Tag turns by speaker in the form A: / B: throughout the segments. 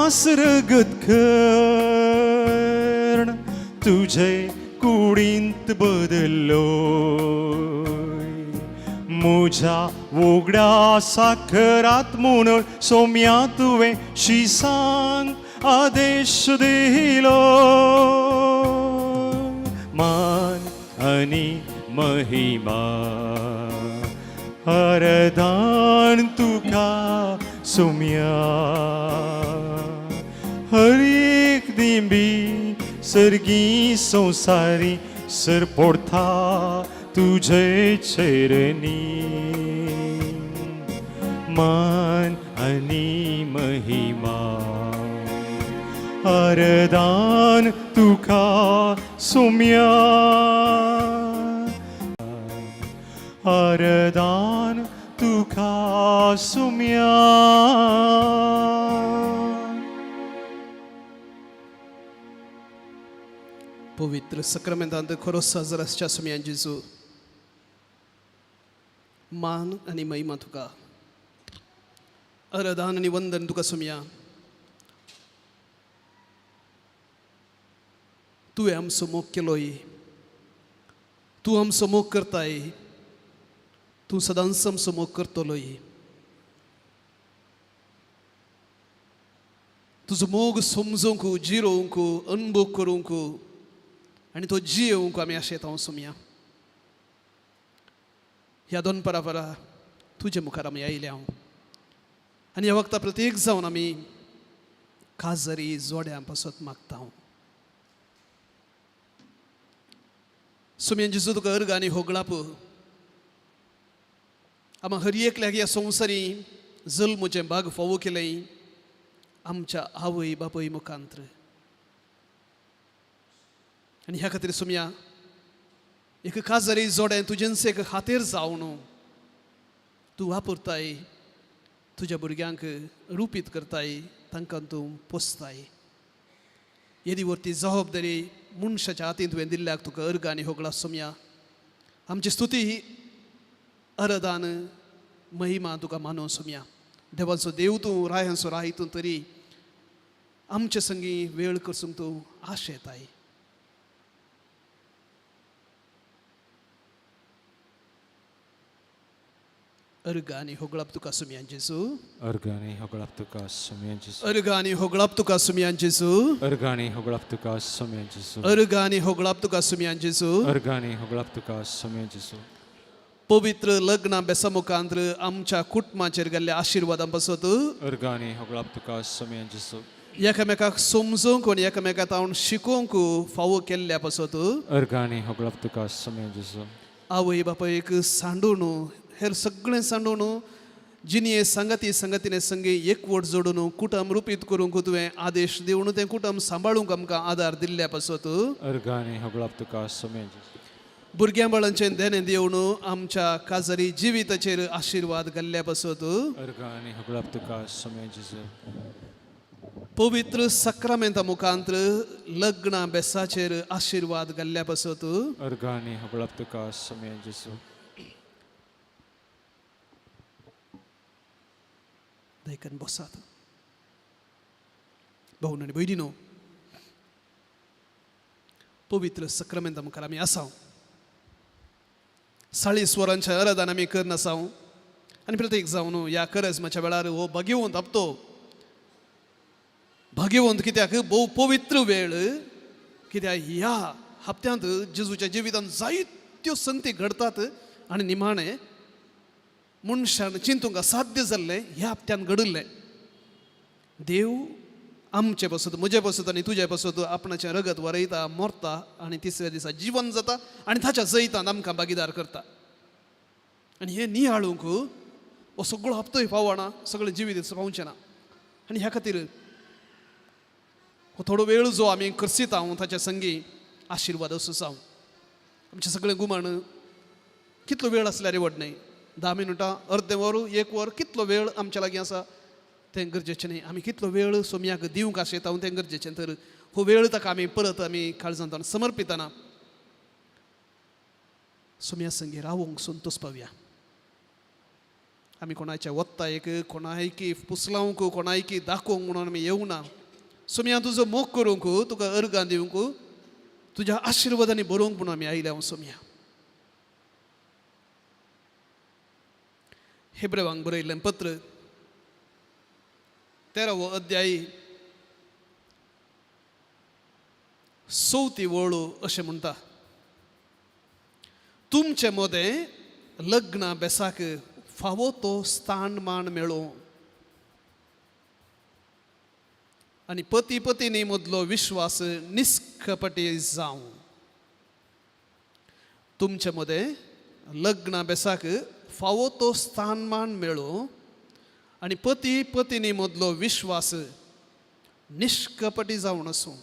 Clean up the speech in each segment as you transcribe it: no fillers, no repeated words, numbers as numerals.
A: मास रगत कर्ण तुझे कुडींत बदल्लो. मुझ्या उगड्या साखरात म्हणून सोम्या तुवें शिसांक आदेश दिलो. मान आनी महिमा हरदान तुका सोम्या. हर एक दिंबी सर्गी संसारी सरपोडता तुझे चरणी. मान आनी महिमा अरदान तुका सोम्या. अरदान तुका सोम्या.
B: पवित्र सक्रमेंतांत खरो साजर आसच्या सुमयान जेजू, मान आनी महिमा तुका, अरदान आनी वंदन तुका सुमया. तुवें आमचो मोग केलोय, तूं आमचो मोग करताय, तूं सदांच आमचो मोग करतलोय. तुजो मोग समजूंक, जिरोवंक, अनुभव करूंक आनी तो जियेवंक आमी आशेता सुमया. ह्या दोन परा तुजे मुखार आमी आयले हांव आनी ह्या वखता प्रत्येक जावन आमी काजरी जोड्यां पासत मागता हांव. सुमयन जेजू, तुका अर्ग आनी होगळाप. आमा हर एकल्याक ह्या संवसारी जल्मचें भाग फावो केलें आमच्या आवय बापूय मुखांत्र. आनी ह्या खातीर सुमया, एक काजरी जोडें तुजेंच एक खातीर जावन तूं वापरताय, तुज्या भुरग्यांक रुपीत करताय, तांकां तूं पोसताय. येदी वरती जबाबदारी मनशाच्या हातीन तुवें दिल्ल्याक तुका अर्ग आनी होगळा सोमया. आमची स्तुती, अरदान, महिमा तुका मानून सोमया. देवाचो देव तूं, रायांचो राय तूं, तरी आमचे संगी वेळ करसूंक तूं आशेताय. अर्ग आनी होगळाप तुका सुमयान जेजू.
C: अर्गानी होगळाप तुका सुमयान जेजू.
B: अर्ग आनी होगळाप तुका सुमयान जेजू.
C: अर्गानी होगळाप तुका सुमयान जेजू.
B: अर्ग आनी होगळाप तुका सुमयान जेजू.
C: अर्गानी होगळाप तुका सुमयान जेजू.
B: पवित्र लग्ना बेसा मुखांत्र आमच्या कुटुंबाचेर गेल्ल्या आशिर्वादां पासत
C: अर्गानी होगळाप तुका सुमयान जेजू.
B: एकामेकाक समजूंक आनी एकामेका तावन शिकोवंक फावो केल्ल्या पासत
C: अर्गानी होगळाप तुका सुमयान जेजू.
B: आवय बापायक सांडून, हेर सगळें सांडून, जिणये सांगाती सांगातीने संगी एकवट जोडून कुटुंब रुपीत करूंक तुवें आदेश दिवन तें कुटुंब सांबाळूंक आमकां आदार दिल्ल्या पासत
C: अर्गानी होगळाप तुका सुमयान जेजू.
B: भुरग्यां बाळांचें देणें दिवन आमच्या काजारी जिविताचेर आशिर्वाद घाल्ल्या पासत
C: अर्गानी होगळाप तुका सुमयान जेजू.
B: पवित्र सक्रामेंता मुखांत्र लग्ना बेसाचेर आशिर्वाद घाल्ल्या पासत
C: अर्गानी होगळाप तुका सुमयान जेजू.
B: दयकन बसात. भाऊ आनी भयणीनो, पवित्र सक्रामेंता मुखार आमी आसाव. 40 वरांच्या अरदान आमी करनासाव आनी प्रत्येक जावन ह्या करजमाच्या वेळार हो भाग्यवंत हप्तो. भाग्यवंत कित्याक? भोव पवित्र वेळ. कित्याक ह्या हप्त्यांत जेजूच्या जिवितांत जायत्यो संगती घडतात आनी निमाणें मनशान चिंतूंक असाध्य जाल्लें ह्या हप्त्यान घडिल्लें. देव आमचे पासत, म्हजे पासत आनी तुजे पासत आपणाचें रगत वरयता, मरता आनी तिसऱ्या दिसा जिवन जाता आनी ताच्या जैतान आमकां भागीदार करता. आनी हें नियाळूंक हो सगळो हप्तोय पावना, सगळें जिवीत पावचें ना. आनी ह्या खातीर हो थोडो वेळ जो आमी करसिता हांव ताच्या संगी आशिर्वाद असो जावं आमचें सगळें गुमाण. कितलो वेळ आसल्यार व्हड न्हय, 10 मिनटां, अर्दें वर, एक वर, कितलो वेळ आमच्या लागीं आसा तें गरजेचें न्हय. आमी कितलो वेळ सोमयाक दिवंक आशेता तें गरजेचें. तर हो वेळ ताका आमी परत आमी काळजांत समर्पितना सोमया संगी रावूंक संतोष पावया. आमी कोणाच्या वत्तायक कोणायकी पुसलावंक कोणायकी दाखोवंक म्हणून आमी येवना. सोमया तुजो मोग करूंक, तुका अर्गां दिवंक, तुज्या आशिर्वादांनी बरोवंक म्हणून आमी आयल्या सोमया. हेब्रेवांक बरयल्लें पत्र 13वो अध्याय 4थी वळ अशें म्हणटा, तुमचे मदें लग्ना बेसाक फावो तो स्थान मान मेळोवं आनी पती पत्नी मदलो विश्वास निस्कपटी जावं. तुमचे मदें लग्ना बेसाक फावो तो स्थानमान मेळोवं आनी पती पत्नी मदलो विश्वास निष्कपटी जावन आसूं.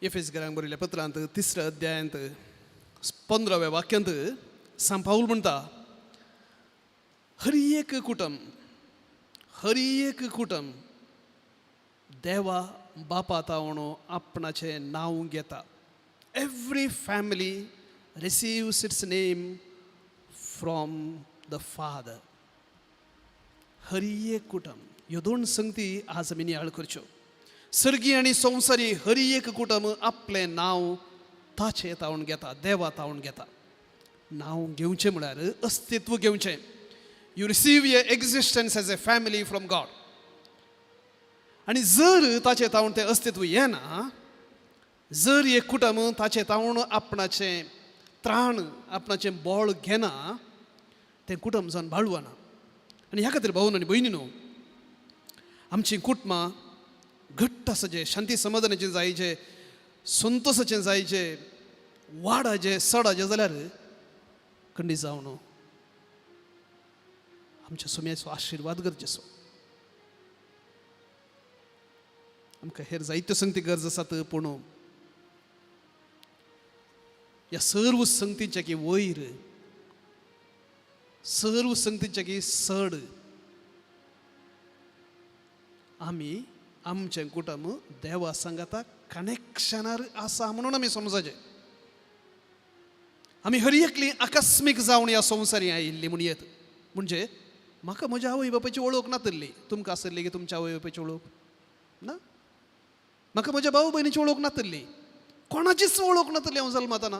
B: एफेसकरांक बरयल्ल्या पत्रांत 3ऱ्या अध्यायांत 15व्या वाक्यांत सांत पावल म्हणटा, हर एक कुटुंब, हर एक कुटुंब देवा बापा तावण आपणाचें नांव घेता. Every family receives its name from the father. हर एक कुटुंब. ह्यो दोन संगती आज आमी नियाळ करच्यो. सर्गी आनी संवसारी हर एक कुटुंब आपलें नांव ताचें तावण घेता, देवा तावण घेता. नांव घेवचें म्हळ्यार अस्तित्व घेवचें. You receive your existence as a family from God. आनी जर ताचें तावण तें अस्तित्व येना, जर एक कुटुंब ताचें तावण आपणाचें त्राण, आपणाचें बळ घेना, तें कुटुंब जावन बाळवना. आनी ह्या खातीर भावन आनी भयणी न्हू, आमचीं कुटुंबां घट्ट आसा, शांती समाधानाचें जायचे, संतोशाचें जायचे, वाडाचें सडाचें जाल्यार खंडीत जावं न्हू आमच्या सुम्याचो आशिर्वाद गरजेचो. आमकां हेर जायत्यो संगती गरज आसात, पूण ह्या सर्व संगतीच्या की वयर, सर्व संगतीच्या की चड आमी आमचें कुटुंब देवा सांगाता कनेक्शनार आसा म्हणून आमी समजाचें. आमी हर एकली आकस्मीक जावन ह्या संवसारी आयिल्ली म्हूण येत. म्हणजे म्हाका म्हज्या आवय बापायची वळख नातल्ली. तुमकां आसली की तुमच्या आवय बापायची वळख ना? म्हाका म्हज्या भाव भयणीची वळख नातल्ली, कोणाचीच वळख नातल्ली हांव जल्मताना.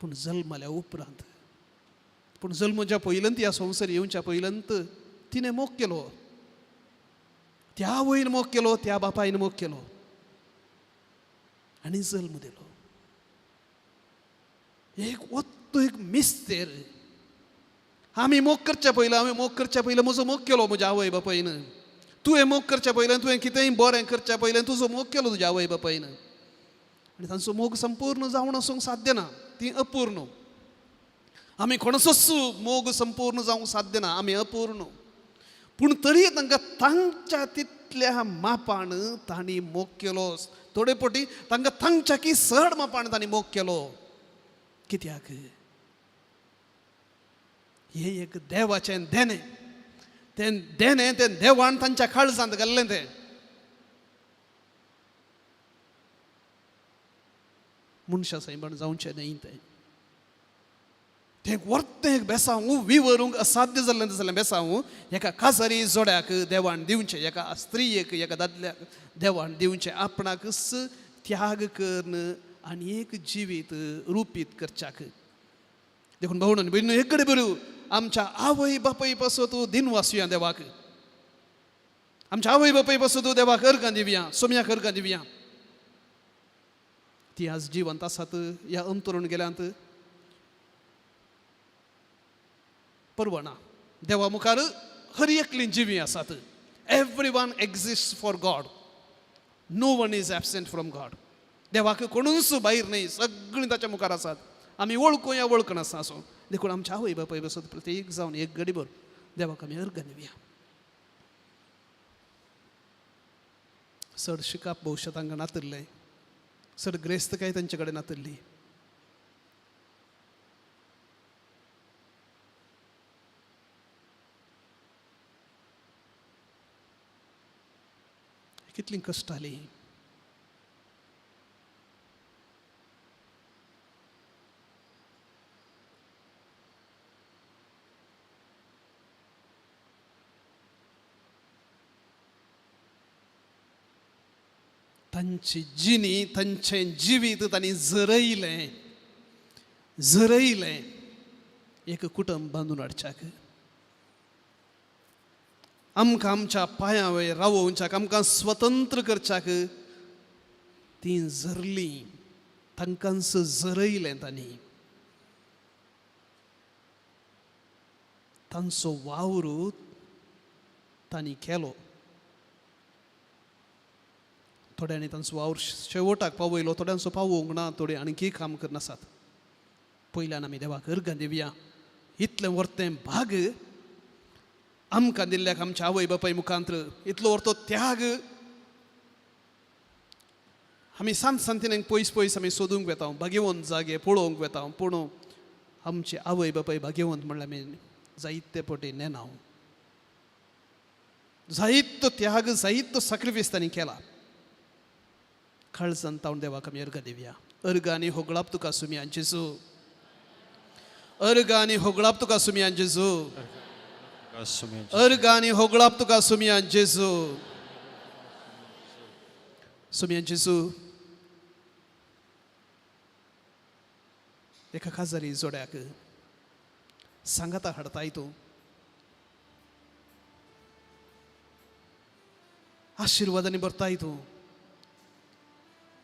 B: पूण जल्मल्या उपरांत, पूण जल्मच्या पयलंत, ह्या संवसार येवच्या पयलंत तिणें मोग केलो, त्या आवयन मोग केलो, त्या बापायन मोग केलो आनी जल्म दिलो. एक वत्तो एक मिस्तेर. आमी मोग करच्या पयलीं, आमी मोग करच्या पयलीं म्हजो मोग केलो म्हज्या आवय बापायन. तुवें मोग करच्या पयलीं, तुवें कितेंय बरें करच्या पयलीं तुजो मोग केलो तुज्या आवय बापायन. आनी तांचो मोग संपूर्ण जावन आसूंक साध्य ना, ती अपूर्ण. आमी कोणाचोच मोग संपूर्ण जावंक साध्य ना, आमी अपूर्ण. पूण तरी तांकां तांच्या तितल्या मापान तांणी मोग केलो. थोडे पटी तांकां तांच्या की चड मापान तांणी मोग केलो. कित्याक? हें एक देवाचें देणें. तें देणें तें देवान तांच्या काळजांत घाल्लें तें. मनशा सैमान जावचें न्हय तें. तें वर्तें एक बेसांव विवरूंक असाध्य जाल्लें जालें बेसांव एका काजारी जोड्याक देवान दिवचें, एका स्त्रियेक, एका दादल्याक देवान दिवचें आपणाकच त्याग करून आनी एक जिवीत रुपीत करच्याक. देखून भावण आनी भयणीनो, एक कडेन बऱ्यो आमच्या आवय बापाय पासत दिनवासुया देवाक, आमच्या आवय बापाय पासत देवाक अर्गां दिवया, सोम्याक अर्गां दिवया. ती आज जिवंत आसात ह्या अंतरून गेल्यांत परवना, देवा मुखार हर एकली जिवी आसात. Every one exist for God, no one is absent from God. देवाक कोणूच भायर न्हय, सगळीं ताच्या मुखार आसात. आमी वळखूया वळखनासतना आसूं. देखून आमच्या आवय बापाय बसत प्रत्येक जावन एक गडीभर देवाक आमी अर्गां दिवया. चड शिकप भविश्य तांकां नातिल्लें, चड ग्रेस्त काय तांचे कडेन नातिल्ली. कितलीं कश्टालीं. तांची जिणी, तांचें जिवीत तांणी झरयलें, झरयलें एक कुटुंब बांदून हाडच्याक, आमकां आमच्या पांयां वयर रावोवच्याक, आमकां स्वतंत्र करच्याक तीं झरलीं, तांकांच झरयलें तांणी. तांचो वावर तांणी केलो. थोड्यांनी तांचो वावर शेवटाक पावयलो, थोड्यांचो पावोवंक ना, थोडे आणखी काम करनासात. पयल्यान आमी देवाक अर्गां दिवया, इतलें वर्तें भाग आमकां दिल्ल्याक आमच्या आवय बापाय मुखांत्र, इतलो वर्तो त्याग आमी सांत सांतिनेक पयस पयस आमी सोदूंक वेता, भाग्यवंत जागे पळोवंक वेता, पूण आमची आवय बापाय भाग्यवंत म्हणल्यार आमी जायते पटी नेना. जायतो त्याग, जायतो साक्रिफायस तांणी केला. काळजान तावन देवाक आमी अर्गां दिवया. अर्गां आनी होगळाप तुका सुमयान जेजू, अर्गां आनी होगळाप तुका सुमयान जेजू, अर्गां आनी होगळाप तुका सुमयान जेजू, सुमयान जेजू. एका काजारी जोड्याक सांगाता हाडताय तूं, आशिर्वादांनी भरताय तूं,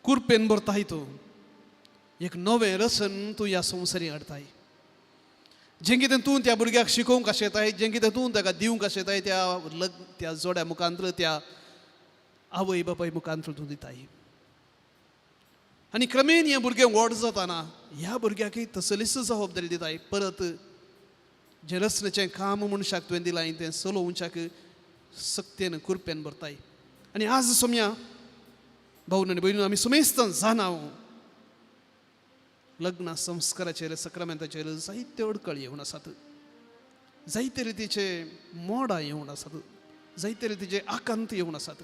B: कुरपेन भरताय तूं, एक नवें रसन तूं ह्या संवसारी हाडताय. जें कितें तूं त्या भुरग्याक शिकोवंक आशेताय, जें कितें तूं ताका दिवंक आशेताय, त्या लग्न त्या जोड्या मुखांत्र, त्या आवय बापाय मुखांत्र तूं दिताय. आनी क्रमेन हें भुरगें व्हड जाताना ह्या भुरग्याकय तसलीच जबाबदारी दिताय. परत जें रचनेचें काम मनशाक तुवें दिलां तें चलोवच्याक सक्तेन कुरपेन भरताय. आनी आज सोम्या भाऊ आनी भयणीनो, आमी सुमेस्त जाणा लग्न संस्काराचेर सक्रामेंताचेर जायते अडकळ येवन आसात, जायते रितीचे मोडां येवन आसात, जायते रितीचे आकांत येवन आसात.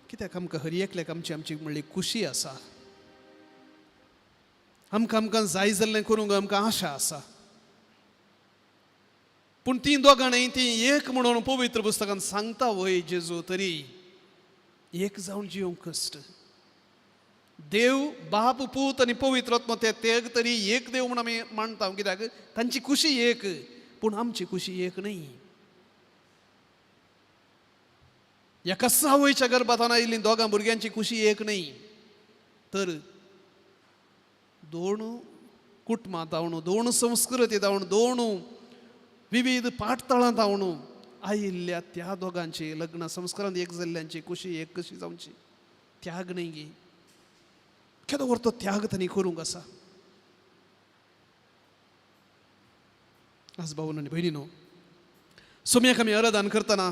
B: कित्याक आमकां हर एकल्याक आमची आमची म्हणली खुशी आसा, आमकां आमकां जाय जाल्लें करूंक आमकां आशा आसा. पूण तीं दोगां न्हय, तीं एक म्हणून पवित्र पुस्तकान सांगता वय जेजू, तरी एक जावन जिवंक कश्ट. देव बाप पूत आनी पवित्र आत्मो ते तेग तरी एक देव म्हूण आमी मानता, कित्याक तांची खुशी एक, पूण आमची खुशी एक न्हय. एकाच आवयच्या गर्भांत आयिल्लीं दोगां भुरग्यांची खुशी एक न्हय, तर दोन कुटुंबां जावन, दोन संस्कृती जावन, दोन विविध पाठतळां जावन आयिल्ल्या त्या दोगांची लग्न संस्कारांत एक जाल्ल्यांची खुशी एक कशी जावची? त्याग न्हय गी, केदो व्हड तो त्याग तांणी करूंक आसा. आज भाऊ आनी भयणीनो, सोम्याक आमी अर्दान करतना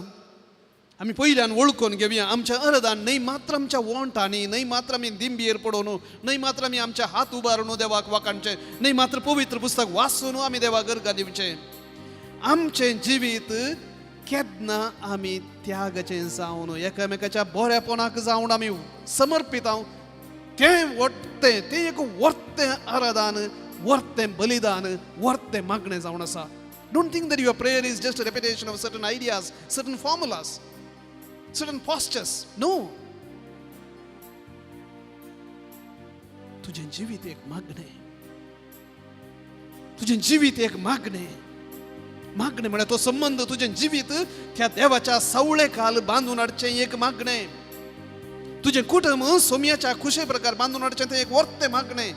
B: आमी पयल्यान वळखून घेवया. आमच्या अर्दान न्हय मात्र आमच्या वोंटांनी, न्हय मात्र आमी दिंबयेर पडोवन, न्हय मात्र आमी आमच्या हात उबारून देवाक वाखाणचें, न्हय मात्र पवित्र पुस्तक वाचून आमी देवाक अर्गां दिवचें. आमचें जिवीत केन्ना आमी त्यागाचें जावन एकामेकाच्या बऱ्यापणाक जावन आमी समर्पीत हांव तें वट्टें तें एक वर्तें आराधन, वर्तें बलिदान, वर्तें मागणें जावन आसा. Don't think that your prayer is just repetition of certain ideas, certain formulas, certain postures. No, तुजें जिवीत एक मागणें, तुजें जिवीत एक मागणें. मागणें म्हळ्यार तो संबंद तुजें जिवीत त्या देवाच्या सावळे खाल बांदून हाडचें एक मागणें. तुजें कुटुंब सोमयाच्या खुशे प्रकार बांदून हाडचें तें एक वर्तें मागणें.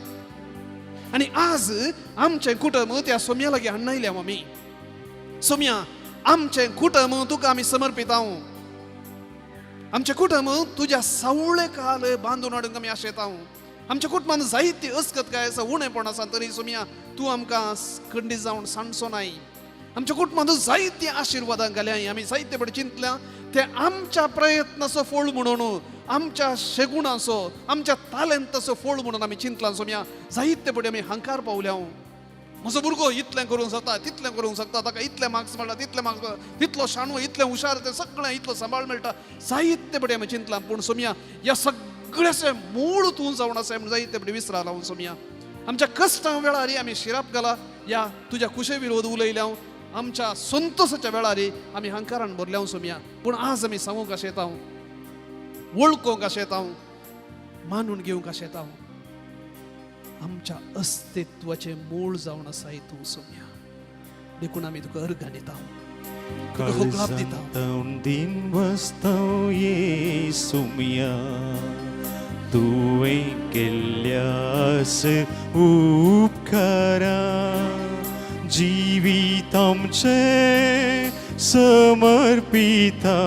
B: आनी आज आमचें कुटुंब त्या सोमया लागीं हाडून आमी. सोमया, आमचें कुटुंब तुका आमी समर्पीत हांव. आमचें कुटुंब तुज्या सावळे खाल बांदून हाडूंक आमी आशेता. आमच्या कुटुंबान जायती अस्कत काय आसा, उणेपण आसा, तरी सोमया तूं आमकां खंडीत जावन सांडचो नाय. आमच्या कुटुंबांत जायती आशिर्वादां घाल्या, आमी जायते पडे चिंतल्या ते आमच्या प्रयत्नाचो फोळ म्हणून, आमच्या शेगुणाचो, आमच्या तालेंताचो फोळ म्हणून आमी चिंतला. सोमया, जायते पडे आमी हंकार पावल्या. म्हजो भुरगो इतलें करूंक शकता, तितलें करूंक शकता, ताका इतले मार्क्स मेळटा, तितले मार्क्स मेळटा, तितलो शाणो, इतलें हुशार, तें सगळें इतलो सांबाळ मेळटा. जायते पडे आमी चिंतला, पूण सोमया ह्या सगळ्याचें मूळ तूं जावन आसा म्हूण जायते पडे विसराला हांव. सोमया, आमच्या कश्टां वेळार आमी शिराप घाला या तुज्या कुशे विरोध उलयल्या. आमच्या संतोषाच्या वेळार आमी हंकारान भरल्या सोमया. पूण आज आमी सांगूंक आशेता, वळखूंक आशेता, मानून घेवंक आशेता, आमच्या अस्तित्वाचें मूळ जावन आसा तूं सोमया. देखून आमी तुका अर्घां दिता, तुका होगळाप दिता.
A: काळजांत दिन वसता येसुमिया, तुवें केल्ल्यास उपकारा. जिवीत आमचें समर्पिता,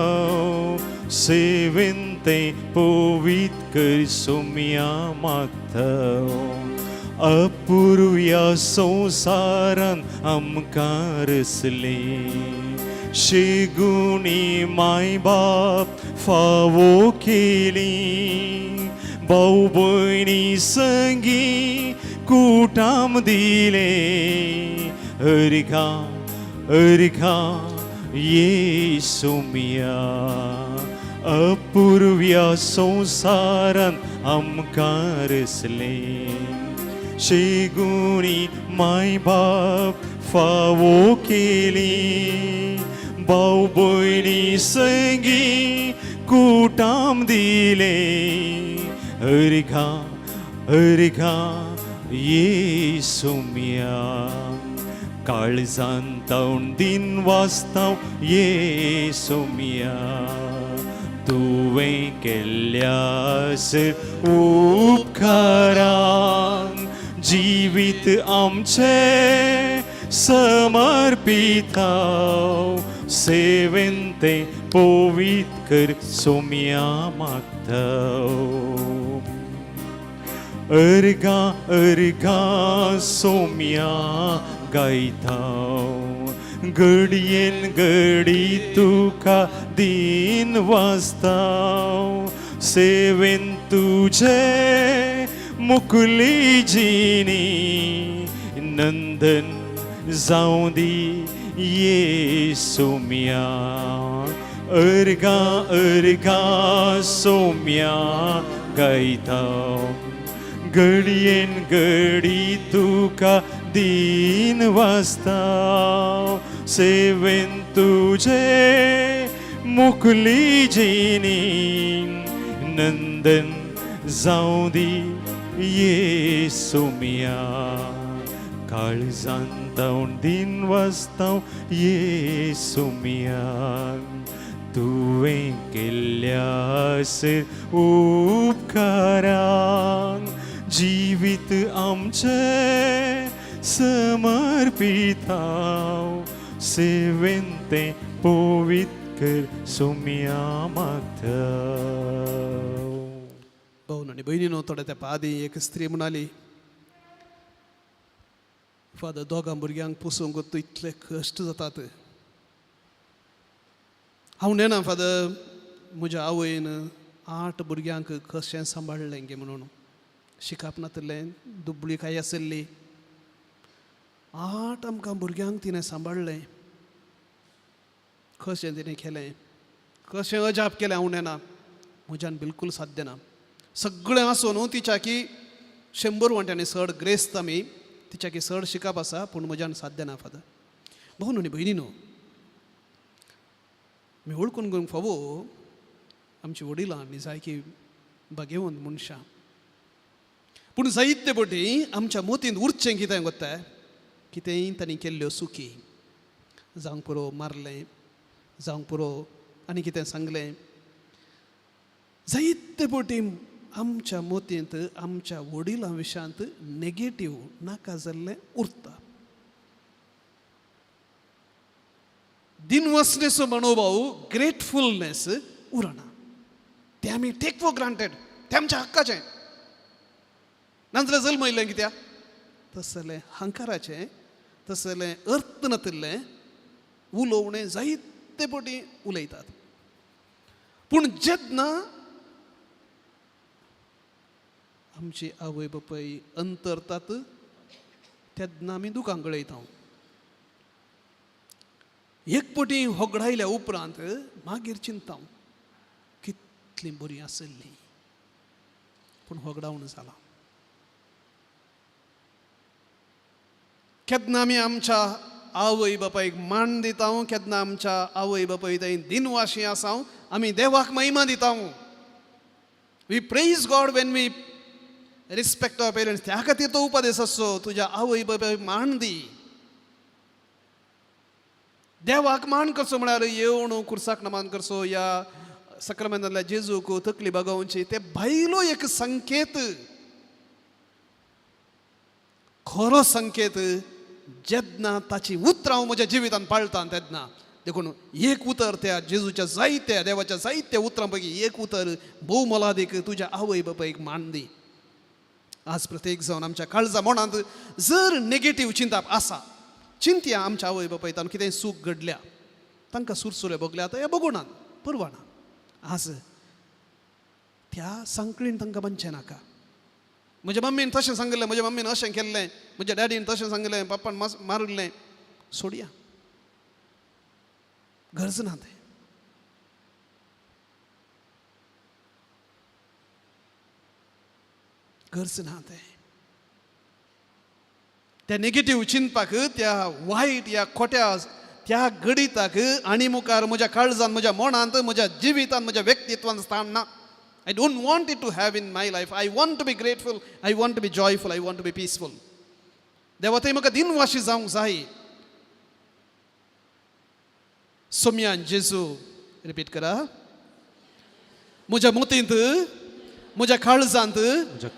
A: सेवेन तें पवित्र कर सोमया मागता. अपुर्व्या संवसारान आमकां रसलें, शेगुणी माय बाप फावो केली, भाव भयणी संगी कुटाम दिले. अर्घा अर्घा येसुमिया, अपुर्व्या संवसारान आमकां रसलें, शेगुणी माय बाप फावो केली, भाव भयणी संगी कुटाम दिले. अर्घा अर्घा येसुमिया. काळजांत दिन वाचता येसुमिया, तुवें केल्ल्यास उपकारान. जिवीत आमचें समर्पिता, सेवेन तें पवित्र कर सोमया मागता. अर्घा अर्घा सोमया गायता, घडयेन घडी तुका दिन वाजता. सेवेन तुझे मुकली जिणी नंदन जावं दी येसुमिया. अर्घा अर्घा सोम्या गायता, घडयेन घडी तुका दिन वाजता. सेवेन तुझे मुकली जिणी नंदन जावं दी येसुमिया. काळजांत दिन वाजता येसुमिया, तुवें केल्ल्यास उपकारान. जिवीत आमचें समर्पिता, सेवेन तें पवित्र कर सोमया मागता.
B: भाऊ आनी भयणीनो, थोड्या तेंपा आदीं एक स्त्री म्हणाली, फादर, दोगां भुरग्यांक पोसूंक इतले कश्ट जातात. हांव नेणा फादर, म्हज्या आवयन 8 भुरग्यांक कशें सांबाळ्ळें गे म्हणून. शिकप नातिल्लें, दुबळी काय आशिल्ली, 8 आमकां भुरग्यांक तिणें सांबाळ्ळें. कशें तिणें केलें, कशें अजाप केलें हांव नेना, म्हज्यान बिलकूल साध्य ना. सगळें आसून न्हू तिच्याकी 100 वांट्यांनी चड ग्रेस्त आमी, तिच्याकी चड शिकप आसा, पूण म्हज्यान साध्य ना फादर. भाव न्हू भयणी न्हू, आमी वळखून घेवंक फावो आमची वडिलां निजायकी भागेवंत मनशां. पूण जायते पटी आमच्या मोतींत उरचें कितें गोत्ता, कितेंय तांणी केल्ल्यो चुकी, जावंक पुरो मारलें, जावंक पुरो आनी कितें सांगलें. जायते पटी आमच्या मोतींत आमच्या वडिलां विशयांत नेगेटीव नाका जाल्लें उरता. दिनवासनेचो मनोभाव, ग्रेटफुलनेस उरना. तें आमी टेक फॉर ग्रांटेड, तें आमच्या हक्काचें. नाजाल्यार जल्म येयलें कित्याक? तसलें हंकाराचें, तसलें अर्थ नातिल्लें उलोवणें जायते पटी उलयतात. पूण जेन्ना आमची आवय बापाय अंतरतात तेन्ना आमी दुकां गळयता. एक पटी होगडायल्या उपरांत मागीर चिंता कितली बरी आसली, पूण होगडावन जाला. केन्ना आमी आमच्या आवय बापायक मान दिता, केन्ना आमच्या आवय बापाय थंय दिनवाशी आसा, आमी देवाक महिमा दिता. We praise God when we respect our parents. त्या खातीर तो उपदेश आसचो, तुज्या आवय बापायक मान दी. देवाक मान करचो म्हळ्यार येवन कुर्साक नमान करचो या सक्रामेंतांतल्या जेजूक तकली बागोवची, ते भायलो एक संकेत. खरो संकेत जेन्ना ताची उतरां हांव म्हज्या जिवितान पाळटा तेन्ना. देखून एक उतर त्या जेजूच्या जायत्या देवाच्या जायत्या उतरां पैकी एक उतर भोव मोलादीक, तुज्या आवय बापायक मान दी. आज प्रत्येक जावन आमच्या काळजा मनांत जर नेगेटीव चिंताप आसा, चिंतया आमच्या आवय बापायतान कितें चूक घडल्या, तांकां सुरसुरे भोगल्या, आतां हे बगुनात परवाना. आज त्या सांकळीन तांकां बांदचें नाका. म्हज्या मम्मीन तशें सांगिल्लें, म्हज्या मम्मीन अशें केल्लें, म्हज्या डॅडीन तशें सांगिल्लें, पप्पान मारिल्लें, सोडया, गरज ना तें. गरज ना तें. त्या नेगेटीव चिंतपाक, त्या वायट या खोट्या त्या गणिताक आनी मुखार म्हज्या काळजान, म्हज्या मनांत, म्हज्या जिवितांत, म्हज्या व्यक्तित्वान स्थान ना. I don't want it to have in my life. I want to be grateful, I want to be joyful, I want to be peaceful. देवा थंय म्हाका दिनवाशी जावंक जाय. सोम्यान जेजू रिपीट करा. म्हज्या मोतींत, म्हज्या काळजांत,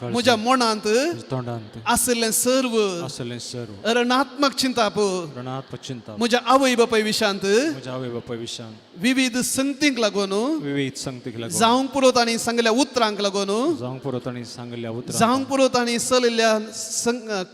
B: म्हज्या मनांत
C: तोंडांत
B: आशिल्लें सर्व
C: आसलें सर्व
B: ऋणात्मक चिंताप,
C: ऋणात्मक चिंता,
B: म्हज्या आवय बापाय विशांत,
C: म्हज्या आवय बापाय विशांत,
B: विविध संगतींक लागून,
C: विविध संगतीक लागून,
B: जावंक पुरो तांणी सांगिल्ल्या उतरांक लागून,
C: जावंक पुरो तांणी सांगिल्ल्या उतरांक,
B: जावंक पुरो तांणी चलिल्ल्या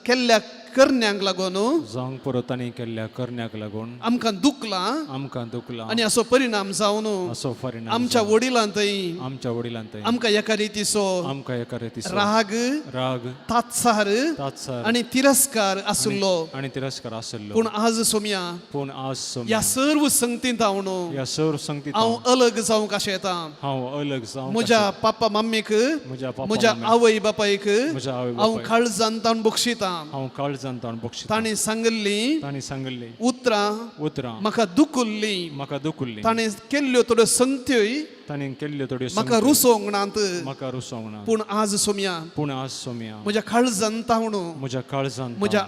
B: केल्ल्या करण्यांक लागून,
C: जावंक पुरो तांणी केल्ल्या करण्याक लागून
B: आमकां दुखलां,
C: आमकां दुखलां,
B: आनी असो परिणाम जावन
C: असो परिणाम
B: आमच्या वडिलां थंय,
C: आमच्या वडिलां थंय,
B: आमकां एका रितीचो
C: आमकां एका रितीचो
B: राग,
C: राग,
B: तात्सार
C: तात्सार
B: आनी तिरस्कार आशिल्लो.
C: आनी तिरस्कार आशिल्लो.
B: पूण आज सोम्या,
C: पूण आज सोम्या,
B: ह्या सर्व संगतींत हांव
C: ह्या सर्व संगतींत
B: हांव अलग जावंक अशें येता.
C: हांव अलग जावंक,
B: म्हज्या पापा मम्मीक,
C: म्हज्या पापा
B: म्हज्या आवय बापायक
C: म्हज्या आवय
B: हांव
C: बापायक
B: काळजान ताण बक्षितां.
C: हांव काळजान ताण बक्षितां.
B: तांणी सांगिल्लीं
C: तांणी सांगिल्लीं
B: उतरां
C: उतरां
B: म्हाका दुखुल्लीं,
C: म्हाका दुखुल्लीं,
B: ताणें केल्ल्यो थोड्यो संगत्योय
C: तांणी केल्ल्यो थोड्यो
B: म्हाका रुसोवंक नात.
C: म्हाका रुसोवंक ना.
B: पूण आज सोम्या,
C: पूण आज सोम्या,
B: म्हज्या काळजान तावण,
C: म्हज्या काळजान
B: म्हज्या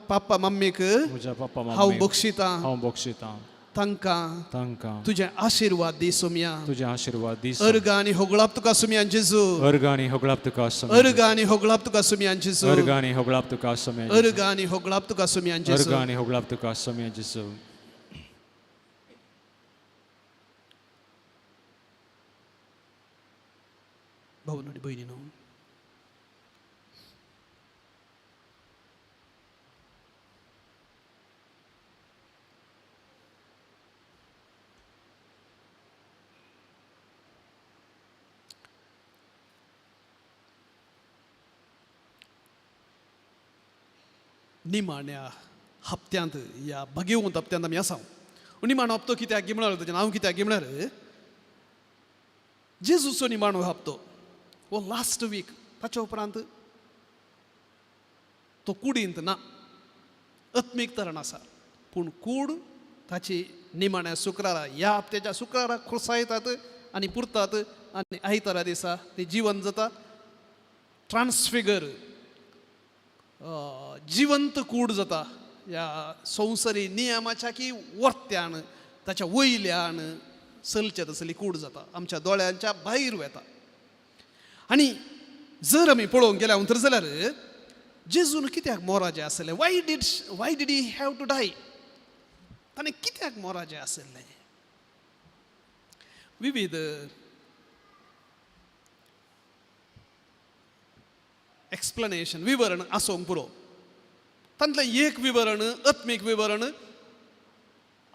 B: पापा मम्मीक
C: म्हज्या पापा
B: हांव
C: मम्मीक
B: बक्षितां.
C: हांव बक्षितां.
B: तांकां
C: तांकां
B: तुजे आशिर्वाद दी सोम्या.
C: तुजे आशिर्वाद दी.
B: अर्गां आनी होगळाप तुका सोम्या जेजू.
C: अर्गां आनी होगळाप तुका सोम्या.
B: अर्गां आनी होगळाप तुका सोम्या जेजू.
C: अर्गां आनी होगळाप तुका सोम्या.
B: अर्गां आनी होगळाप तुका सोम्या जेजू.
C: अर्गां आनी होगळाप तुका सोम्या जेजू.
B: भाऊ आनी भयणीनो, निमाण्या हप्त्यांत, ह्या भगेवंत हप्त्यांत आमी आसा. निमाणो हप्तो कित्याक गी म्हळ्यार, ताचें नांव कित्याक गी म्हळ्यार जेजूचो निमाणो हप्तो हो लास्ट वीक. ताच्या उपरांत तो कुडींत ना, आत्मीक तरण आसा, पूण कूड ताची निमाण्या शुक्रारा, ह्या हप्त्याच्या शुक्रारा खोसायतात आनी पुरतात आनी आयतारा दिसा ती जिवन जाता. ट्रान्सफिगर जिवंत कूड जाता. ह्या संवसारी नियमाच्या की वर्त्यान, ताच्या वयल्यान चलचें तसली कूड जाता, आमच्या दोळ्यांच्या भायर वेता. आनी जर आमी पळोवंक गेल्या तर जाल्यार जेजून कित्याक मोराजें आसलें? Why did he have to die? ताणें कित्याक मोराजें आसलें? विविध एक्सप्लनेशन, विवरण आसूंक पुरो. तांतलें एक विवरण, आत्मीक विवरण,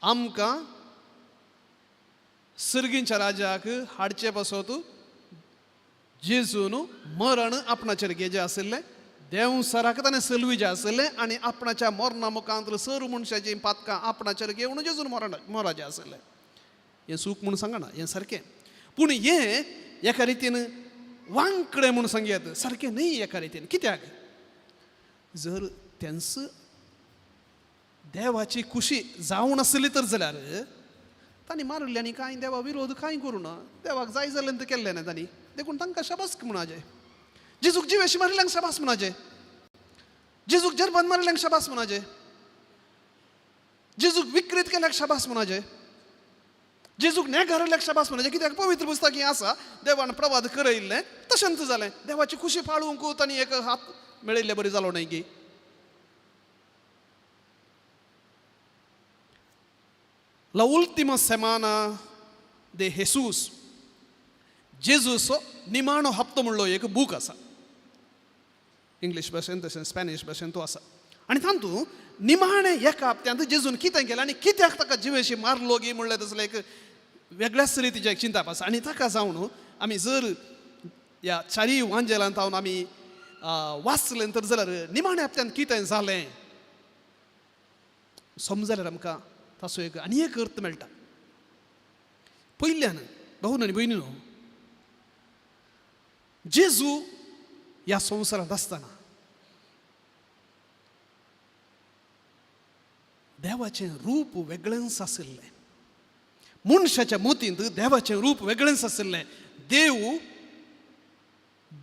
B: आमकां सर्गींच्या राजाक हाडचे पासत जेजून मरण आपणाचेर घेजें आशिल्लें. देंवसराक ताणें सलवीजें आशिल्लें आनी आपणाच्या मरणा मुखांत सर मनशाचीं पातकां आपणाचेर घेवन जेजून मरण मोराजें आशिल्लें. हें सूख म्हूण सांगना, हें सारकें, पूण हें एका रितीन वांकडें म्हूण सांगयात, सारकें न्हय एका रितीन. कित्याक जर तेंच देवाची खुशी जावन आसली तर जाल्यार तांणी मारिल्ले आनी कांय देवा विरोध कांय करूं ना, देवाक जाय जालें तें केल्लें ना तांणी, देखून तांकां शाबास म्हणाचें. जेजूक जिवेशी मारिल्ल्यांक शाबास म्हणाचें, जेजूक जर्बन मारिल्ल्यांक शाबास म्हणाचें, जेजूक विकृत केल्याक शाबास म्हणाचें, जेजूक नेगारिल्ल्याक शाबास म्हणाचें. कित्याक पवित्र पुस्तक हें आसा, देवान प्रवाद करयल्लें तशेंच जालें. देवाची खुशी पाळूंक तांणी एक हात मेळयल्ले बरी जालो न्हय की. La última semana de Jesus, जेजूचो निमाणो हप्तो म्हणलो एक बूक आसा, इंग्लीश भाशेन तशें स्पॅनीश भाशेन तो आसा. आनी तातूंत निमाणें एका हप्त्यांत जेजून कितें केलें आनी कित्याक ताका जिवेशी मारलो गी म्हणलें तसलें एक वेगळ्याच रितीचें एक चिंताप आसा. आनी ताका जावन आमी जर ह्या चारीय वांजेलांत हांव आमी वाचलें तर जाल्यार निमाण्या हप्त्यांत कितें जालें समजल्यार आमकां ताचो एक आनी एक अर्थ मेळटा. पयल्यान भाऊ आनी भयणी, जेजू ह्या संवसारांत आसतना देवाचें रूप वेगळेंच आशिल्लें. मनशाच्या मतींत देवाचें रूप वेगळेंच आशिल्लें. देव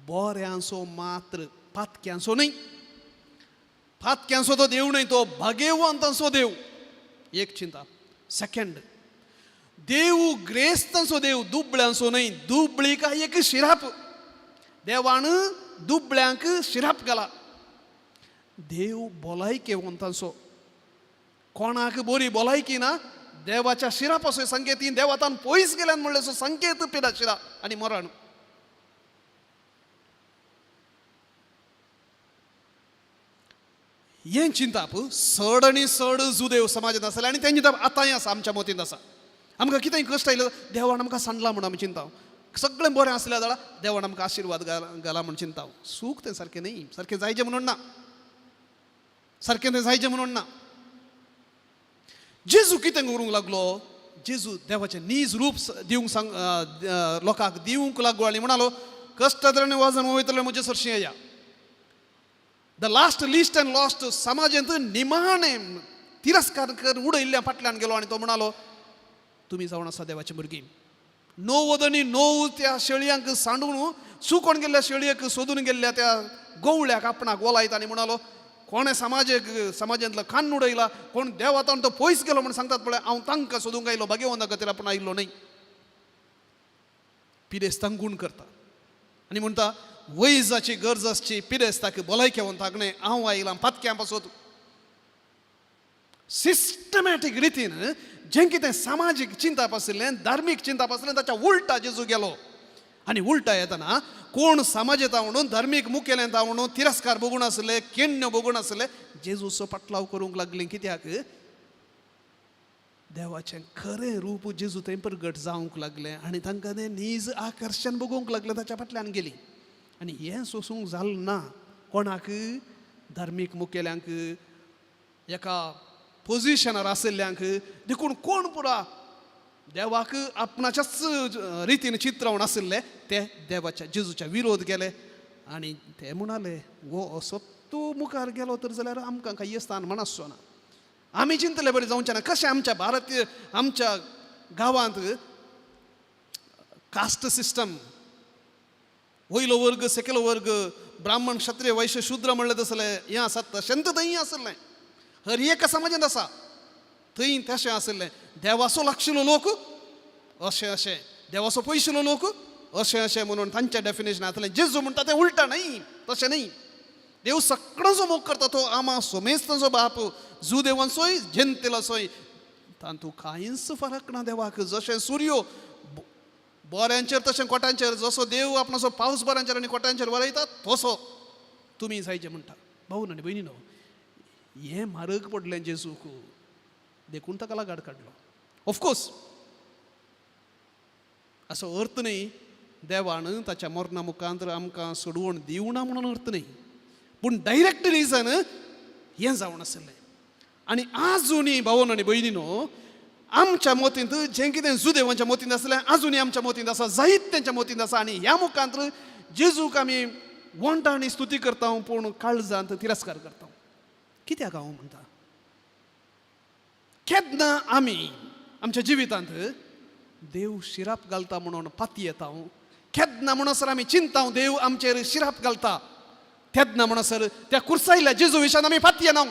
B: बऱ्यांचो मात्र, पातक्यांचो न्हय. पातक्यांचो तो देव न्हय, तो भागेवंतांचो देव. एक चिंता. सेकंड, देव ग्रेस्तांचो देव, दुबळ्यांचो न्हय. दुबळी काय एक शिराप, देवान दुबळ्यांक शिराप घाला. देव भलायकेवंतांचो, कोणाक बरी भलायकी ना देवाच्या शिरापाचो संकेत, देवातान पयस गेल्यान म्हणल्यार संकेत पिडा शिरा आनी मरण. हें चिंताप चड आनी चड जुदेव समाजांत आसलें आनी तें चिंताप आतांय आसा, आमच्या मतींत आसा. आमकां कितेंय कश्ट आयलें देवान आमकां सांडला म्हूण आमी चिंता, सगळें बरें आसलें जाल्यार देवान आमकां आशिर्वाद घाला म्हूण चिंता. सूख तें सारकें न्हय, सारकें जायचें म्हणून ना, सारकें तें जायचें म्हणून ना. जेजू कितें करूंक लागलो? जेजू देवाचें नीज रूप दिवंक सांग लोकांक दिवंक लागलो आनी म्हणालो, कश्टांतल्यान आनी वजन वयतलें म्हजे सरशीं येया. The last least and lost, समाजांत निमाणें तिरस्कार करून उडयल्ल्या फाटल्यान गेलो आनी तो म्हणालो, तुमी जावन आसा देवाची भुरगीं. 99 आनी 9 त्या शेळयांक सांडून चुकोन गेल्ल्या शेळयेक सोदून गेल्ल्या त्या गवळ्याक आपणाक वलायता आनी म्हणालो, कोणें समाजांतलो खान्न उडयला, कोण देवातान तो पयस गेलो म्हूण सांगतात पळय, हांव तांकां सोदूंक आयलो, भाग्यवंता खातीर आपूण आयिल्लो न्हय. पिरेस्तांक गूण करता आनी म्हणटा, वैजाची गरज आसची पिरेस्ताक भलायकेवंताक न्हय, हांव आयलां पातक्यां पासत. सिस्टमॅटीक रितीन जें कितें सामाजीक चिंताप आशिल्लें, धार्मीक चिंताप आशिल्लें, ताच्या उल्टा जेजू गेलो. आनी उल्टा येतना कोण समाजेता म्हणून, धार्मीक मुखेल्यांता म्हणून तिरस्कार भोगून आसले, केण्ण्यो भोगून आसले, जेजूचो पाटलाव करूंक लागले. कित्याक देवाचें खरें रूप जेजू थंय प्रगट जावंक लागलें आनी तांकां तें नीज आकर्शण बगोवंक लागलें, ताच्या फाटल्यान गेलीं. आनी हें सोसूंक जालें ना कोणाक, धार्मीक मुखेल्यांक. एका पोजिशनार आशिल्ल्यांक देखून कोण पुरा देवाक आपणाच्याच रितीन चित्रावन आशिल्ले ते देवाच्या जेजूच्या विरोध केले आनी ते म्हणाले हो असो तूं मुखार गेलो तर जाल्यार आमकां कांय स्थान म्हण ना. आमी चिंतले बरें जावचें ना. कशें आमच्या भारतीय आमच्या गांवांत कास्ट सिस्टम, वयलो वर्ग सकयलो वर्ग, ब्राह्मण क्षत्रिय वैश्य शूद्र म्हणलें तसलें हें आसा, तशेंच थंय आसलें. हर एका समाजांत आसा थंय तशें आशिल्लें. देवाचो लागशिल्लो लोक अशें अशें, देवाचो पयशिल्लो लोक अशें अशें म्हणून तांच्या डेफिनेशन आसलें. जेजू म्हणटा तें उलटा न्हय, तशें न्हय. देव सगळ्यांचो मोग करता, तो आमा सोमेस्तांचो बाप, जुदेवांचोय जनतेलाचोय, तातूंत कांयच फरक ना देवाक. जशें सुर्यो बोऱ्यांचेर तशें कोटांचेर, जसो देव आपणाचो पावस बोऱ्यांचेर आनी कोटांचेर वरयता तसो तुमी जायचे म्हणटा. भाऊ आनी भयणी न्हू, हें म्हारग पडलें जेजूक, देखून ताका लागाड काडलो. ऑफकोर्स असो अर्थ न्हय देवान ताच्या मरणा मुखांत आमकां सोडवण दिवना म्हणून अर्थ न्हय, पूण डायरेक्ट रिजन हें जावन आशिल्लें. आनी आजुनी भावन आनी भयणी न्हू, आमच्या मतींत जें कितें जुदेवांच्या मतींत आसलें आजुनी आमच्या मतींत आसा, जायत तेंच्या मतींत आसा. आनी ह्या मुखांत जेजूक आमी वंटा आनी स्तुती करता, पूण काळजांत तिरस्कार करता. कित्याक हांव म्हणटा, केन्ना आमी आमच्या जिवितांत देव शिराप घालता म्हणून पाती येता, केन्ना म्हणसर आमी चिंता देव आमचेर शिराप घालता, तेन्ना म्हणसर त्या कुर्सायल्या जेजू विशान आमी पाती येना,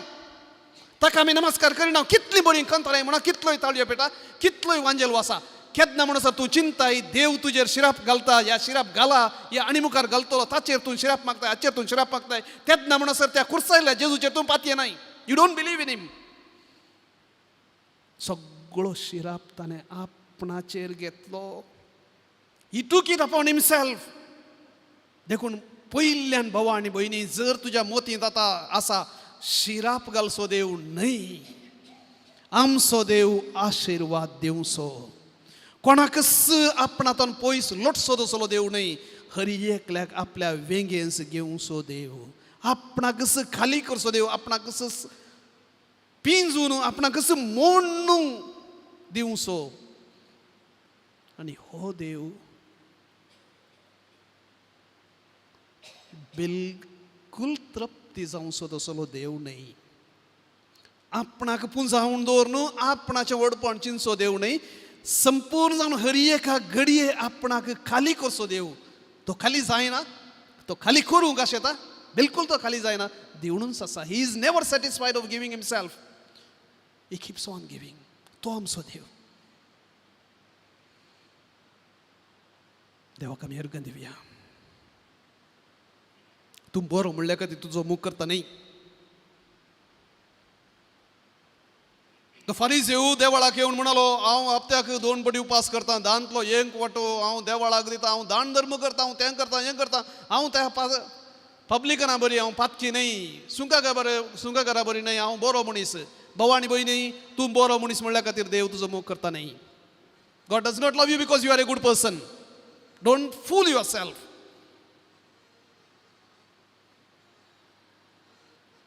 B: ताका आमी नमस्कार करिना. कितली बरी कंत्राय म्हणा, कितलोय ताळयो पेटा, कितलोय वांजेल आसा, केन्ना म्हणसर तूं चिंताय देव तुजेर शिराप घालता, ह्या शिराप घाला, ह्या आनी मुखार घालतलो, ताचेर तूं शिराप मागताय, हाचेर तूं शिराप मागताय, तेन्ना म्हणसर त्या कुर्सायल्या जेजूचेर तूं पाती येनाय. You don't believe in him. सगळो शिराप ताणें आपणाचेर घेतलो. He took it upon himself. देखून पयल्यान भावा आनी भयणी, जर तुज्या मोतींत आतां आसा शिराप घालचो देव न्हय, आमचो देव आशिर्वाद दिवचो, कोणाकच आपणातून पयस लोटसो तसलो देव न्हय, हर एकल्याक आपल्या वेंगेंस घेवचो देव, आपणाकच खाली करचो देव, आपणाकच पिंजून आपणाकच मोडून दिवचो. आनी हो देव बिलकुल तृप्ती जावचो तसलो देव न्हय, आपणाक पुंजावन दवर न्हू, आपणाचें व्हडपण चिंतचो देव न्हय, संपूर्ण जावन हर एका घडये आपणाक खाली करचो देव. तो खाली जायना, तो खाली करूंक आशेता, बिलकुल तो खाली जायना, दिवनूच आसा. He is never satisfied of giving himself, he keeps on giving. तो आमचो देव. देवाक आमी अर्गां दिवया. तूं बरो म्हणल्या खातीर तुजो मोग करता न्हय. तो फारीज देवळाक येवन म्हणालो, हांव हप्त्याक 2 पटी उपास करता, दांतलो एक वांटो हांव देवळाक दिता, हांव दान धर्म करता, हांव तें करता हें करता, हांव त्या पब्लिकना बरी, हांव पातकी न्हय, सुंकाकारा बरी न्हय, हांव बरो मनीस. भाव आनी भयणी, तूं बरो मनीस म्हणल्या खातीर देव तुजो मोग करता न्हय. God does not love you because you are a good person. Don't fool yourself.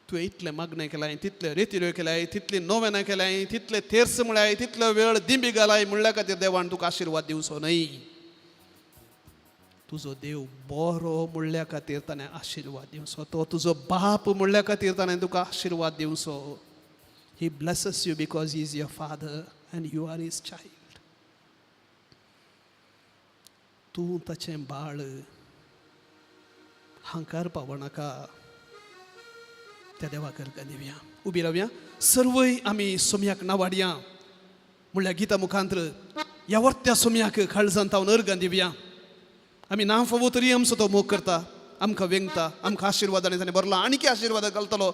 B: तुवें इतलें मागणें केलां, तितलें रेतिऱ्यो केल्याय, तितली नोवेनां केल्याय, तितले तेर्स म्हळ्याय, तितलो वेळ दिंबी घालाय म्हणल्या खातीर देवान तुका आशिर्वाद दिवचो न्हय. तुजो देव बरो म्हणल्या खातीर ताणें आशिर्वाद दिवचो, तो तुजो बाप म्हणल्या खातीर ताणें तुका आशिर्वाद दिवचो. He blesses you because he is your father and you are his child. तूं ताचें बाळ, हांकार पावनाका. त्या देवाक अर्गां दिवया. उबी रावया सर्वय आमी सोम्याक नावाडया म्हणल्यार गीता मुखांत्र ह्या वर्त्या सोम्याक काळजान तावन अर्गां दिवया. आमी ना फावो तरी आमचो तो मोग करता, आमकां वेंगता, आमकां आशिर्वादांनी ताणें भरला, आनीक आशिर्वाद घालतलो,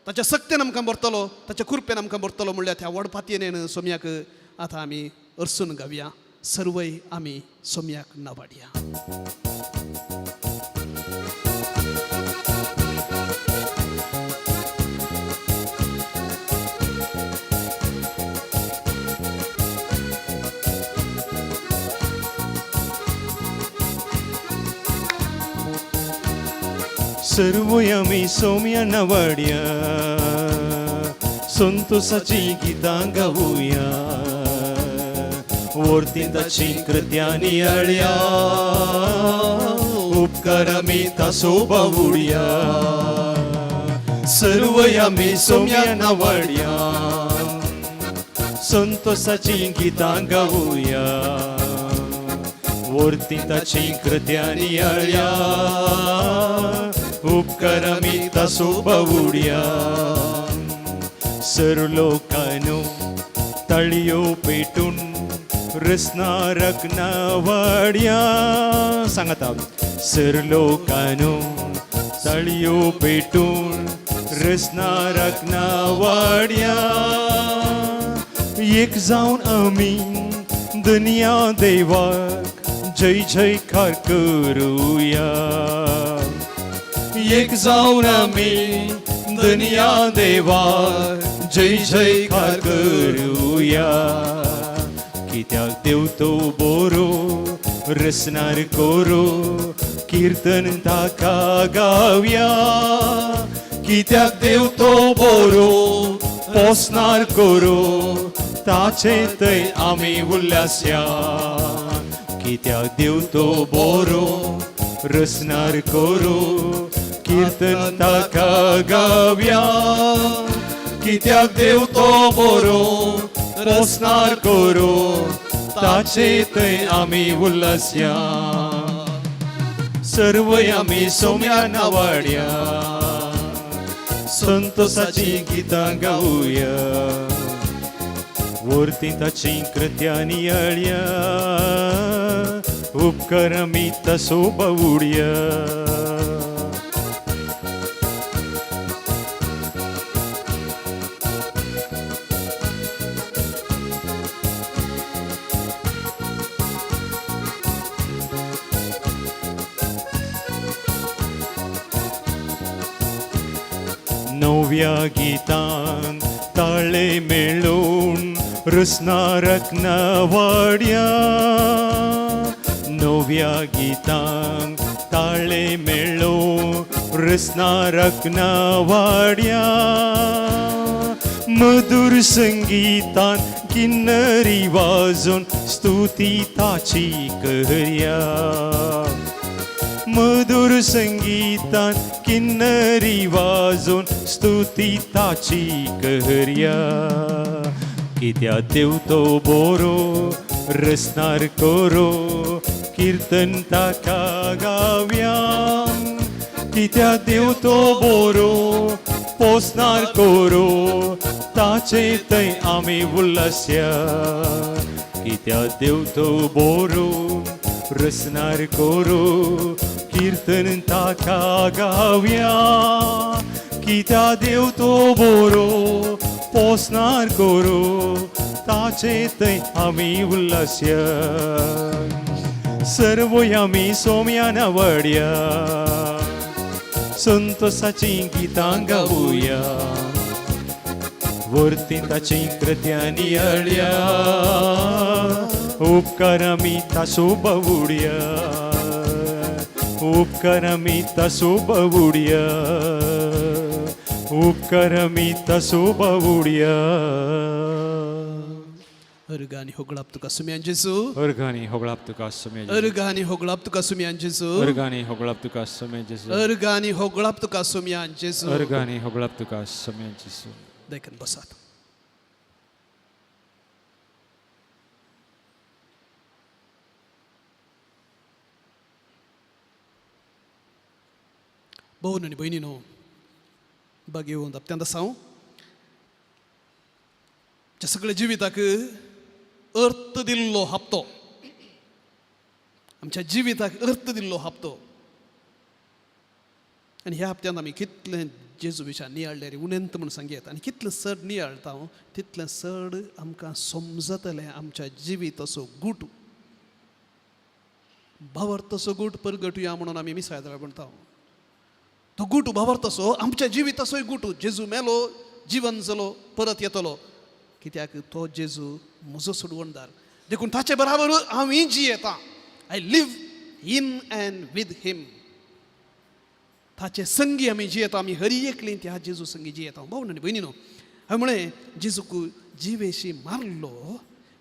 B: ताच्या सक्तेन आमकां भरतलो, ताच्या कृपेन आमकां भरतलो म्हणल्यार त्या व्हड पातयेन सोम्याक आतां आमी अर्सून गावया. सर्वय आमी सोम्याक नावाडया.
A: सर्वय आमी सोम्या नावाडया, संतोषाची गितां गावया, वर्ती ताची कृत्या नियाळया, उपकार आमी तासो बावुडया, सर्व आमी सोम्या नावाडया, संतोषाची गितां गावया, वर्ती ताची कृत्या नियाळया, उपकार आमी तासो बावुडया. सर लोकांनो ताळयो पेटून रसनारक नावाड्या, सांगात, सर लोकांनो ताळयो पेटून रसनारक नावाड्या, एक जावन आमी दुनिया देवाक जय जयकार करुया, एक जावन आमी दुनिया देवाक जय जयकार करुया. कित्याक देव तो बोरो रसनार कोरो, कीर्तन ताका गावया, कित्याक देव तो बोरो पोसनार कोरो, ताचे थंय आमी उल्लासया, कित्याक देव तो बोरो रसनार कोरो, कीर्तन ताका गावया, कित्याक देव तो बोरो रसनार कोरो, ताचे थंय आमी उल्लासया. सर्व आमी सोम्या नावाड्या, संतोषाची गितां गावया, वर्ती ताची कृत्या नियाळया, उपकार आमी तासो बावुडया. नव्या गितान ताळे मेळून रसनारक नावाड्या, नव्या गितान ताळे मेळून रसनारक नावाड्या, मधुर संगीतान किन्नरी वाजून स्तुती ताची करया, मधुर संगीतान किन्नरी वाजून स्तुती ताची करया. कित्याक देव तो बोरो रसनार कोरो, कीर्तन ताका गावया, कित्याक देव तो बोरो पोसनार कोरो, ताचे थंय आमी उल्लासया, कित्याक देव तो बोरो रसनार कोरो, कीर्तन ताका गावया, कित्याक देव तो बोरो पोसनार कोरो, ताचे थंय आमी उल्लासया. सर्व आमी सोम्या नावाड्या, संतोषाची गितां गावया, वर्ती ताची कृत्या नियाळया, उपकार आमी तासो बावुडया, उपकार आमी तासो बावुडया, उपकार आमी तासो बावुडया.
B: अर्गानी होगळाप तुका सुम्यान जेजू,
C: अर्गानी होगळाप तुका सोम्या जेजू,
B: अर्गानी होगळाप तुका सुम्यान जेजू,
C: अर्गानी होगळाप तुका सोम्या जेजू,
B: अर्गानी होगळाप तुका सुम्यान जेजू.
C: अर्गानी होगळाप तुका सोम्या जेजू.
B: देखून बसात. भाऊ आनी भयणीनो, बागेवन हप्त्यांत आसा हांव. आमच्या सगळ्या जिविताक अर्थ दिल्लो हप्तो, आमच्या जिविताक अर्थ दिल्लो हप्तो. आनी ह्या हप्त्यांत आमी कितलें जेजू विशयान नियाळ्ळें रे उणेंत म्हूण सांगयत, आनी कितलें चड नियाळटा हांव तितलें चड आमकां समजतलें आमच्या जिविताचो गूट, भावार्थाचो गूट परगटुया म्हणून आमी मिसाळ म्हणटा. तो गूट भावार्थाचो आमच्या जिविताचोय गूट. जेजू मेलो, जिवन जालो, परत येतलो, कित्याक तो जेजू म्हजो सोडवणदार, देखून ताचे बराबर हांव जियेता. I live in and with him. ताचे संगी आमी जियेता, आमी हरी एकली त्या जेजू संगी जियेता. भाव आनी भयणीनो, हांवें म्हळें जेजूक जिवेशी मारलो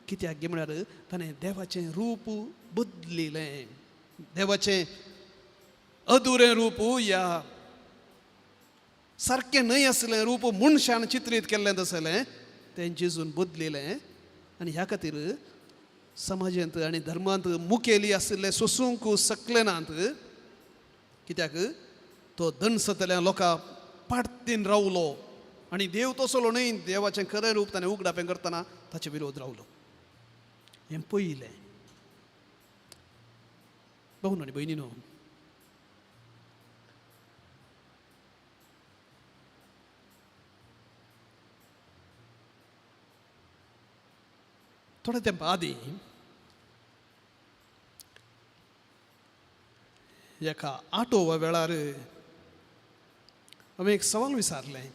B: कित्याक गे म्हळ्यार ताणें देवाचें रूप बदलिलें, देवाचें अधुरें रूप या सारकें न्हय आसलें रूप मनशान चित्रीत केल्लें तसलें तें जेजून बदलिलें. आनी ह्या खातीर समाजांत आनी धर्मांत मुखेली आशिल्ले सोसूंक शकले नात, कित्याक तो दणसतल्या लोकां पाडतीन रावलो आनी देव तसलो न्हय, देवाचें खरें रूप ताणें उगडापें करतना ताचे विरोध रावलो. हें पयलें. भाव आनी भयणी न्हू, थोड्या तेंपा आदीं एका आटोवा वेळार हांवें एक सवाल विचारलें.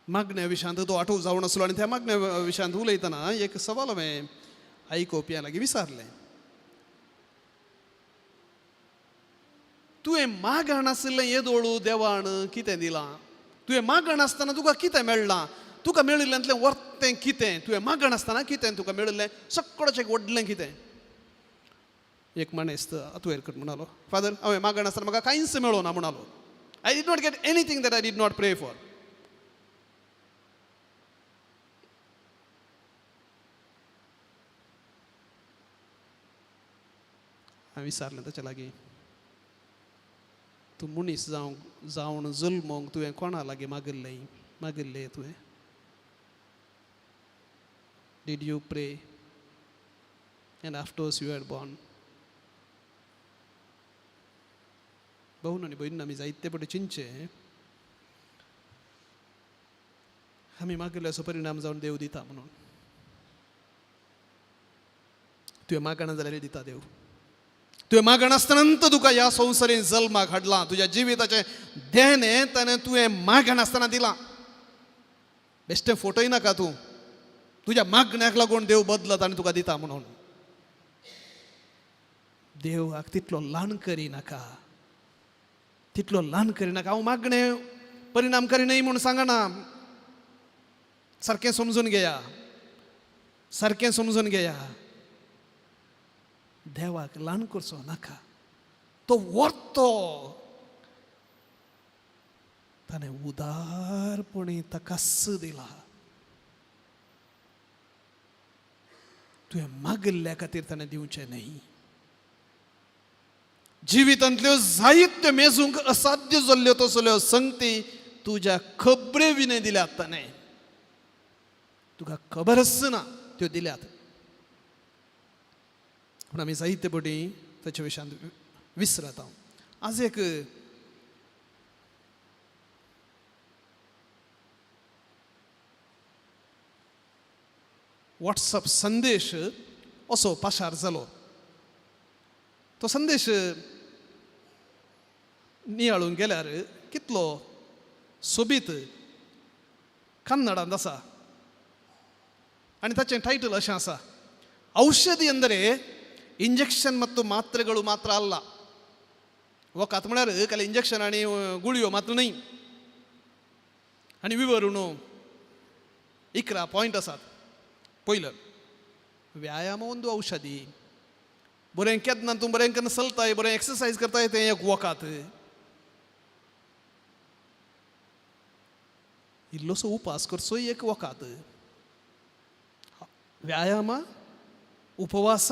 B: मागण्या विशयांत तो आटोव जावन आसलो आनी त्या मागण्या विशयांत उलयतना एक सवाल हांवें आयकोवप्यां लागीं विचारलें, तुवें मागण आशिल्लें येदोळू देवान कितें दिलां? तुवें मागण आसतना तुका कितें मेळ्ळां? तुका मेळिल्ल्यांतलें वर्तें कितें? तुवें मागण आसतना कितें तुका मेळिल्लें सगळें व्हडलें कितें? एक माणेस्त आतुएर कट म्हणालो, फादर हांवें मागण आसतना म्हाका कांयच मेळोना म्हणालो. I did not get anything that I did not pray for. हांवें विचारलें ताच्या लागीं, तूं मनीस जावंक जावन जल्मोंक तुवें कोणा लागीं मागिल्लें मागिल्लें तुवें? Did you pray and afterwards you are born? भाऊ आनी भयणीन आमी जायते पटे चिंतचें, आमी मागिल्ल्याचो परिणाम जावन देव दिता म्हणून. तुवें मागणा जाल्यार दिता देव. तुवें मागण आसतना तुका ह्या संवसारीन जल्माक हाडलां, तुज्या जिविताचें देणें ताणें तुवें मागण आसतना दिलां. बेश्टें फोटोय नाका तूं, तुज्या मागण्याक लागून देव बदलत आनी तुका दिता म्हणून. देवाक तितलो ल्हान करिनाका, तितलो ल्हान करिनाका. हांव मागणें परिणाम करिनाय म्हूण सांगना, सारकें समजून घेया, सारकें समजून घेया. देवाक ल्हान करचो नाका, तो व्हरतो. ताणें उदारपणी ताकाच दिला. तुवें मागिल्ल्या खातीर ताणें दिवचें न्हय. जिवितांतल्यो जायत्यो मेजूंक असाध्य जाल्ल्यो तसल्यो संगती तुज्या खबरे विणें दिल्यात ताणें, तुका खबरच ना त्यो दिल्यात. पूण आमी जायते पटी ताच्या विशयांत विसरता. आज एक वॉट्सअप संदेश असो पाशार जालो. तो संदेश नियाळूंक गेल्यार कितलो सोबीत कन्नडांत आसा आनी ताचें टायटल अशें आसा, ಔಷಧಿ ಅಂದರೆ ಇಂಜೆಕ್ಷನ್ ಮತ್ತು ಮಾತ್ರೆಗಳು ಮಾತ್ರ ಅಲ್ಲ. वखद म्हळ्यार खाली इंजेक्शन आनी गुळयो मात्र न्हय. आनी विवरण 11 पॉयंट आसात. पयलो, व्यायाम ಒಂದು ಔಷಧಿ. बरें केन्ना तूं बरें केन्ना चलताय, बरें एक्सरसायज करताय, तें एक वखद. इल्लोसो उपास करचो एक वखद. व्यायाम, उपवास,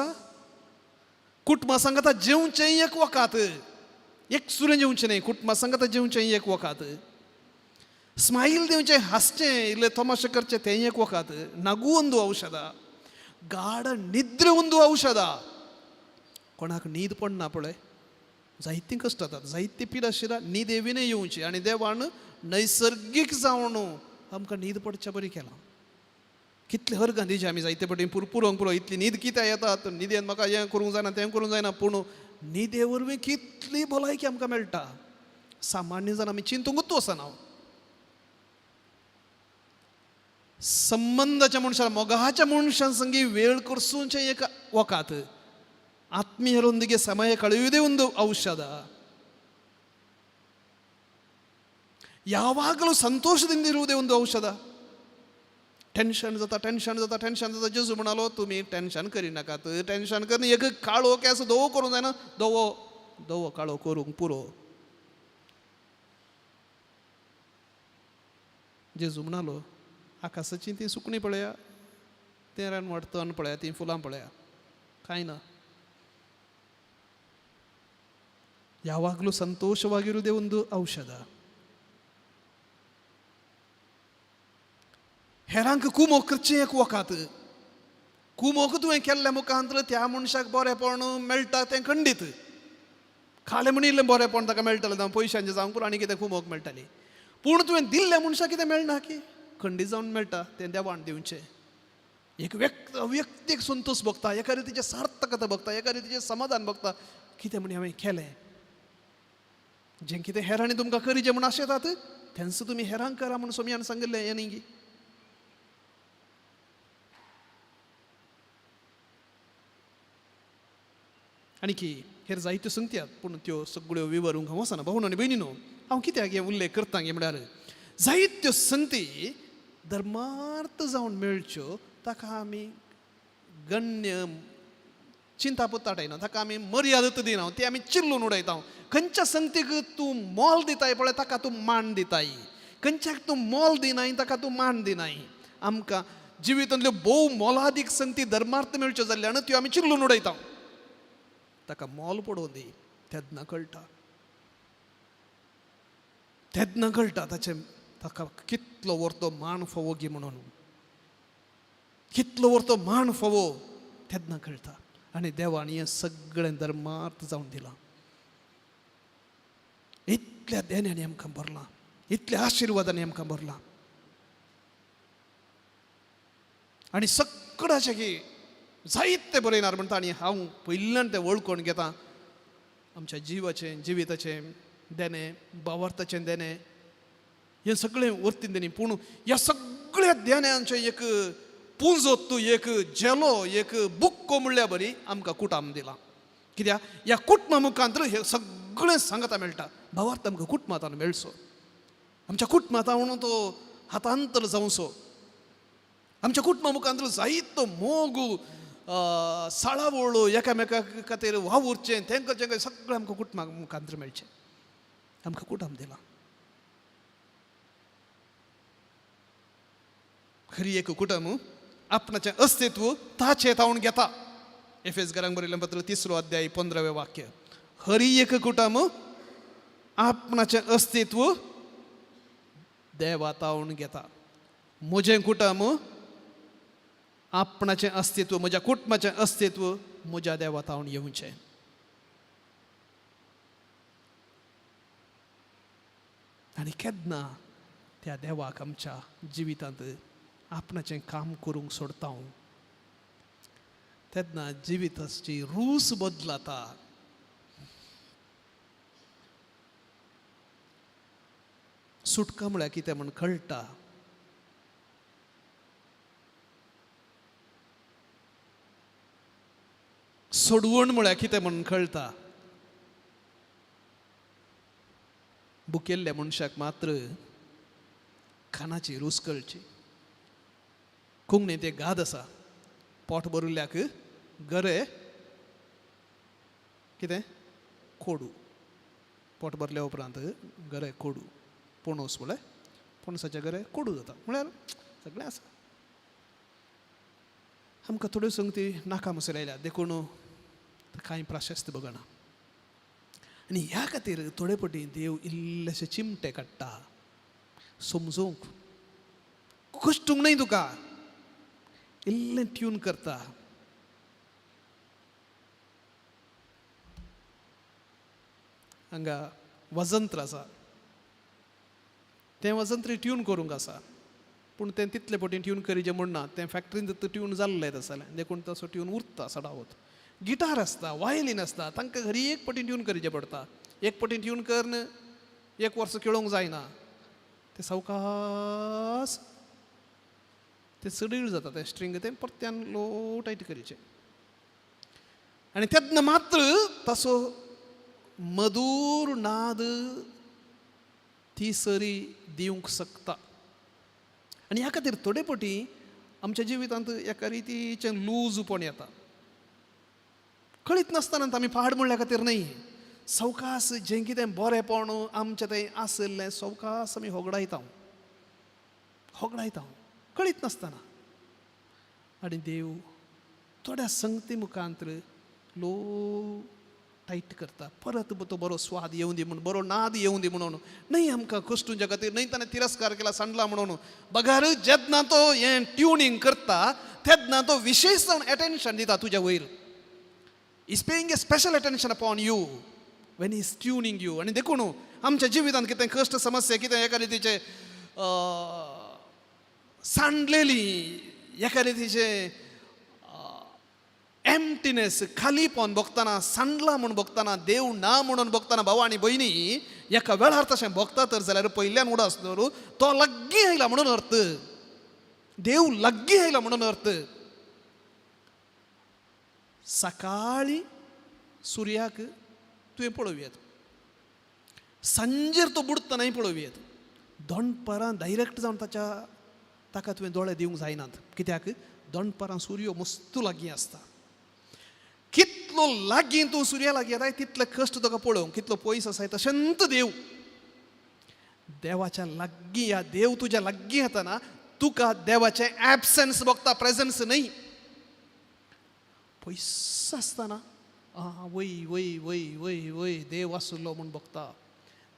B: कुटुंबा सांगता जेवचें एक वखद. एक सुरें जेवचें न्हय, कुटुंबा सांगता जेवचें एक वखद. स्मायल दिवचें, हांसचें, इल्लें तमाशे करचें तें एक वखद. ನಗು ಒಂದು ಔಷಧ, ಗಾಢ ನಿದ್ರೆ ಒಂದು ಔಷಧ. कोणाक न्हीद पडना पळय, जायतीं कश्ट जातात, जायती पिडा शिरा न्हीद विणें येवची आनी देवान नैसर्गीक जावन आमकां न्हीद पडचे बरी केलां. कितले हरगां दिचे आमी जायते पटी पुरपुरोंक पुरो, इतली न्हीद कित्याक येतात, न्हिदेन म्हाका हें करूंक जायना तें करूंक जायना, पूण न्हिदे वरवीं कितली भलायकी आमकां मेळटा. सामान्य जावन आमी चिंतूंकूच वचना. संबंदाच्या मनशां, मोगाच्या मनशां संगी वेळ करसूंचें एक वखद. ಆತ್ಮೀಯರೊಂದಿಗೆ ಸಮಯ ಕಳೆಯುವುದೇ ಒಂದು ಔಷಧ. ಯಾವಾಗಲೂ ಸಂತೋಷದಿಂದ ಇರುವುದೇ ಒಂದು ಔಷಧ. टेन्शन जाता, टेन्शन जाता, टेन्शन जाता. जेजू म्हणालो तुमी टेन्शन करिनाकात, टेन्शन करून एक काळो केंस धवो करूंक जायना, धवो धवो काळो करूंक पुरो. जेजू म्हणालो आकाशाची ती सुकणीं पळया, तें रानवट तण पळया, तीं फुलां पळया, कांय ना. ಯಾವಾಗಲೂ ಸಂತೋಷವಾಗಿರುವುದೇ ಒಂದು ಔಷಧ. हेरांक कुमोक करचें एक वखात. कुमोक तुवें केल्ल्या मुखांतर त्या मनशाक बरेपण मेळटा तें खंडीत. खालें म्हण इल्लें बरेपण ताका मेळटलें, जावं पयशांचें जावं पुरो आनी कितें कुमोक मेळटाली. पूण तुवें दिल्ल्या मनशाक कितें मेळना की खंडीत जावन मेळटा तें देवान दिवचें. एक व्यक्त व्यक्तीक संतोश भोगता, एका रितीचें सार्थकता भोगता, एका रितीचें समाधान भोगता. कितें म्हण हांवें केलें, जें कितें हेरांनी तुमकां करीचें म्हूण आशेतात तेंच तुमी हेरांक करा म्हूण सोमयान सांगिल्लें हें न्ही. आनी की हेर जायत्यो संगत्यात पूण त्यो सगळ्यो विवरूंक हांव वचना. भावनो आनी भयणीनो, हांव कित्याक हें उल्लेख करता गे म्हळ्यार जायत्यो संगती धर्मार्थ जावन मेळच्यो ताका आमी गण्य चिंता पुताटायना, ताका आमी मर्यादा दिना, ती आमी चिल्लून उडयता. खंयच्या संगतीक तूं मोल दिताय पळय ताका तूं मान दिताय, खंयच्याक तूं मोल दिनाय ताका तूं मान दिनाय. आमकां जिवितांतल्यो भोव मोलादीक संगती धर्मार्थ मेळच्यो जाल्ल्यान त्यो आमी चिल्लून उडयता. ताका मोल पडोवं दी, तेन्ना कळटा, तेन्ना कळटा ताचें ताका कितलो व्हरतो मान फावो गी म्हणून, कितलो व्हरतो मान फावो तेन्ना कळटा. आनी देवान हें सगळें धर्मार्थ जावन दिलां. इतल्या देण्यांनी आमकां भरलां, इतल्या आशिर्वादांनी आमकां भरलां. आनी सगळ्याचें की जायते बरयणार म्हणटा. आनी हांव पयल्यान तें वळखून घेता आमच्या जिवाचें जिविताचें देणें, भावार्थाचें देणें, हें सगळें वर्तीन देणें. पूण ह्या सगळ्या देण्यांचें एक पुंजोत, एक झेलो, एक बुक्को म्हणल्यार बरी आमकां कुटाम दिलां. कित्याक ह्या कुटुंबा मुखांतर हें सगळें सांगता मेळटा. भावार्थ आमकां कुटुंबांत मेळचो, आमच्या कुटुंबांत म्हणून तो हातांतर जावचो. आमच्या कुटुंबा मुखांतर जायतो मोग, साळावळ, एकामेका खातीर वावुरचें, तें करचें, सगळें आमकां कुटुंबा मुखांतर मेळचें. आमकां कुटुंब दिलां. खरी एक कुटुंब आपणाचें अस्तित्व ताचें तावून घेता. एफेस घरांक बरयल्लें पत्र 3 अध्याय 15वें वाक्य. हरी एक कुटुंब आपणाचें अस्तित्व देवा तावून घेता. म्हजें कुटुंब आपणाचें अस्तित्व, म्हज्या कुटुंबाचें अस्तित्व म्हज्या देवा तावून येवचें. आनी केन्ना त्या देवाक आमच्या जिवितांत आपणाचें काम करूंक सोडता हांव तेन्ना जिविताची रूच बदलता. सुटका म्हळ्यार कितें म्हूण कळटा. सोडवण म्हळ्यार कितें म्हूण कळटा. भुकेल्ल्या मनशाक मात्र खाणाची रूच कळची. कोंकणींत एक गाद आसा, पोट भरिल्ल्याक गरे कितें कोडू. पोट भरल्या उपरांत गरे कोडू, पणस म्हळ्यार पणसाचे गरे कोडू जाता, म्हळ्यार सगळें आसा. आमकां थोड्यो संगती नाका मसर आयल्या देखून कांय प्राशस्त बगना. आनी ह्या खातीर थोडे पटी देव इल्लेशे चिमटे काडटा समजूंक, कश्टूंक न्हय तुका, इल्लें ट्यून करता. हांगा वजंत्र आसा, तें वजंत्र ट्यून करूंक आसा, पूण तें तितले पटी ट्यून करीचें म्हूण ना, तें फॅक्टरीन ट्यून जाल्लें आसलें देखून तसो ट्यून उरता सडावत. गिटार आसता, वायलीन आसता, तांकां घरी एक पटी ट्यून करीचें पडटा. एक पटी ट्यून करून एक वर्स खेळोंक जायना, तें सावकास तें सडीळ जाता, तें स्ट्रींग तें परत्यान लो टायट करीचें. आनी तेन्ना मात्र तसो मधूर नाद ती सरी दिवंक शकता. आनी ह्या खातीर थोडे पटी आमच्या जिवितांत एका रितीचें लूजपण येता. कळीत नासतना आमी पाड म्हणल्या खातीर न्हय, सवकास जें कितें बरेंपण आमचें थंय आशिल्लें सवकास आमी होगडायता होगडायता कळीत नासतना. आनी देव थोड्या संगती मुखांत लो टायट करता, परत तो बरो स्वाद येवं दी म्हणून, बरो नाद येवं दी म्हणून. न्हय आमकां कश्टूंच्या खातीर न्हय ताणें तिरस्कार केला सांडला म्हणून. बगार जेन्ना तो हें ट्युनींग करता तेन्ना तो विशेश जावन एटेन्शन दिता तुज्या वयर. Is paying a special attention upon you when is tuning you. आनी देखून आमच्या जिवितांत कितें कश्ट समस्या कितें एका रितीचें सांडलेली, एका रितीचें एम्प्टीनेस, खालीपण भोगतना, सांडला म्हूण भोगतना, देव ना म्हणून भोगतना, भाव आनी भयणी एका वेळार तशें भोगता तर जाल्यार पयल्यान उडास दवरू तो लागीं आयला म्हणून अर्थ, देव लागीं आयला म्हणून अर्थ. सकाळीं सुर्याक तुवें पळोवयेत, सांजेर तो बुडटनाय पळोवयेत, दनपारां डायरेक्ट जावन ताच्या ताका तुवें दोळे दिवंक जायनात. कित्याक? दनपारां सुर्यो मस्त लागीं आसता. कितलो लागीं तूं सुर्या लागीं येताय तितले कश्ट तुका पळोवंक, कितलो पयस आसाय तशेंच देव देवाच्या लागीं या देव तुज्या लागीं येतना तुका देवाचें एबसन्स भोगता, प्रेजन्स न्हय. पयस आसतना आं वय वय वय वय वय देव आसलो म्हूण भोगता.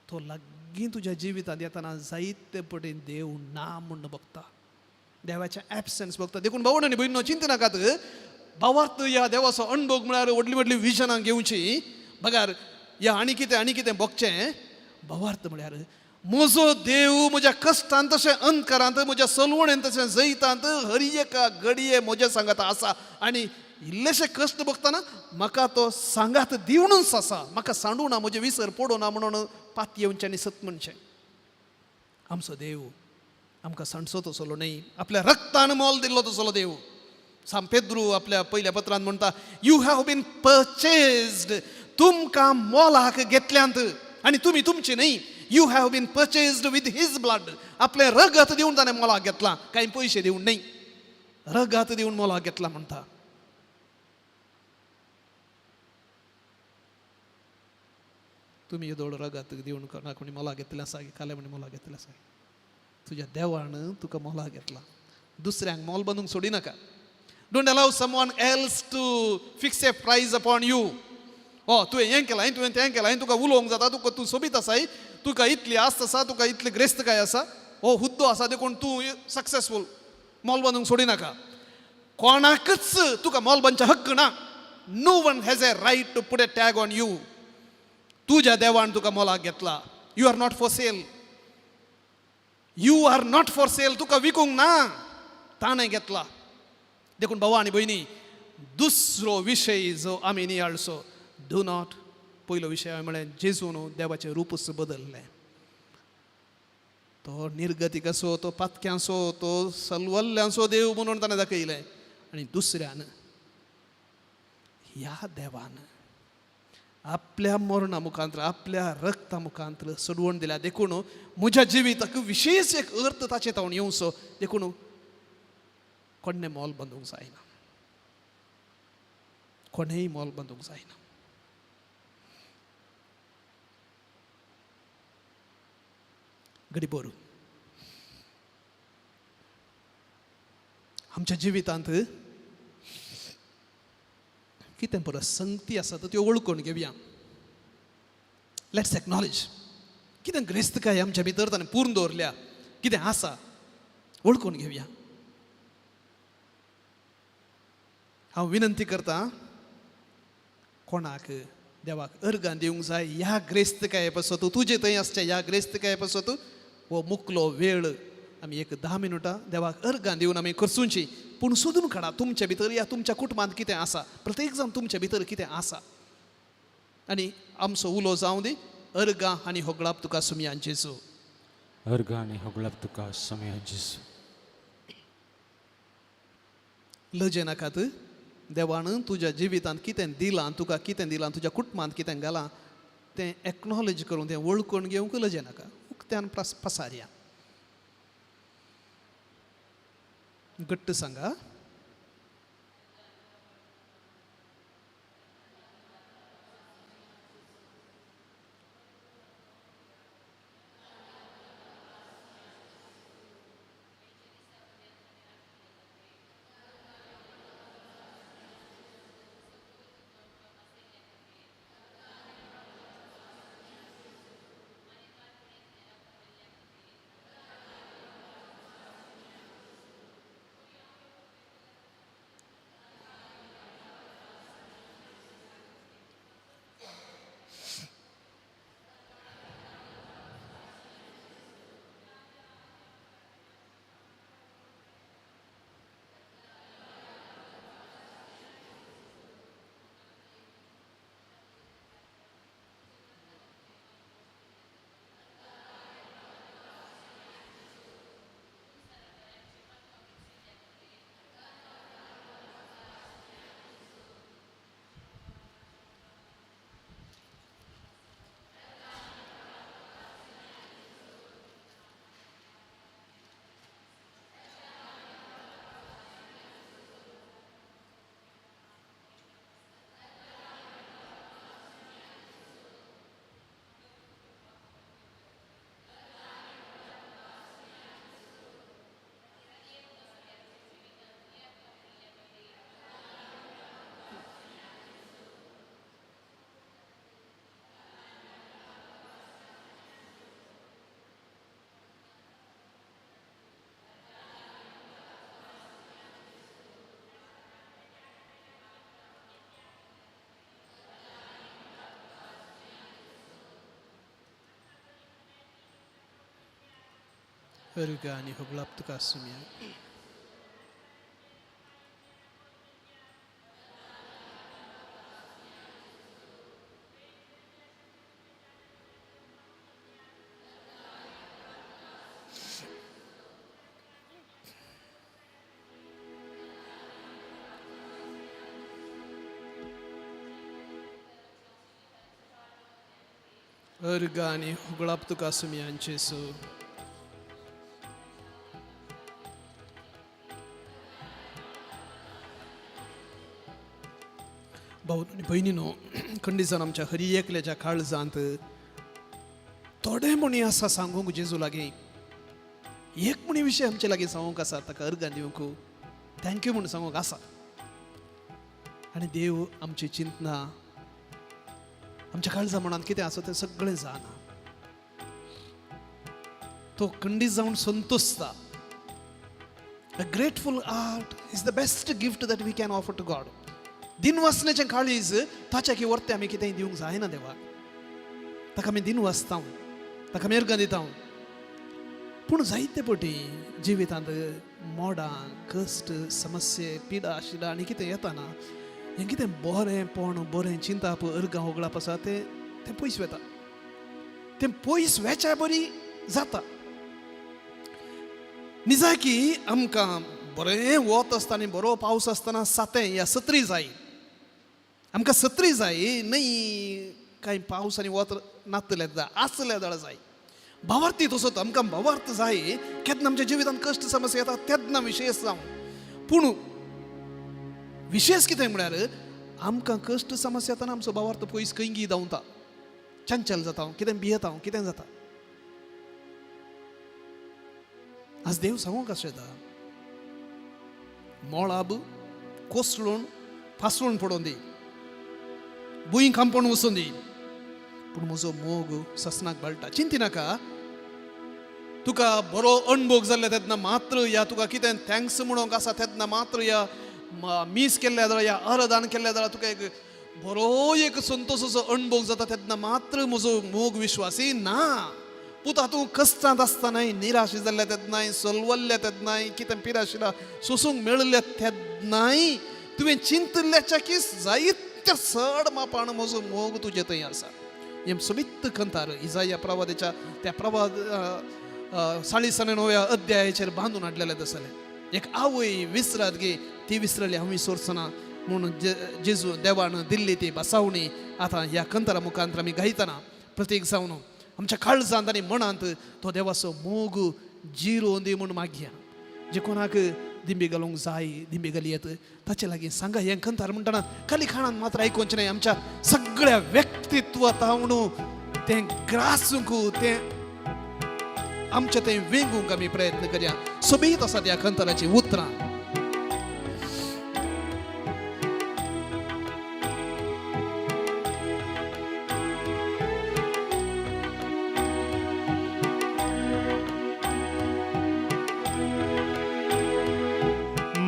B: तो लागीं तुज्या जिवितांत येतना जायते पटीन देव ना म्हूण भोगता, देवाचें एबसन्स भोगता. देखून भावण आनी भयणीनो चिंता नाकात. भावार्थ ह्या देवाचो अणभोग म्हळ्यार व्हडली व्हडली विजनां घेवची बगार या आनी कितें आनी कितें भोगचें. भावार्थ म्हळ्यार म्हजो देव म्हज्या कश्टांत तशें अंधकारांत, म्हज्या सलवणेंत तशें जैतांत हर एका घडये म्हज्या सांगात आसा. आनी इल्लेशे कश्ट भोगतना म्हाका तो सांगात दिवनूच आसा, म्हाका सांडू ना, म्हजें विसर पडूं ना म्हणून पातयेवचें आनी सत म्हणचें. आमचो देव आमकां सांडचो तसलो न्हय, आपल्या रक्तान मोल दिल्लो तसलो देव. सांत पेद्रू आपल्या पयल्या पत्रांत म्हणटा, you have been purchased, तुमकां मोलाक घेतल्यांत आनी तुमी तुमची न्हय. You have been purchased with his blood, आपलें रगत दिवन ताणें मोलाक घेतलां, कांय पयशे दिवन न्हय, रगत दिवन मोलाक घेतलां म्हणटा. तुमी येदोळ रगत दिवन कोणाक कोणी मोलाक घेतलें आसा, काले म्हणी मोलाक घेतलें आसा, तुज्या देवान तुका मोलाक घेतला. दुसऱ्यांक मोल बांदूंक सोडी नाका. Don't allow someone else to fix a price upon you. ओ तुवें हें केलां, तुवें तें केलां, तुका उलोवंक जाता, तुका तूं सोबीत आसाय, तुका इतली आस्त आसा, तुका इतली ग्रेस्तकाय आसा, हो हुद्दो आसा, देखून तूं सक्सेसफूल. मोल बांदूंक सोडी नाका. कोणाकच तुका मोल बांदचे हक्क ना. No one has a right to put a tag on you. तुज्या देवान तुका मोलाक घेतला. You are not for sale, you are not for sale. तुका विकूंक ना, ताणें घेतला. देखून भावा आनी भयणी, दुसरो विशय जो आमी नियाळचो, do not, पयलो विशय हांवें म्हळें जेजून देवाचें रूपच बदल्लें. तो निर्गतिकाचो, तो पातक्यांचो, तो सलवल्ल्यांचो देव म्हणून ताणें दाखयलें. आनी दुसऱ्यान ह्या देवान आपल्या मरणा मुखांत, आपल्या रक्ता मुखांत सोडवण दिल्या. देखून म्हज्या जिविताक विशेश एक अर्थ ताचे तावन येवचो, देखून कोणें मोल बांदूंक जायना, कोणेंय मोल बांदूंक जायना. घडी बरू आमच्या जिवितांत कितें परत संगती आसा त्यो वळखून घेवया. Let's acknowledge कितें ग्रेस्तकाय आमच्या भितर ताणें पूर्ण दवरल्या, कितें आसा वळखून घेवया. हांव विनंती करतां कोणाक देवाक अर्गां दिवंक जाय ह्या ग्रेस्तकाये पासत, तुजे थंय आसच्या ह्या ग्रेस्तकाये पासत हो मुकलो वेळ आमी एक 10 मिनटां देवाक अर्गां दिवन आमी खर्चुची. पूण सोदून काडा तुमच्या भितर या तुमच्या कुटुंबांत कितें आसा, प्रत्येक जाण तुमच्या भितर कितें आसा. आनी आमचो उलो जावं दी अर्गां आनी होगळाप तुका सुमयान जेजू.
C: अर्गां आनी होगळाप तुका सुमयान जेजू.
B: लजे नाकात. देवान तुज्या जिवितांत कितें दिलां, तुका कितें दिलां, तुज्या कुटुंबांत कितें घालां तें एक्नॉलेज करून तें वळखून घेवंक लजे नाका. उक्त्यान पसारया. घट्ट सांगा. अर्घ आनी होगळाप तुका आसुया. अर्घ आनी होगळाप तुका आसुया जेसू. भाऊ आनी भयणीनो, खंडीसान आमच्या हरी एकल्याच्या काळजांत थोडे म्हणी आसा सांगूंक जेजू लागीं. एक म्हणी विशय आमचे लागीं सांगूंक आसा, ताका अर्गां दिवंक thank you म्हूण सांगूंक आसा. आनी देव आमची चिंतना आमच्या काळजा मनांत कितें आसा तें सगळें जाणा. तो खंडीत जावन संतोशता. A grateful heart is the best gift that we can offer to God. दिनवासनेचें काळीज ताच्या की वर्ते आमी कितेंय दिवंक जायना देवाक. ताका आमी दिनवासता, ताका आमी अर्गां दिता. पूण जायते पटी जिवितांत मोडां, कश्ट, समस्ये, पिडा शिडा आनी कितें येताना हें कितें बरेंपण, बरें चिंताप, अर्गां होगळाप आसा तें तें पयस वता. तें पयस वेच्या बरी जाता. निजाकी आमकां बरें वत आसतना आनी बरो पावस आसतना सातें या सत्री जाय. आमकां सत्री जाय न्हय कांय पावस आनी वत नातलें आसलें जाल्यार जाय. भावार्थी तसोच आमकां भावार्थ जाय. केन्ना आमच्या जिवितांत कश्ट समस्या येता तेन्ना विशेश जावं. पूण विशेश कितें म्हळ्यार आमकां कश्ट समस्या येतना आमचो भावार्थ पयस खंयगी धांवता, चंचल जाता, कितें भियेता, कितें जाता. आज देव सांगूंक आसता येता, मोळाब कोसळून फासळून पडोवन दी, भूंय खांपोवन वचून दी, पूण म्हजो मोग ससनाक बळटा. चिंती नाका तुका बरो अणभोग जाल्ले तेन्ना मात्र, या तुका कितें thanks म्हणूंक आसा तेन्ना मात्र, या मीस केल्ल्या जाल्यार या आराधन केल्ल्या जाल्यार तुका एक बरो एक संतोषाचो अणभोग जाता तेन्ना मात्र म्हजो मोग विश्वासी ना. पुता, तूं कश्टांत आसतनाय, निराश जाल्ल्या तेन्नाय, सलवल्ल्या तेन्नाय, कितें पिराशिला सोसूंक मेळिल्ल्या तेन्नाय तुवें चिंतिल्ल्याच्या की जायत्या चड मापान म्हजो मोग तुजे थंय आसा. हें सोबीत कंतार इजाया प्रवादाच्या त्या प्रवाद 49व्या अध्यायाचेर बांदून हाडलेलें तसलें. एक आवय विसरात गे ती विसरली हांव विसरचना म्हणून जेजू देवान दिल्ली ती बसावणी आतां ह्या कंतारा मुखांत आमी गायतना प्रतीक जावन आमच्या काळजांत आनी मनांत तो देवाचो मोग जिरोवन दी म्हूण मागया. जे कोणाक दिंबी घालूंक जाय, दिंबी घाली येत, ताचे लागीं सांगा. हें कंतार म्हणटना खाली खाणान मात्र आयकुचें न्हय, आमच्या सगळ्या व्यक्तित्वांत तें ग्रासूंक, तें आमच्या तें वेंगूंक आमी प्रयत्न करया. सोबीत आसा त्या कंताराचीं उतरां.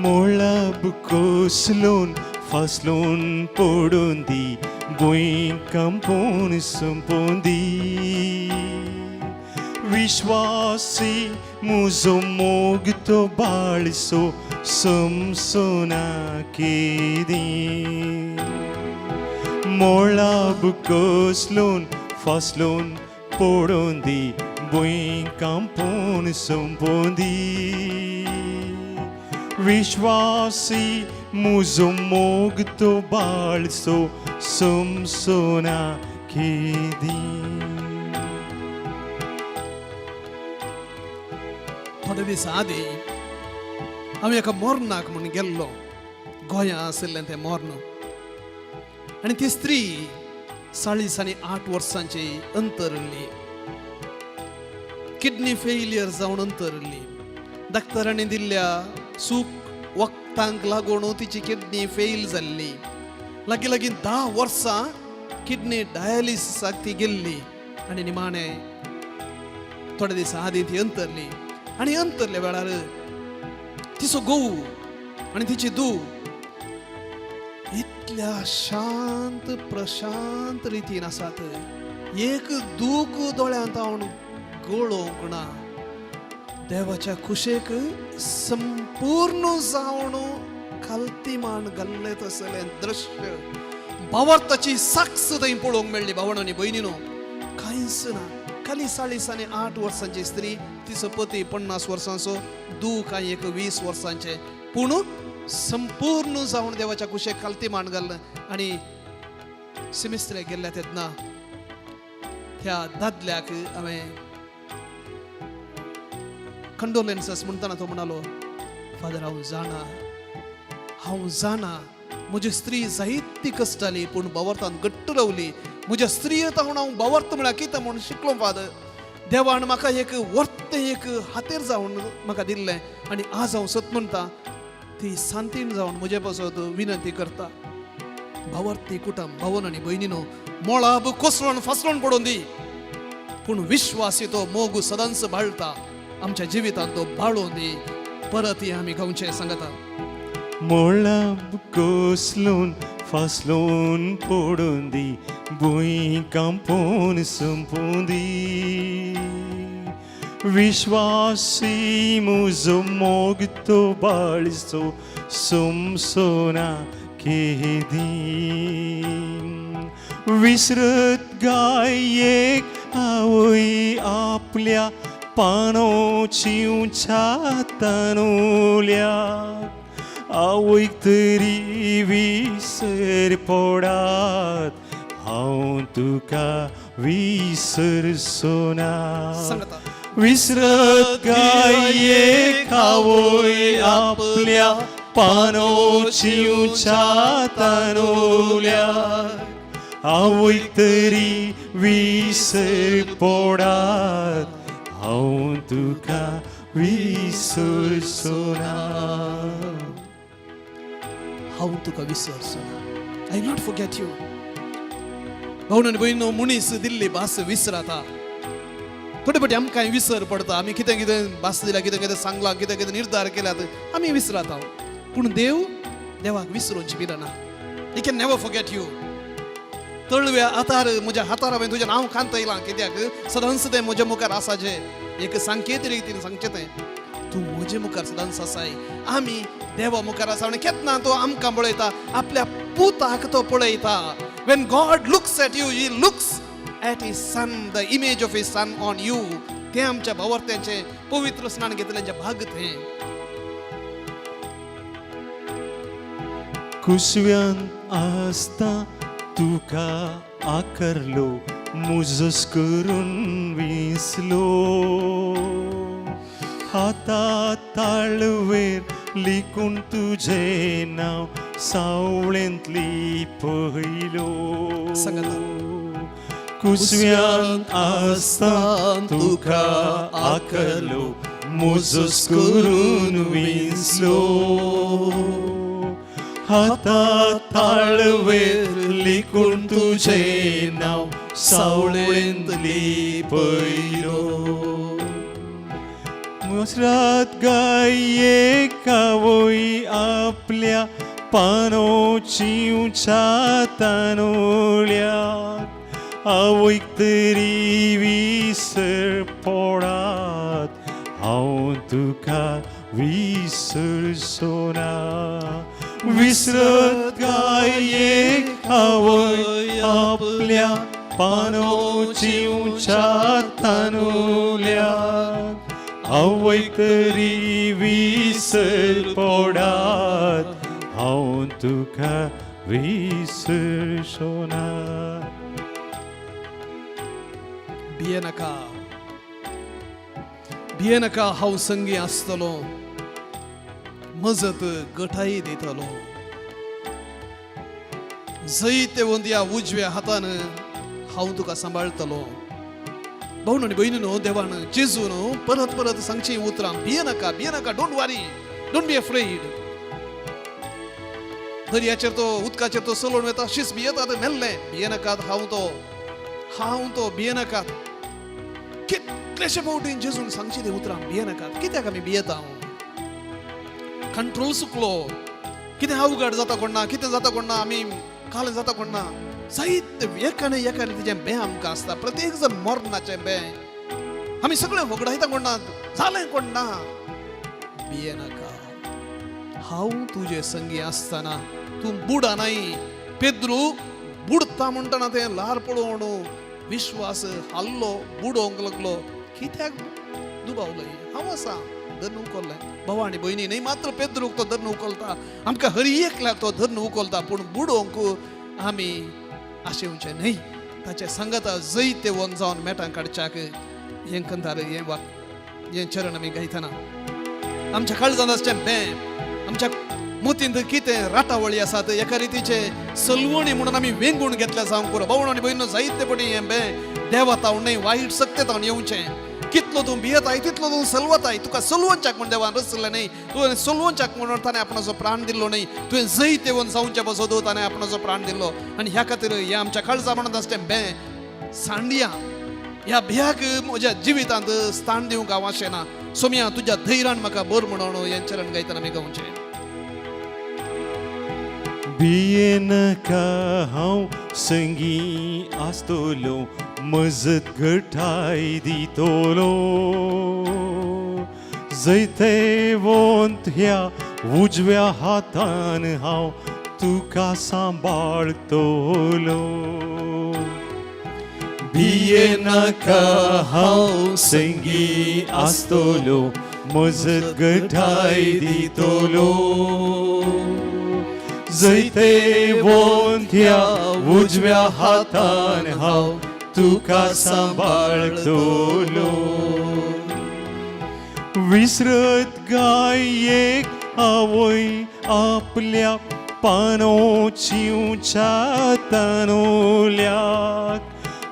A: मोळाब कोसलून फासलून पडून दी, भूंय कांपून सोंपून दी. विश्वासी मुजो मोग तो बाळसो समसोना केदी. मोळाब कोसलून फासलून पडून दी, भूंय कांपून सोंपून दी. विश्वासी मुजो मोग तो बाळसो समसोना केदी.
B: थोडे दीस आदीं हांव एका मोर्नाक म्हूण गेल्लो. गोंया आशिल्लें तें मोर्न. आनी ती स्त्री 48 वर्सांची अंतरली, किडनी फेलियर जावन अंतरली. डॉक्टरांनी दिल्ल्या चूक वखदांक लागून तिची किडनी फेल जाल्ली. लागीं लागीं 10 वर्सां किडनी डायलिसिसाक ती गेल्ली आनी निमाणें थोडे दीस आदीं ती अंतरली. आनी अंतरल्या वेळार तिचो घोव आनी तिची धूव इतल्या शांत प्रशांत रितीन आसात. एक दूख दोळ्यांत हांव गळोवंक ना. देवाच्या कुशेक संपूर्ण जावन खालती मान घाल्ले तसलें दृश्य, भावार्थाची साक्ष थंय पळोवंक मेळ्ळी. भावण आनी भयणीनो, कांयच ना. खाली 48 वर्सांची स्त्री, तिचो पती 50 वर्सांचो, धूव कांय एक 20 वर्सांचे, पूण संपूर्ण जावन देवाच्या कुशेक खालती मान घाल्लें. आनी सिमिस्त्रे गेल्ल्या तेन्ना त्या दादल्याक हांवें कंडोलेन्सस म्हणटना तो म्हणालो, फादर, हांव जाणा, हांव जाणा, म्हजी स्त्री जायती कश्टाली पूण भावार्थान घट्ट रावली. म्हज्या स्त्रीयेत हांव भावार्थ म्हळ्यार कितें म्हूण शिकलो. फादर, देवान म्हाका एक वर्तें एक हातेर जावन म्हाका दिल्लें आनी आज हांव सत म्हणटा. ती सांतीन जावन म्हजे पासत विनंती करता. भावार्थी कुटुंब, भावन आनी भयणीनो, मोळाब कोसळून फासळून पडून दी, पूण विश्वासी तो मोग सदांच बाळटा. आमच्या जिवितांत तो बाळोवन दी. परत हे आमी गावचें सांगता.
A: मोळाब कोसलून फासलून पडून दी, भूंय कांपून सोंपून दी. विश्वासी मुजो मोग तो बाळसो सोमसोना केदी. विसरत गाय एक आवय आपल्या पानोची उंचा तानुल्या, आवयक तरी विसर पडात, हांव तुका विसरचो ना.
B: सांगता.
A: विसरत गाय एक आवय आपल्या पानोची उंचा तानुल्या, आवयक तरी विसर पडात, हांव तुका विसरचो ना.
B: हांव तुका विसरचो ना. I not forget you. भावण आनी भयणीनो, मनीस दिल्ली भास विसरता. थोडे फावटी आमकां विसर पडटा. आमी कितें कितें भास दिल्या, कितें कितें सांगलां, कितें कितें निर्धार केल्यात, आमी विसरता. पूण देव, देवाक विसरोवची Pirna. He can never forget you. तळव्या हातार, म्हज्या हातार हांवें तुजें नांव कांतयलां, कित्याक सदांच तें म्हज्या मुखार आसाचें. एक सांकेत रितीन सांगचें तें, तूं म्हजे मुखार सदांच आसाय. आमी देवा मुखार आसा आनी केन्ना तो आमकां पळयता, आपल्या पुताक तो पळयता. When God looks at you, he looks at his son, the image of his son on you. तें आमच्या भावार्थ्यांचें पवित्र स्नान घेतल्याचें भाग तें.
A: कुसव्यान आसता तुका आकरलो. मुजस करून विसलो हाता ताळवेर लिखून तुझे नांव सावळेंतली पयलो
B: सांगात.
A: कुसव्यांत आसता तुका आकलो मुजस करून विसलो हाता ताळवेर लिखून तुझे नांव सावळेंतली पयलो मुसरात गाये कावय आपल्या पानोची उंचा तानुल्याक आवयक तरी विसर पडात हांव तुका विसरचो ना विसरत गाये आवय आपल्या पानोची उंचा तानुल्याक आवयक तरी विसर पडात हांव तुका विसरचो ना.
B: भियेनाका, भियेनाका, हांव संगी आसतलो, मजत गठाई दितलो. जैतेवंत ह्या उजव्या हातान हांव तुका सांबाळटलो. भावन आनी भयणीनो, देवान जेजून परत परत सांगची उतरां, भियेनाका, भियेनाका, don't worry, don't be afraid. दर्याचेर तो उदकाचेर तो चलोवन वता, शीस भियेतात मेल्लें. भियेनाकात, हांव तो, हांव तो, भियेनाकात. कितलेशे फावटी जेजून सांगची ती उतरां, भियेनाकात. कित्याक आमी भियेता? कंट्रोल चुकलो, कितें अवघड जाता कोण ना, कितें जाता कोण ना, आमी काल जाता कोण ना. जायते एकाने एका रितीचें बें आमकां आसता. प्रत्येक जण मरणाचें बें आमी सगळें होगडायता कोण ना, जालें कोण ना. भियेनाका, हांव तुजे संगी आसतना तूं बुडा नाय. पेद्रू बुडता म्हणटना तें ल्हार पळोवन विश्वास हाल्लो, बुडोवंक लागलो. कित्याक दुबावलो? हांव आसा, धरून उखल्लें. भावा आनी भयणी, न्हय मात्र पेद्रूक तो धरून उखलता, आमकां हर एकल्याक तो धरून उखलता. पूण बुडोवंक आमी आशेवचें न्हय. ताचे सांगाता जैतेवंत जावन मेटां काडच्याक हें कंतार, हें वाक, हें चरण आमी गायतना आमच्या काळजांत आसचें बें, आमच्या मतींत कितें राटावळी आसात, एका रितीचे सलवणी म्हणून आमी वेंगून घेतल्या जावंक पुरो. भावण आनी भयणीनो, जायते पटी हें बें देवा तावन न्हय, वायट सक्ते तावन येवचें. कितलो तूं भियेताय तितलो तूं सलवताय. तुका सलवंच्याक म्हण देवान रचलें न्हय. तुवें सलवंच्याक म्हणून ताणें आपणाचो प्राण दिल्लो न्हय. तुवें जैतेवंत जावच्या पासत ताणें आपणाचो प्राण दिल्लो. आनी ह्या खातीर हें आमच्या काळजा म्हणत आसचें बें सांडया. ह्या भियाक म्हज्या जिवितांत स्थान दिवंक हांव आशेना. सोमया, तुज्या धैर्यान म्हाका बर म्हणून हें चरण गायतना आमी गावचें.
A: भियेनाका, हांव संगी आसतलो, मजत घटाय दितलो. जैतेवंत ह्या उजव्या हातान हांव तुका सांबाळटलो. भियेनाका, हांव संगी आसतलो, मजत घटाय दितलो. जैतेवंत ह्या उजव्या हातान हांव तुका सांबाळटलो. विसरत गायेक आवय आपल्या पानोची उंचा तानुल्याक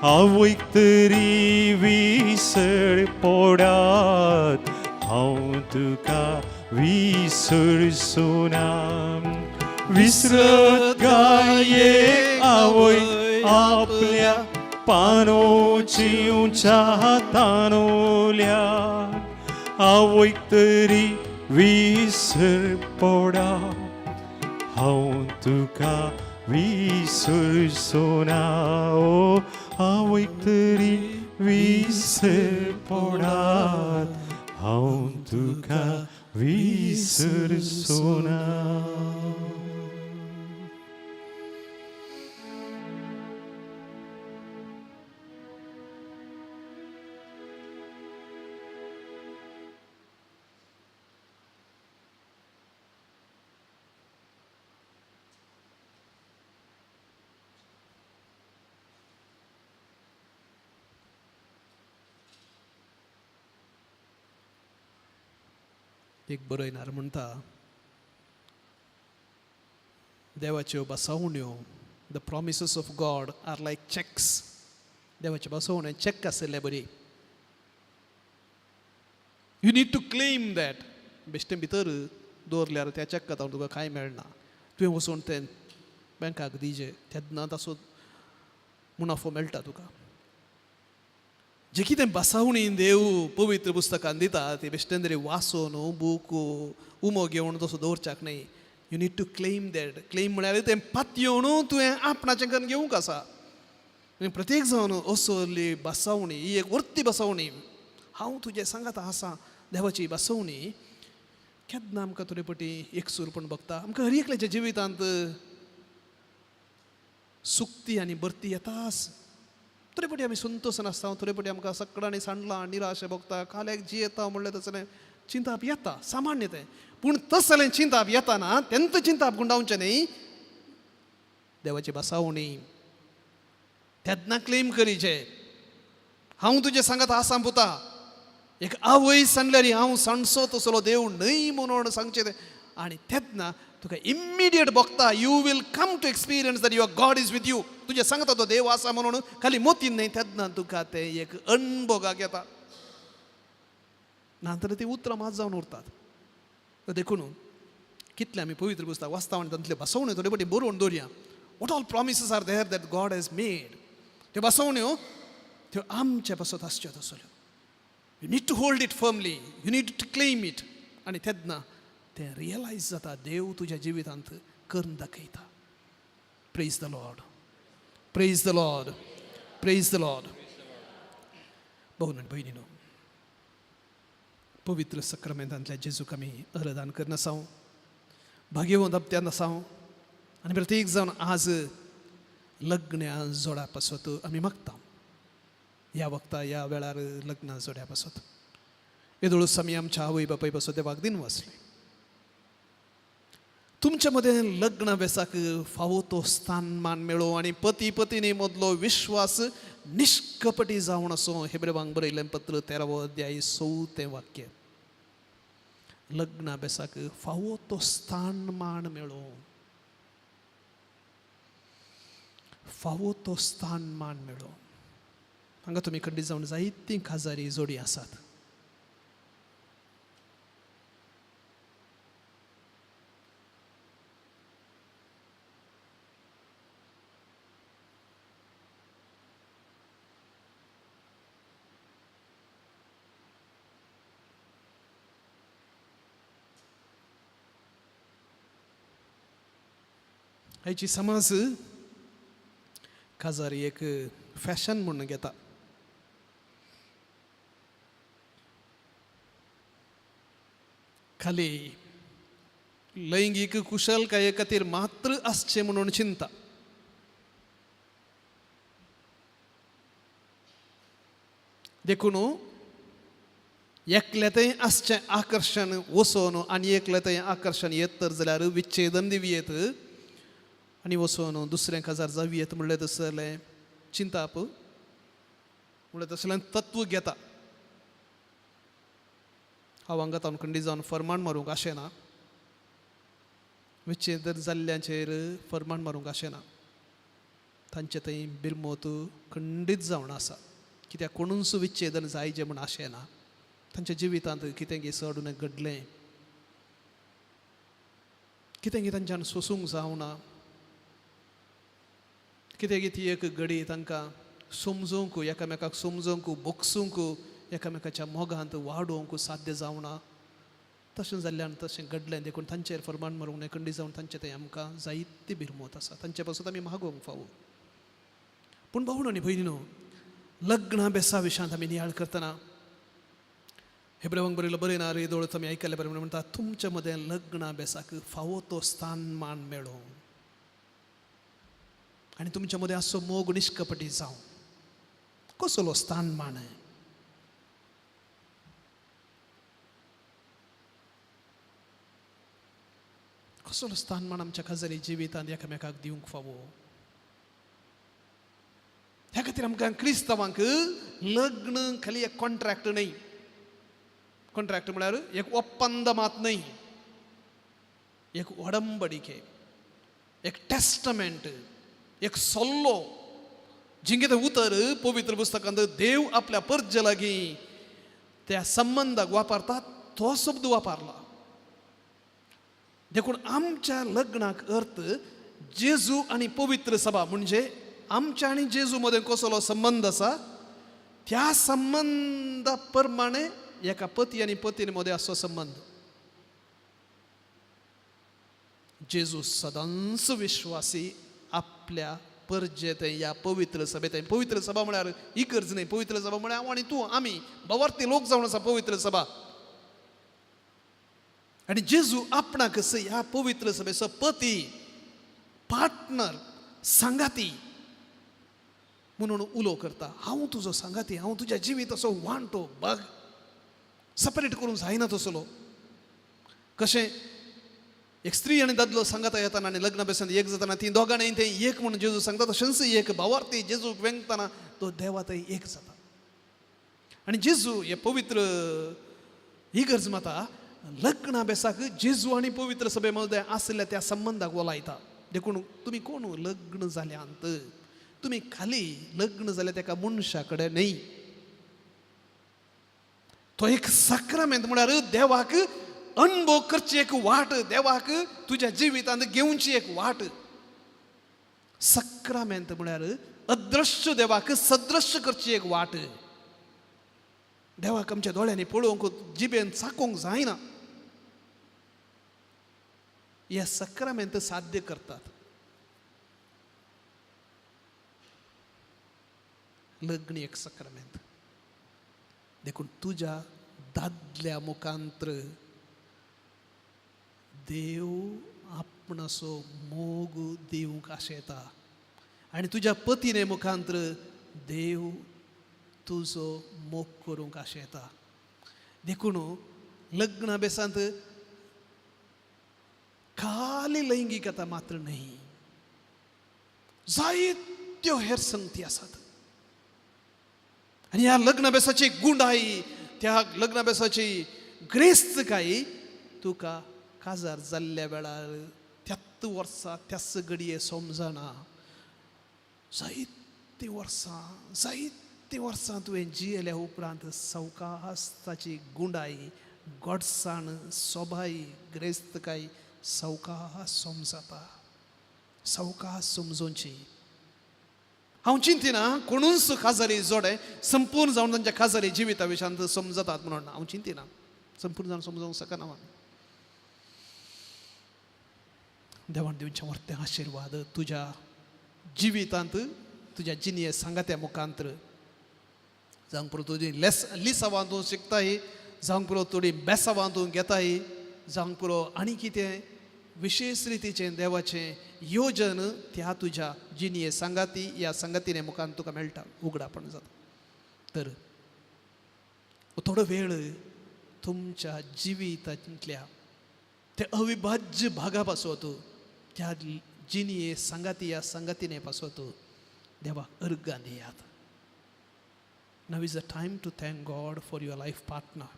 A: आवयक तरी विसर पडात हांव तुका विसरचो ना. विसरत गायेक आवय आपल्या पानोची उंचा तानुल्याक आवयक तरी विसर पडा हांव तुका विसरचो ना. ओ आवयक तरी विसर पडात हांव तुका विसरचो ना.
B: एक बरयणार म्हणटा, देवाच्यो बसावण्यो, the promises of God are like cheques. देवाच्यो बसवण्यो चॅक आशिल्ले बरी. You need to claim that. बेश्टें भितर दवरल्यार त्या चॅक हांव तुका कांय मेळना. तुवें वचून तें बँकाक दिजे, तेन्ना ताचो मुनाफो मेळटा तुका. जे कितें बसावणी देव पवित्र पुस्तकान दिता ती बेश्टें तरी वाचून बूक उमो घेवन तसो दवरच्याक न्हय. You need to claim that. Claim म्हळ्यार तें पातयेवन तुवें आपणाचें करून घेवंक आसा. आनी प्रत्येक जावन असली बसावणी ही एक वर्ती बसावणी, हांव तुजें सांगात आसा देवाची बसवणी केन्ना आमकां थोडे पटी एकसूरपण बघता. आमकां हर एकल्याच्या जिवितांत सुक्ती आनी भरती येताच. थोडे पटी आमी संतोश नासता, थोडे पटी आमकां सकडांनी सांडलां, निराशे भोगता, काल्याक जियेता म्हणलें तसलें चिंताप येता सामान्य तें. पूण तसलें चिंताप येता ना तेंच चिंताप गुंडावचें न्ही. देवाची बसावणी तेन्ना क्लेम करीचे, हांव तुजें सांगात आसा पुता. एक आवय सांगल्यार हांव सांडसो तसलो देव न्हय म्हणून सांगचें तें. आनी तेन्ना तुका इमिडिएट भोगता, you will come to experience that your God is with you. तुजें सांगता तो देव आसा म्हणून खाली मोतीन न्हय, तेन्ना तुका तें एक अणभोगाक येता. ना तर ती उतरां मात जावन उरतात. देखून कितलें आमी पवित्र पुस्तक वाचता आनी तातूंतल्यो बसवण्यो थोडे पटी बरोवन दवरया. What all promises are there that God has made. त्यो बसवण्यो त्यो आमचे पासत आसच्यो तसल्यो. You need to hold it firmly, you need to claim it. आनी तेन्ना तें रियलायज जाता, देव तुज्या जिवितांत करून दाखयता. Praise the Lord, praise the Lord, praise the Lord. भोवन आनी भयणीनो, पवित्र सक्रामेंतांतल्या जेजूक आमी अर्दान करनासांव, भाग्यवंत हप्त्यान आसांव. आनी प्रत्येक जावन आज लग्न जोड्या पासत आमी मागता. ह्या वखता ह्या वेळार लग्न जोड्या पासत येदोळूच आमी आमच्या आवय बापाय पासत देवाक दिन वाचले. तुमच्या मदें लग्न बेसाक फावो तो स्थानमान मेळो आनी पती पत्नी मदलो विश्वास निष्कपटी जावन असो. हेब्रेवांक बरयलें पत्र 13वो अध्याय 4थें वाक्य. लग्न बेसाक फावो तो स्थानमान मेळो, फावो तो स्थानमान मेळो. हांगा तुमी खंडीत जावन जायतीं खाजारी जोडी आसात. आयची समाज काजार एक फॅशन म्हणून घेता. खाली लैंगीक कुशलकाये खातीर मात्र आसचें म्हणून चिंता. देखून एकल्या थंय आसचें आकर्शण वचोन आनी एकल्या थंय आकर्शण येत तर जाल्यार विच्छेदन दिवयेत आनी वचोन दुसरें काजार जावयेत म्हणलें तसलें चिंताप म्हणलें तसलें तत्व घेता. हांव हांगा तावन खंडीत जावन फरमाण मारूंक आशें ना, विच्छेदन जाल्ल्यांचेर फरमाण मारूंक आशें ना. तांचे थंय बिरमोत खंडीत जावन आसा. कित्याक कोणूच विच्छेदन जायचें म्हूण आशें ना. तांच्या जिवितांत कितें गी चड उणें घडलें, कितें गी तांच्यान सोसूंक जावना, कितें गी ती एक घडी तांकां समजूंक, एकामेकाक समजूंक, बोगसूंक, एकामेकाच्या मोगांत वाडोवंक साध्य जावना. तशें जाल्ल्यान तशें घडलें. देखून तांचेर फरमाण मारूंक न्हय, खंडीत जावन तांचें थंय आमकां जायती बिरमोत आसा. तांचे पासून आमी मागोवंक फावो. पूण भावण आनी भयणीनो, लग्ना बेसा विशयांत आमी नियाळ करतना हेब्रेवांक बरयलो बरें ना रे दोळत आमी आयकल्ले बरें म्हणटा, तुमच्या मदें लग्ना बेसाक फावो तो स्थानमान मेळो आनी तुमच्या मदें आसचो मोग निष्कपटी जावं. कसलो स्थानमान आहे? कसलो स्थानमान आमच्या खाजरी जिवितांत एकामेकाक दिवंक फावो? ह्या खातीर आमकां क्रिस्तांवांक लग्न खाली एक कॉन्ट्रॅक्ट न्हय. कॉन्ट्रॅक्ट म्हळ्यार एक ಒಪ್ಪಂದ मात न्हय, एक ಒಡಂಬಡಿಕೆ, एक टेस्टमेंट, एक सल्लो. जिंगे तें उतर पवित्र पुस्तकांत देव आपल्या परजे लागीं त्या संबंदाक वापरता तो शब्द वापरला. देखून आमच्या लग्नाक अर्थ जेजू आनी पवित्र सभा, म्हणजे आमच्या आनी जेजू मदें कसलो संबंद आसा त्या संबंदा प्रमाणे एका पती आनी पतीन मदें आसचो संबंद. जेजू सदांच विश्वासी आपल्या परजेत ह्या पवित्र सभेत. पवित्र सभा म्हळ्यार इगर्ज न्हय. पवित्र सभा म्हळ्यार हांव आनी तूं, आमी भावार्थी लोक जावन आसा पवित्र सभा. आनी जेजू आपणाक ह्या पवित्र सभेचो पती, पार्टनर, सांगाती म्हणून उलो करता. हांव तुजो सांगाती, हांव तुज्या जिविताचो वांटो भाग, सेपरेट करूंक जायना तसलो. कशें एक स्त्री आनी दादलो सांगाता येताना आनी लग्न बेसन एक जाताना ती दोगांय ते एक म्हणून जेजू सांगता, तशेंच एक भावार्थी जेजूक वेंगतना तो देवा थंय एक जाता. आनी जेजू हे पवित्र इगर्ज माता लग्ना बेसाक जेजू आनी पवित्र सभे मदें आशिल्ल्या त्या संबंदाक वलायता. देखून तुमी कोण लग्न जाल्यांत, तुमी खाली लग्न जाल्या तेका मनशा कडेन न्हय, तो एक साक्रामेंत म्हळ्यार देवाक अणभव करची एक वाट, देवाक तुज्या जिवितांत घेवची एक वाट. सक्रामेंत म्हळ्यार अदृश्य देवाक सदृश्य करची एक वाट. देवाक आमच्या दोळ्यांनी पळोवंक, जिबेन चाकोवंक जायना, हे सक्रामेंत साध्य करतात. लग्न एक सक्रामेंत. देखून तुज्या दादल्या मुखांत्र देव आपणाचो मोग दिवंक आशेता आनी तुज्या पतीने मुखांत्र देव तुजो मोग करूंक आशेता. देखून लग्ना बेसांत खाली लैंगिकता मात्र न्हय, जायत्यो हेर संगती आसात. आनी ह्या लग्न बेसाची गुंडाई, त्या लग्न बेसाची ग्रेस्तकाय तुका काजार जाल्ल्या वेळार त्याच वर्सा त्याच घडये समजना. जायतीं वर्सां, जायतीं वर्सां तुवें जियेल्या उपरांत सवकास ताची गुंडाई, गोडसाण, सोबाय, ग्रेस्तकाय सवकास समजता, सवकास समजोवची. हांव चिंतिना कोणूच काजारी जोडे संपूर्ण जावन तांच्या काजारी जिविता विशयांत समजतात म्हणून हांव चिंतिना. संपूर्ण जावन समजोवंक शकना हांव. देवान दिवचे वर्ते आशिर्वाद तुज्या जिवितांत, तुज्या जिणये सांगात्या मुखांत्र जावंक पुरो. तुजी लेस लिसांवां तूं शिकताय जावंक पुरो, थोडी बेसांवां तूं घेताय जावंक पुरो, आनी कितें विशेश रितीचें देवाचें योजन त्या तुज्या जिणये सांगाती ह्या सांगातीने मुखान तुका मेळटा, उगडापण जाता. तर थोडो वेळ तुमच्या जिवितांतल्या ते अविभाज्य भागा पासत, त्या जिणये सांगाती ह्या सांगातीने पासत देवाक अर्गां दियात. Now is the time to thank God for your life partner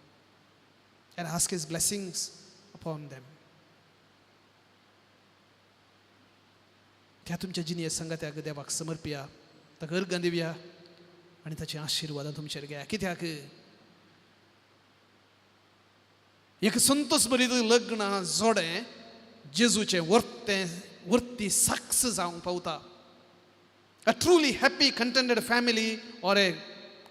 B: and ask His blessings upon them. त्या तुमच्या जिणये सांगात्याक देवाक समर्पिया, ताका अर्गां दिवया आनी ताचे आशिर्वादां तुमचेर घेया. कित्याक एक संतोष बरी लग्न जोडें जेजूचें वर्तें वर्ती साक्ष जावंक पावता. A truly happy, contented family or a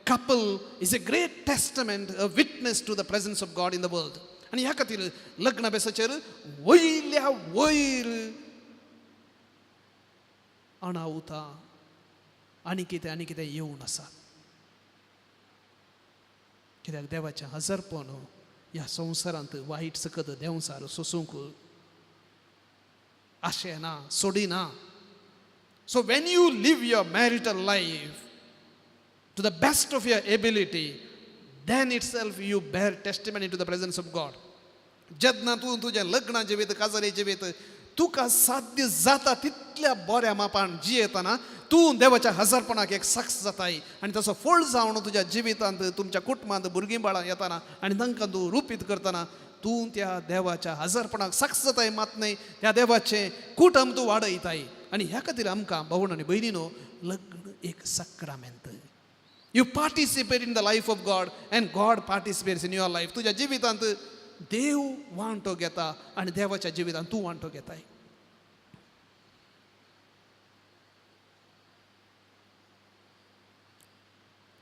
B: couple is a great testament, a witness to the presence of God in the world. आनी ह्या खातीर लग्न बेसाचेर वयल्या वयर अणावता आनी कितें आनी कितें येवन आसा. कित्याक देवाचें हजरपण ह्या संवसारांत वायट सकत देंवचार सोसूंक आशेना, सोडिना. So when you live your marital life to the best of your ability, then itself you bear testimony to the presence of God. जेन्ना तूं तुजें लग्न जिवीत, काजारी जिवीत तुका साध्य जाता तितल्या बऱ्या मापान जियेतना तूं देवाच्या हजारपणाक एक साक्ष जाताय आनी ताचो फळ जावन तुज्या जिवितांत, तुमच्या कुटुंबांत भुरगीं बाळां येताना आनी तांकां तूं रुपीत करतना तूं त्या देवाच्या हजारपणाक साक्ष जाताय मात न्हय, त्या देवाचें कुटुंब तूं वाडयताय. आनी ह्या खातीर आमकां भावण आनी भयणीनो लग्न एक साक्रामेंत. You participate in the life of God and God participates in your life. तुज्या जिवितांत देव वांटो घेता आनी देवाच्या जिवितांत तूं वांटो घेताय.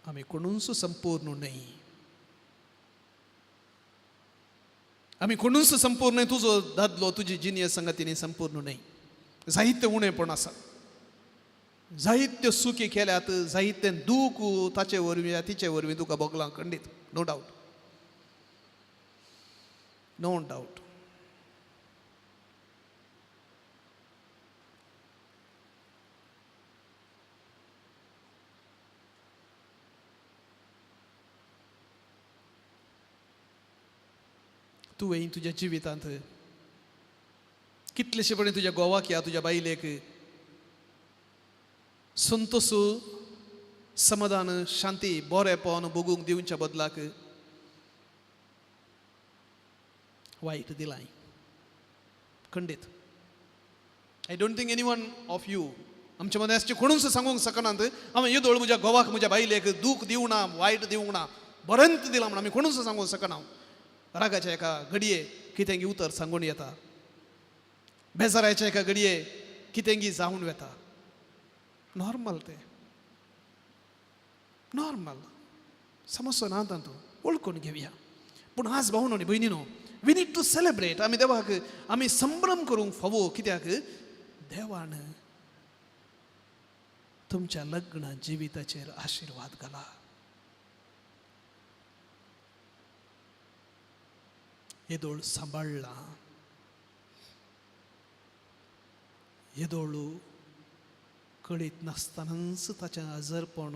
B: आमी कोणूच संपूर्ण न्हय, आमी कोणूच संपूर्ण न्हय. तुजो दादलो तुजी जिणये संगतीनी संपूर्ण न्हय. जायते उणेपण आसा, जायत्यो चुकी केल्यात, जायते दूख ताचे वरवीं या तिचे वरवीं तुका भोगलां खंडीत, नो डावट, नो डावट. तुवें तुज्या जिवितांत कितलेशे पणी तुज्या घोवाक या तुज्या बायलेक संतोश, समाधान, शांती, बरेपण भोगूंक दिवच्या बदलाक वायट दिलां खंडीत. I don't think any one of you, आमचे मदें आसचे कोणूच सांगूंक शकनात हांवें येदोळ म्हज्या घोवाक म्हज्या बायलेक दूख दिवंक ना, वायट दिवंक ना, बरेंच दिलां म्हूण आमी कोणूच सांगूंक शकना. रागाच्या एका घडये कितेंगी उतर सांगून येता, बेजाराच्या एका घडये कितेंगी जावन वता. नॉर्मल, तें नॉर्मल, समस्या ना तातूंत, वळखून घेवया. पूण आज भावनो आनी भयणीनो, we need to celebrate. आमी देवाक आमी संभ्रम करूंक फावो, कित्याक देवान तुमच्या लग्न जिविताचेर आशिर्वाद घाला. येदोळ सांबाळ्ळा, येदोळ कळीत नासतनाच ताचें आजरपण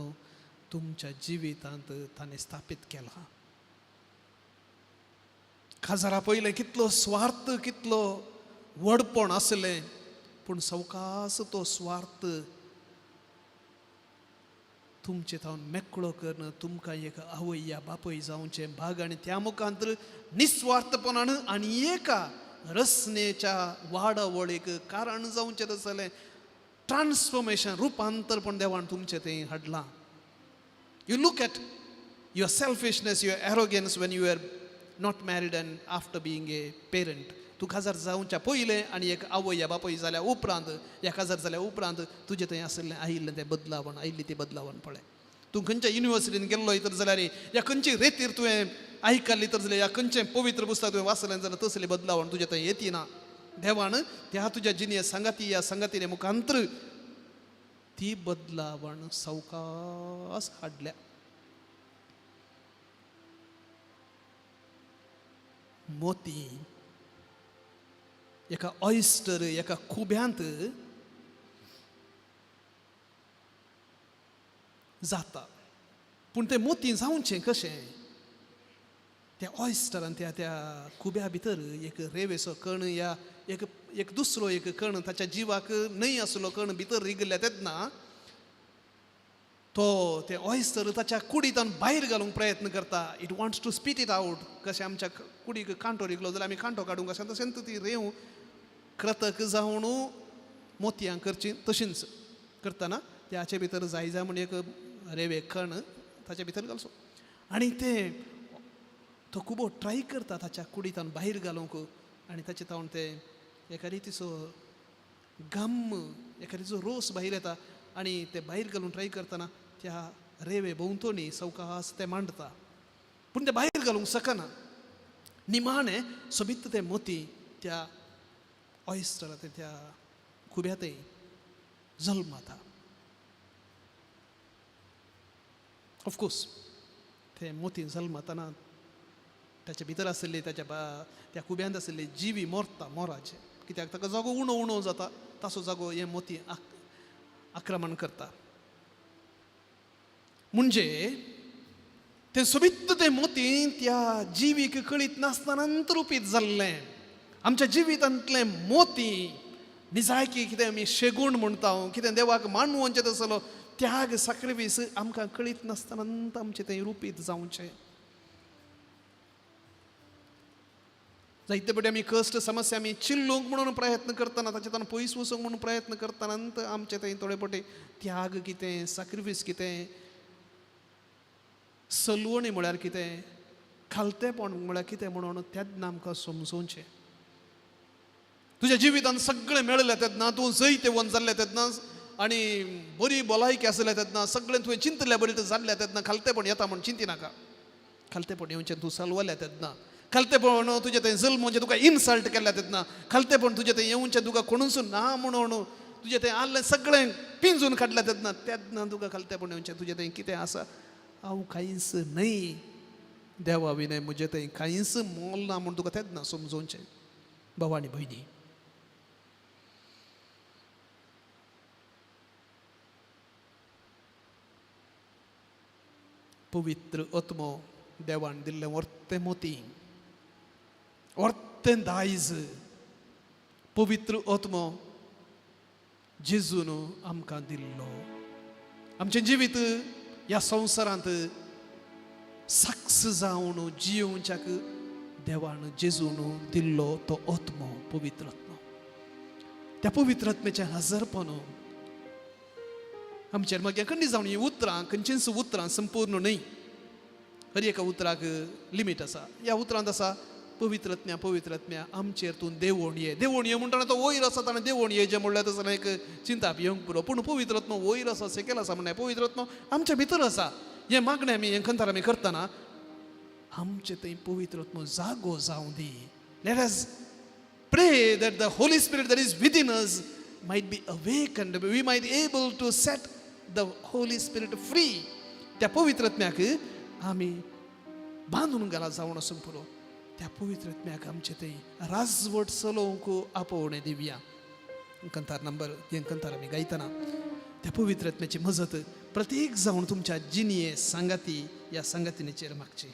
B: तुमच्या जिवितांत ताणें स्थापीत केलां. काजारा पयलें कितलो स्वार्थ, कितलो व्हडपण आसलें, पूण सवकास तो स्वार्थ तुमचे थावन मेकळो करून तुमकां एक आवय या बापूय जावचें भाग आनी त्या मुखांत निस्वार्थपणान आनी एका रचनेच्या वाडावळीक कारण जावचें तसलें ट्रान्सफॉर्मेशन, रुपांतरपण देवान तुमचें थंय हाडलां. You look at your selfishness, your arrogance when you are not married and after being a parent. तूं काजार जावच्या पयलें आनी एक आवय या बापूय जाल्या उपरांत या काजार जाल्या उपरांत तुजें थंय आशिल्लें आयिल्लें तें बदलावण, आयिल्ली ती बदलावण पळय. तूं खंयच्या युनिवर्सिटीन गेल्लो तर जाल्यार या खंयची रेतीर तुवें आयकल्ली तर जाल्यार या खंयचें पवित्र पुस्तक तुवें वाचलें जाल्यार तसली बदलावण तुजें थंय येती ना. देवान त्या तुज्या जिणये सांगाती या सांगातीने मुखांतर ती बदलावण सवकास हाडल्या. मोती एका ऑयस्टर, एका खुब्यांत जाता, पूण तें मोती जावचें कशें? त्या ऑयस्टरान त्या त्या खुब्या भितर एक रेवेचो कण या एक एक दुसरो एक कण, ताच्या जिवाक न्हय आसलो कण भितर रिगिल्ल्या तेन्ना तो ते ऑयस्टर ताच्या कुडींतल्यान भायर घालूंक प्रयत्न करता. It wants to spit it out. कशें आमच्या कुडीक कांटो रिगलो जाल्यार आमी कांटो काडूंक कशें, तशेंच ती रेंव क्रतक जावन मोतयां करची तशींच करतना त्याचे भितर जाय जाय म्हण एक रेवे कण ताच्या भितर घालचो आनी तें तो खुबो ट्राय करता ताच्या कुडींतल्यान भायर घालूंक आनी ताचे तावन तें एका रितीचो गम, एका रितीचो रोस भायर येता आनी ते भायर घालून ट्राय करतना त्या रेवे भोंवतणी सवकास ते मांडता, पूण ते भायर घालूंक शकना. निमाणें सोबीत ते मोती त्या ऑयस्टरा त्या खुब्यातय जल्मता. ऑफकोर्स ते मोती जल्मतना ताच्या भितर आशिल्ली ताच्या बा त्या खुब्यांत आशिल्ली जिवी मोरता मोराचे, कित्याक ताका जागो उणो उणो जाता, ताचो जागो हे मोती आक्रमण करता. म्हणजे तें सोबीत तें मोती त्या जिवीक कळीत नासतना रुपीत जाल्लें. आमच्या जिवितांतलें मोती निजायकी कितें आमी शेगूण म्हणटा, कितें देवाक मानवचें तसलो त्याग साक्रिफीस आमकां कळीत नासतना आमचें तें रुपीत जावचें. जायते पटी आमी कश्ट समस्या आमी चिल्लूंक म्हणून प्रयत्न करतना, ताचे पयस वचूंक म्हणून प्रयत्न करतना आमचें थंय थोडे पटी त्याग कितें, साक्रिफीस कितें, सलवणी म्हळ्यार कितें, खालतेपण म्हळ्यार कितें म्हणून तेन्ना आमकां समजोवचें. तुज्या जिवितान सगळें मेळ्ळें तेन्ना, तूं जैतेवंत जाल्लें तेन्ना आनी बरी भलायकी आसलें तेन्ना, सगळें तुवें चिंतलें बरें जाल्लें तेन्ना खालतेपण येता म्हूण चिंती नाका. खालतेपण येवचें तूं सलवलें तेन्ना, खालतेपण तुजें थंय जल्मोवचें तुका इन्सल्ट केल्या तेन्ना, खालतेपण तुजें थंय येवचें तुका कोणूच ना म्हणून तुजें थंय आहलें सगळें पिंजून काडलें तेन्ना, तेन्ना तुका खालतेपण येवचें तुजें थंय कितें आसा हांव कांयच न्हय, देवा विनय म्हजें थंय कांयच मोल ना म्हूण तुका तेन्ना समजोवचें. भाव आनी भयणी, पवित्र आत्मो देवान दिल्लें वर्तें मोती, वर्तें दायज पवित्र आत्मो जेजून आमकां दिल्लो. आमचें जिवीत ह्या संवसारांत साक्ष जावन जियोवच्याक देवान जेजून दिल्लो तो आत्मो, पवित्र आत्मो. त्या पवित्र आत्म्याचें हजरपण आमचेर मागीर खंडी जावन हीं उतरां खंयचींच उतरां संपूर्ण न्हय, हर एका उतराक लिमीट आसा. ह्या उतरांत आसा पवित्र आत्म्या, पवित्र आत्म्या आमचेर तूं देवोण ये. देवोण ये म्हणटना तो वयर आसा ताणें देवोण ये जें म्हणल्यार तसो एक चिंताप येवंक पुरो, पूण पवित्र आत्मो वयर आसा सेकेल आसा म्हणल्यार पवित्र आत्मो आमच्या भितर आसा. हें मागणें आमी हें खंतार आमी करतना आमचे थंय पवित्र आत्मो जागो जावं दी. Let us pray that the Holy Spirit that is within us might be awakened, we might able to set the Holy Spirit free. त्या पवित्र आत्म्याक आमी बांदून घाला जावन वचूंक पुरो. त्या पवित्र आत्म्याक आमचे थंय राजवट चलोवंक आपोवणें दिवया. कंतार नंबर हें कंतार आमी गायतना त्या पवित्र आत्म्याची मजत प्रत्येक जावन तुमच्या जिणये सांगाती ह्या सांगातीचेर मागची.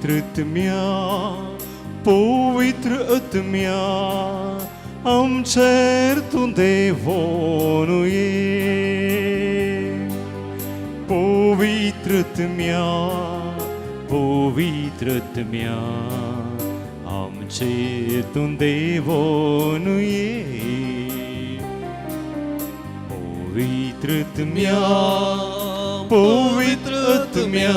A: पवित्र पवित्र आत्म्या आमचेर तूं देवोन ये. पवित्र आत्म्या, पवित्र आत्म्या आमचेर तूं देवोन ये. पवित्र आत्म्या, पवित्र आत्म्या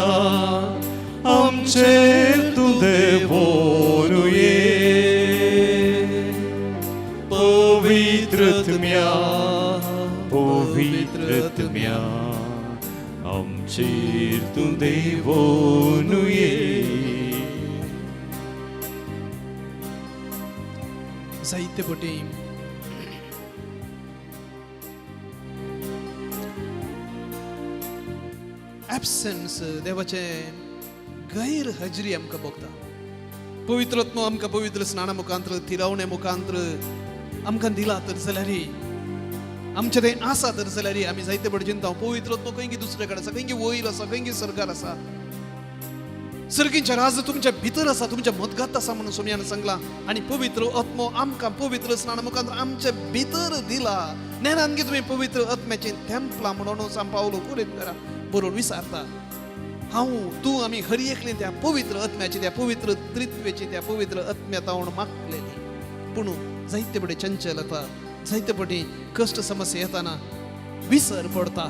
A: आमचेर तूं देवोन ये. पवित्र आत्म्या, पवित्र आत्म्या आमचेर तूं देवोन ये.
B: जायते पटी एबसन्स देवाचें गैर हजरी आमकां भोगता. पवित्र आत्मो आमकां पवित्र स्नाना मुखांत्र थिरावणे मुखांत्र आमकां दिला तर जाल्यार आमचें तें आसा तर जाल्यार आमी जायते पटी चिंता पवित्र आत्मो खंय दुसरे कडेन आसा, खंय वयर आसा, खंय सर्गार आसा. सर्गींचे राज तुमच्या भितर आसा, तुमच्या मदगात आसा म्हणून सोमयान सांगलां. आनी पवित्र आत्मो आमकां पवित्र स्नाना मुखांत्र आमचे भितर दिला. नेनान की तुमी पवित्र आत्म्याचें तेंपलां म्हणून सांग पावलो कुरिंतरा बरोवन विचारता. हांव तूं आमी हर एकली त्या पवित्र आत्म्याची, त्या पवित्र त्रित्वेची, त्या पवित्र आत्म्या तावन मागलेली. पूण जायते पटी चंचल येता, जायते पटी कश्ट समस्या येताना विसर पडता.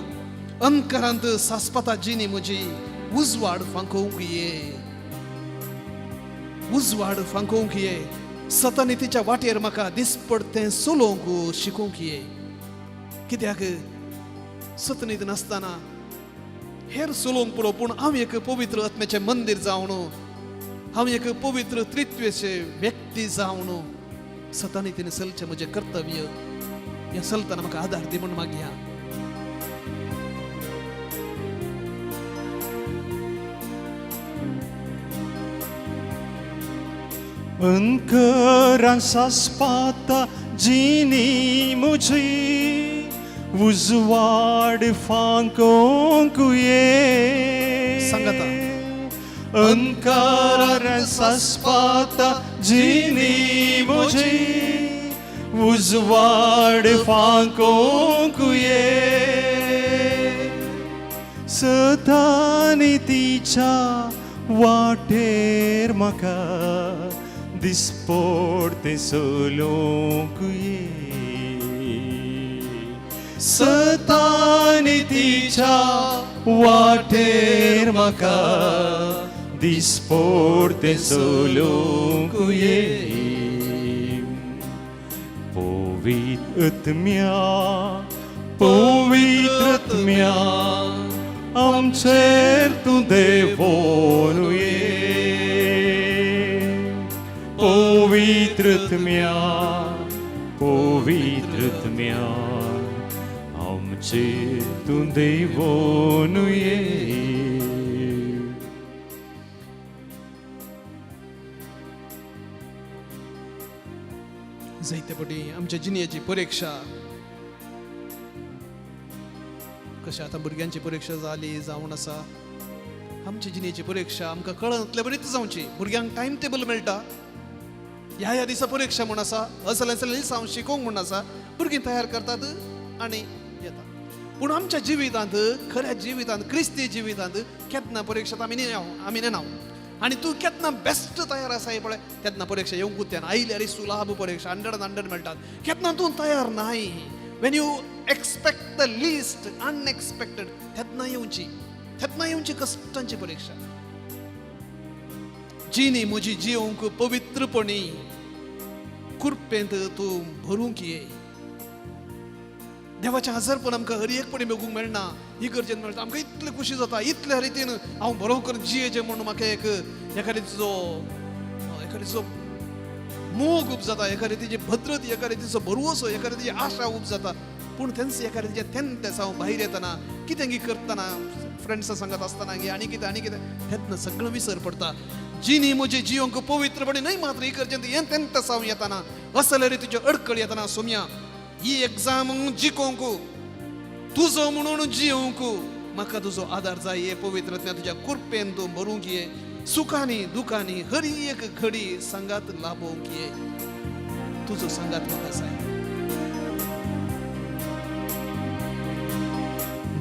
B: अंधकारांत सासपाता जिणी म्हजी, उजवाड फांकोवंक ये, उजवाड फांकोवंक ये. सतनितीच्या वाटेर म्हाका दिसपडतें चलोवंक शिकोवंक ये. कित्याक सतनीत नासतना हेर चलोवंक पुरो, पूण हांव एक पवित्र आत्म्याचें मंदीर जावन, हांव एक पवित्र त्रित्वेचे व्यक्ती जावन सतनितीन चलचें म्हजें कर्तव्य. हें चलतना म्हाका आदार दी म्हूण मागया.
A: अंकरां सासपाता जिनी म्हजी उजवाड फांकोंक ये.
B: सांगाता.
A: अंकारां सासपाता जिनी म्हजी उजवाड फांकोंक ये. सतानी तिच्या वाटेर म्हाका दिसपडतें चलोवंक ये. सतानी तिच्या वाटेर म्हाका दिसपडतें चलोवंक ये. पवित्र आत्म्या, पवित्र आत्म्या, आमचेर तूं देवोन ये. पवित्र आत्म्या, पवित्र आत्म्या, आमचेर तूं देवोन ये.
B: जायते फावटी आमच्या जिणेची परिक्षा कशें आतां भुरग्यांची परिक्षा जाली जावन आसा, आमची जिणेची परिक्षा आमकां कळनातले बरीच जावची. भुरग्यांक टायम टेबल मेळटा, ह्या ह्या दिसा परिक्षा म्हूण आसा, असले असले दिसा हांव शिकोवंक म्हूण आसा, भुरगीं तयार करतात आनी येता. पूण आमच्या जिवितांत, खऱ्या जिवितांत, क्रिस्ती जिवितांत केन्ना परिक्षा आमी नेणाव, आमी नेणाव. आनी तूं केन्ना बेस्ट तयार आसा हे पळय तेन्ना परिक्षा येवंकूच तेन्ना आयल्यार सुलाभ परिक्षा 100 मेळटात. केन्ना तूं तयार नाय, when you expect the least, unexpected, तेन्ना येवची, तेन्ना येवची कश्टांची परिक्षा. जिणी म्हजी जिवंक पवित्रपणी कुरपेंत तूं भरूंक ये. देवाचें हजरपण आमकां हर एकपणी बघूंक मेळना, इगर्जेन मेळटा. आमकां इतले खुशी जाता, इतल्या रितीन हांव बरो करून जियेचें म्हणून म्हाका एक एका रितीचो एका रितीचो मोग उब जाता, एका रितीची भद्रत, एका रितीचो भरवसो, एका रितीची आशा उब जाता. पूण तेंच एका रितीचें तेन्ना तें हांव भायर येतना कितें गी करतना, फ्रेंड्सां सांगत आसतना गी आनी कितें आनी कितें, तेन्ना सगळें विसर पडटा. जिणी म्हजी जिवंक पवित्रपणे न्हय मात्र इगर्जेंत हें तेन्ना हांव येतना असले रितीच्यो अडकळ येतना, सोम्या ही एग्जाम जिकोवंक तुजो म्हणून जियोवंक म्हाका तुजो आदार जाय. हे पवित्र तुज्या कुरपेन तूं भरूंक ये. सुखांनी दुखांनी हर एक घडी सांगात लाभोवंक ये. तुजो सांगात म्हाका जाय.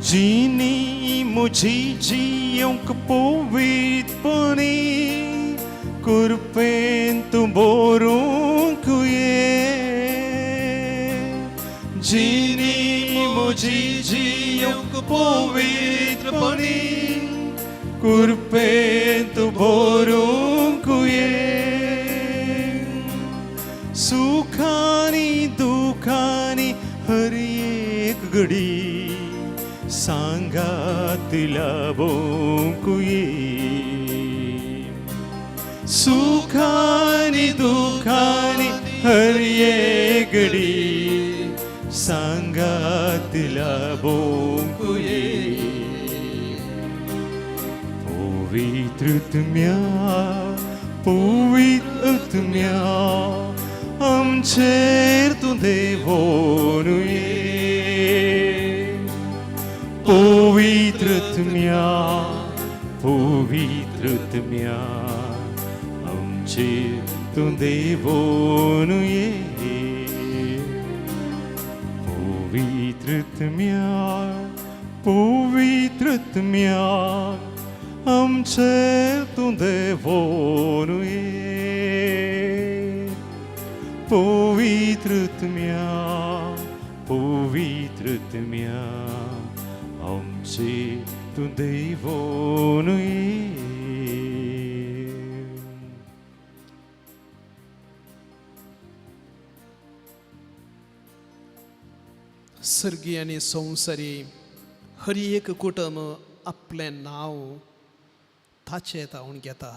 A: जिनी म्हजी जियोंक पवित्रपणी कुरपेन तूं भरूंक ये. जिनी म्हजी जियोंक पवित्रपणी कुरपेन तूं भरूंक ये. सुखानी दुखानी हर एक घडी सांगात लाभोवंक ये. सुखानी दुखानी हर एक घडी सांगात लाभोवंक ये. पवित्र आत्म्या, पवित्र आत्म्या, आमचेर तूं देवोन ये. पवित्र आत्म्या, पवित्र आत्म्या, आमचेर तूं देवोन ये. पवित्र आत्म्या, पवित्र आत्म्या, आमचेर तूं देवोन ये. पवित्र आत्म्या, पवित्र आत्म्या, आमचेर तूं देवोन ये.
B: सर्गी आनी संवसारी हर एक कुटुंब आपलें नांव ताचें तावन घेता,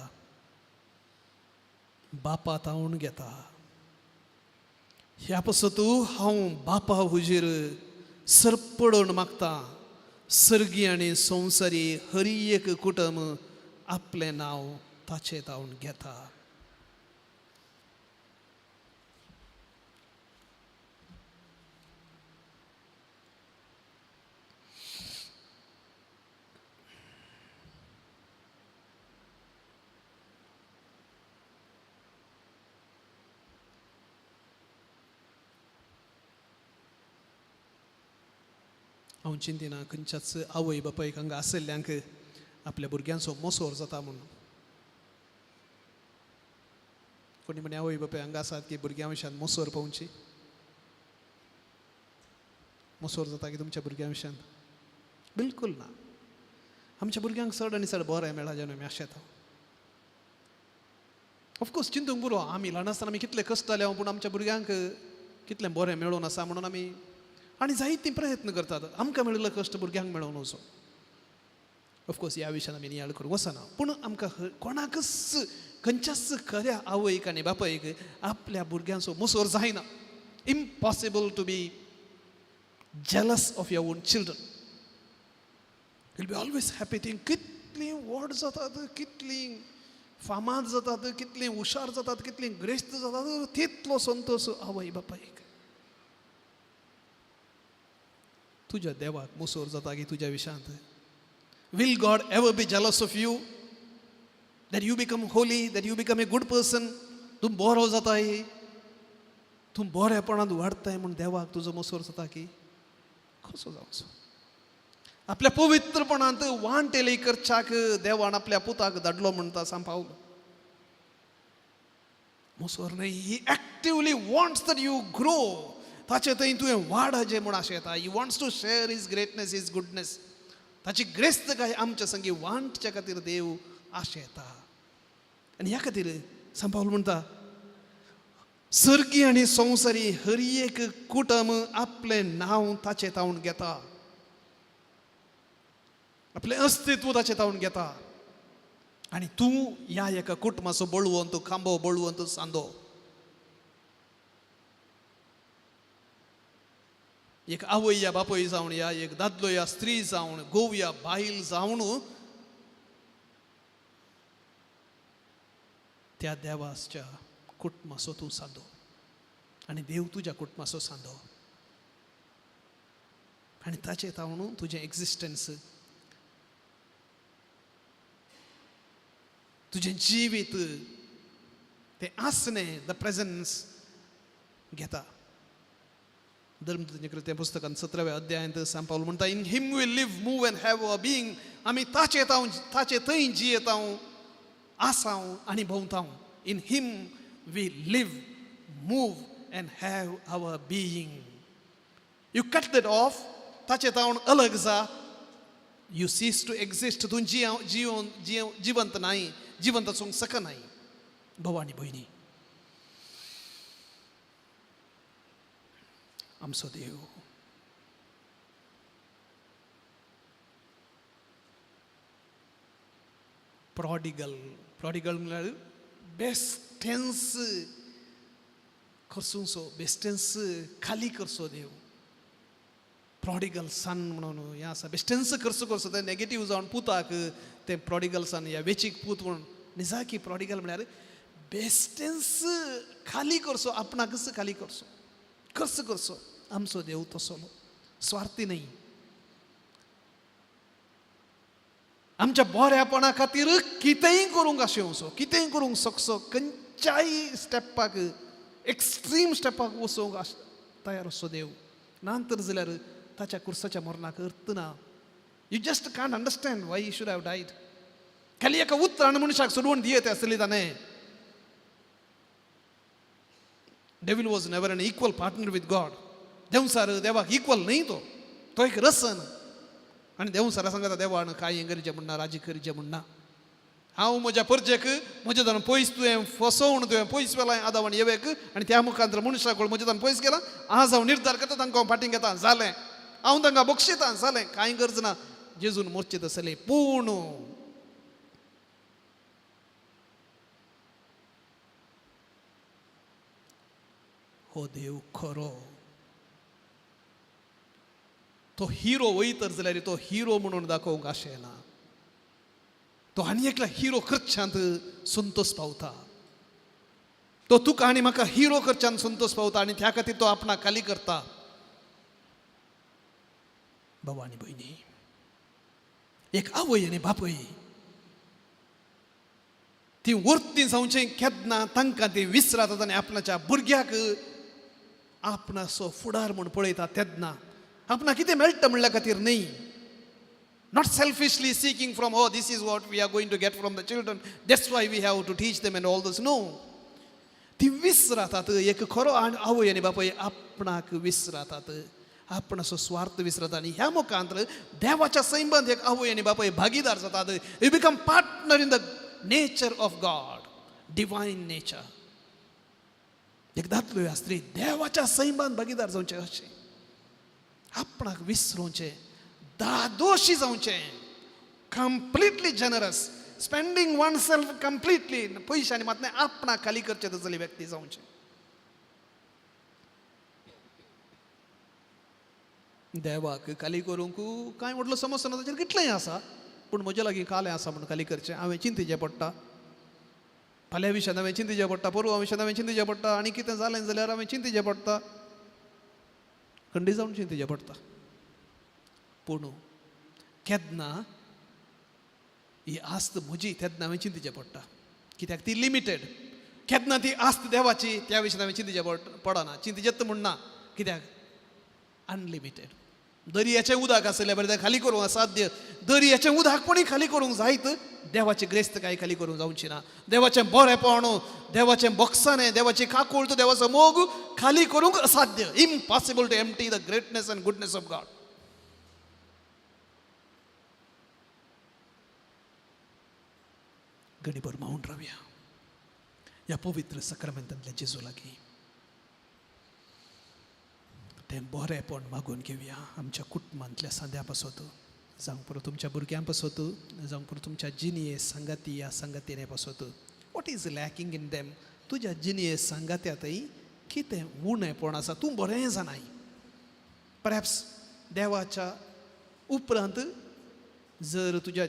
B: बापा तावन घेता. ह्या पासत हांव बापा हुजीर सरपडून मागता, सर्गी आनी संवसारी हर एक कुटुंब आपलें नांव ताचें तावन घेता. हांव चिंतिना खंयच्याच आवय बापायक हांगा आशिल्ल्यांक आपल्या भुरग्यांचो मोसोर जाता म्हणून. कोणी म्हणे आवय बापाय हांगा आसात की भुरग्यां विशयान मोसोर पळोवची, मोसोर जाता की तुमच्या भुरग्यां विशयान? बिलकूल ना. आमच्या भुरग्यांक चड आनी चड बरें मेळ्ळा जेन्ना आमी आशेता. ऑफकोर्स चिंतूंक पुरो, आमी ल्हान आसतना आमी कितले कश्ट जाले, पूण आमच्या भुरग्यांक कितलें बरें मेळून आसा म्हणून आमी आनी जायतीं प्रयत्न करतात आमकां मेळिल्लो कश्ट भुरग्यांक मेळोवन वचो. ऑफकोर्स ह्या विशयान आमी नियाळ करूंक वचना, पूण आमकां कोणाकच खंयच्याच खऱ्या आवयक आनी बापायक आपल्या भुरग्यांचो मोसोर जायना. Impossible to be jealous of your own children. Will be always happy. तीं कितलीं व्हड जातात, कितलीं फामाद जातात, कितलीं हुशार जातात, कितलीं ग्रेस्त जातात, तितलो संतोश आवय बापायक. तुज्या देवाक मोसोर जाता की तुज्या विशयांत? Will God ever be jealous of you that you become holy, that you become a good person? तूं बरो जाताय, तूं बरेपणांत वाडताय म्हूण देवाक तुजो मोसोर जाता की? कसो जावचो? आपल्या पवित्रपणांत वांटेली करच्याक देवान आपल्या पुताक धाडलो म्हणटा सांग पावलो. मोसोर न्हय, he actively wants that you grow. ताचे थंय तुवें वाड जे म्हूण आशें येता. He wants to share his greatness, his goodness. ताची ग्रेस्तकाय आमच्या संगी वांटच्या खातीर देव आशेता. आनी ह्या खातीर सांग पावल म्हणटा, सर्गी आनी संवसारी हर एक कुटम आपलें नांव ताचें तावन घेता, आपलें अस्तित्व ताचें तावन घेता. आनी तूं ह्या एका कुटुंबाचो बळवंत खांबो, बळवंत सांदो. एक आवय या बापूय जावन, या एक दादलो या स्त्री जावन, घोव या बायल जावन त्या देवाच्या कुटुंबाचो तूं सांदो आनी देव तुज्या कुटुंबाचो सांदो. आनी ताचें तावन तुजें एक्झिस्टन्स, तुजें जिवीत तें आसणें, the presence घेता. धर्मदूतांचें कृत्यां पुस्तकान 17व्या अध्यायांत सांग पावल म्हणटा, in him we live, move and have our being. आमी ताचे तावन, ताचे थंय जियेतांव, आसाव आनी भोंवतांव. In him we live, move and have our being. You cut that off, ताचे तावन अलग जा, you cease to exist. तूं जिव जिवन जिव जिवंत नाही, जिवंत आसूंक शकनाय. भाव आनी भयणी, आमचो देव प्रॉडिगल, प्रॉडिगल म्हणल्यार बेस्टेंस खर्चूंचो, बेस्टेंस खाली करचो देव. प्रॉडिगल सन म्हणून हें आसा, बेस्टेंस खर्च करचो. तें नेगेटीव जावन पुताक तें प्रॉडिगल सन या वेचीक पूत म्हणून. निजाकी प्रॉडिगल म्हणल्यार बेस्टेंस खाली करचो, आपणाकच खाली करचो, खर्च करचो. आमचो देव तसो स्वार्थी न्हय. आमच्या बऱ्यापणा खातीर कितेंय करूंक आशेवचो, कितेंय करूंक शकचो, खंयच्याय स्टेपाक, एक्स्ट्रीम स्टेपाक वचूंक तयार आसचो देव. ना तर जाल्यार ताच्या कुर्साच्या मरणाक अर्थ ना. You just can't understand why you should have died. खाली एका उतरान मनशाक सोडवण दियत आसली ताणें. Devil was never an equal partner with God. देंवचार देवाक इक्वल न्हय तो, तो एक रसन. आनी देंवचारा सांगता देवान कांय करचें म्हणना, राजी करचें म्हणना. हांव म्हज्या परजेक म्हज्या जावन पयस तुवें फसोवन तुवें पयस व्हेलां आदाव आनी येवेक, आनी त्या मुखांत मनशाक म्हज्या जावन पयस गेला. आज हांव निर्धार करता, तांकां हांव फाटीं घेता, जालें, हांव तांकां बक्षितां, जालें, कांय गरज ना. जेजून मोरचें तसलें. पूण हो देव खरो, तो हिरो वयतर जाल्यार तो हिरो म्हणून दाखोवंक आशेना. तो आनी एकला हिरो करच्यांत संतोष पावता. तो तुका आनी म्हाका हिरो करच्यान संतोष पावता आनी त्या खातीर तो आपणाक खाली करता. भाव आनी भयणी, एक आवय आनी बापूय ती वर्ती जावचें केन्ना तांकां ती विसरातात आनी आपणाच्या भुरग्याक आपणाचो फुडार म्हूण पळयता तेन्ना आपणाक कितें मेळटा म्हणल्या खातीर न्ही. Not selfishly seeking from, oh, this is what we are going to get from the children, that's why we have to teach them and all those. No. ती विसरातात. एक खरो आवय आनी बापूय आपणाक विसरातात, आपणाचो स्वार्थ विसरता आनी ह्या मुखांत देवाच्या सैमांत एक आवय आनी बापूय भागीदार जातात. You become partner in the nature of God, divine nature. एक दादलो या स्त्री देवाच्या सैमान भागीदार जावचें अशें, आपणाक विसरोवचें, धादोशी जावचें, completely generous, spending one self completely. पयशांनी मात न्हय, आपणाक खाली करचें तसली व्यक्ती जावचें. देवाक खाली करूंक कांय व्हडलो समस्या ना, ताचेर कितलेंय आसा, पूण म्हज्या लागीं कालें आसा म्हूण खाली करचें हांवें चिंतिचें पडटा. फाल्यां विशयान हांवें चिंतिचें पडटा, परवां विशयान हांवें चिंतिचें पडटा, आनी कितें जालें जाल्यार हांवें चिंतिचें पडटा, खंडीत जावन चिंतिचें पडटा. पूण केन्ना ही आस्त म्हजी तेन्ना हांवें चिंतिचें पडटा, कित्याक ती लिमिटेड. केन्ना ती आस्त देवाची त्या विशयान हांवें चिंतिचें पडना, चिंतिचेंच म्हूण ना, कित्याक अनलिमिटेड. दर्याचें उदक आसलें बरें, तें खाली करूंक असाध्य. दर्याचें उदक कोणी खाली करूंक जायत, देवाची ग्रेस्त कांय खाली करूंक जावची ना. देवाचें बरेपण, देवाचें बोगसाणें, देवाची काकूळट, देवाचो मोग खाली करूंक असाध्य. Impossible to empty the greatness and goodness of God. गणीभर मावून रावया ह्या पवित्र सक्रमेंतांतल्या जेजू लागीं. तें बरेंपण मागून घेवया आमच्या कुटुंबांतल्या सांद्या पासत, जावं पुरो तुमच्या भुरग्यां पासत, जावं पुरो तुमच्या जिणये सांगाती या सांगातिणे पासत. What is lacking in them? तुज्या जिणये सांगात्यातय कितें उणेपण आसा, तूं बरें जाणाय. परहॅप्स देवाच्या उपरांत जर तुज्या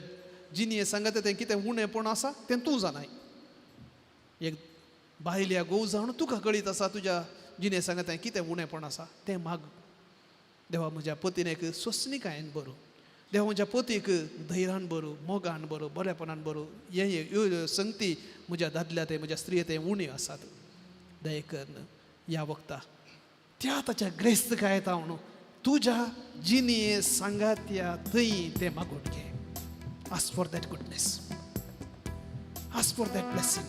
B: जिणये सांगात्या तें कितें उणेपण आसा तें तूं जाणाय. एक बायल या घोव जावन तुका कळीत आसा तुज्या जिणे सांगात्या कितें उणेपण आसा, तें माग. देवा, म्हज्या पतीन सोंसणिकायेन बरो, देवा म्हज्या पतीक धैर्यान बरो, मोगान बरो, बरेपणान बरो. हे ह्यो संगती म्हज्या दादल्या ते म्हज्या स्त्रिये ते उण्यो आसात. दया करून ह्या वखता त्या ताच्या ग्रेस्त काय म्हणून तुज्या जिणये सांगात्या थंय तें मागून घे. Ask for that goodness, ask for that blessing.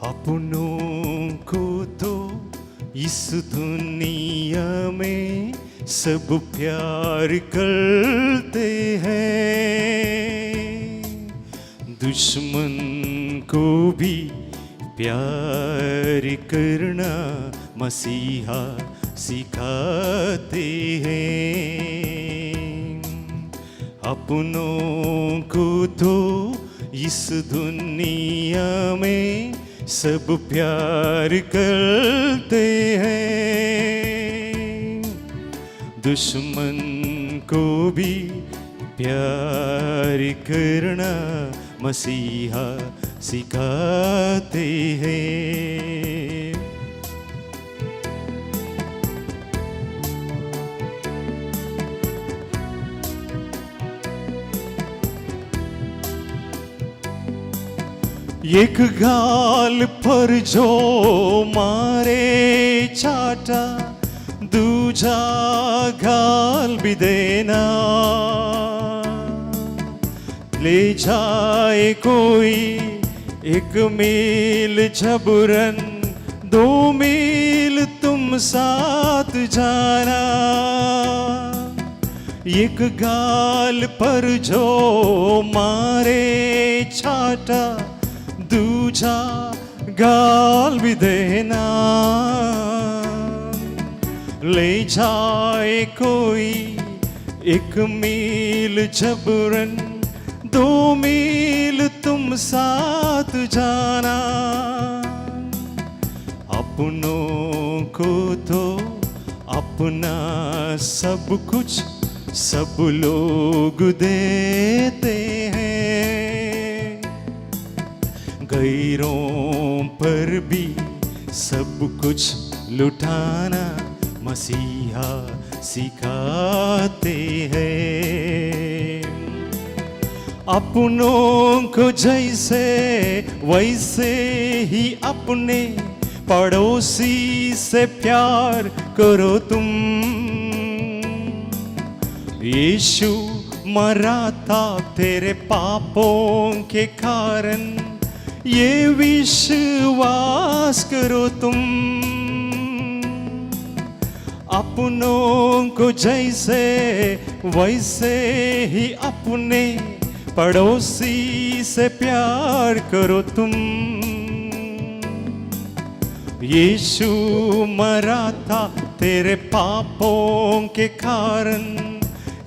A: अपनों को तो इस दुनिया में सब प्यार करते हैं, दुश्मन को भी प्यार करना मसीहा सिखाते हैं। अपनों को तो इस दुनिया में सब प्यार करते हैं, दुश्मन को भी प्यार करना मसीहा सिखाते हैं। एक गाल पर जो मारे चाटा, दूजा गाल भी देना। ले जाए कोई एक मील जबरन, 2 मील तुम साथ जाना। एक गाल पर जो मारे छाटा, दूजा गाल भी देना। ले जाए कोई एक मील जबरन, 2 मील तुम साथ जाना। अपनों को तो अपना सब कुछ सब लोग देते हैं, गैरों पर भी सब कुछ लुटाना मसीहा सिखाते हैं। अपनों को जैसे वैसे ही अपने पड़ोसी से प्यार करो तुम। यीशु मरा था तेरे पापों के कारण, ये विश्वास करो तुम। अपनों को जैसे वैसे ही अपने पड़ोसी से प्यार करो तुम। यीशु मरा था तेरे पापों के कारण,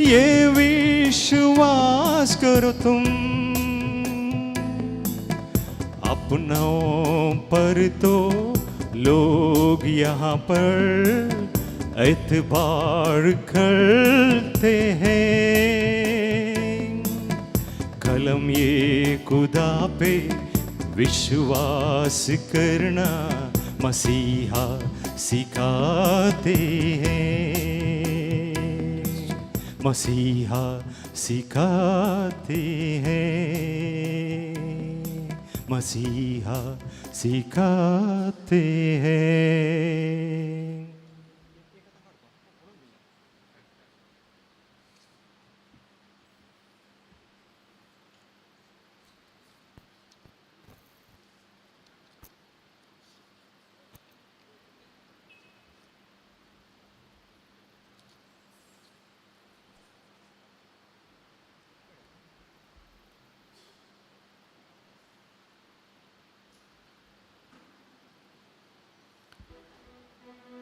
A: ये विश्वास करो तुम। अपनों पर तो लोग यहाँ पर एतबार करते हैं, कलम ये खुदा पे विश्वास करना मसीहा सिखाते हैं, मसीहा सिखाते हैं, मसीहा सिखाते हैं।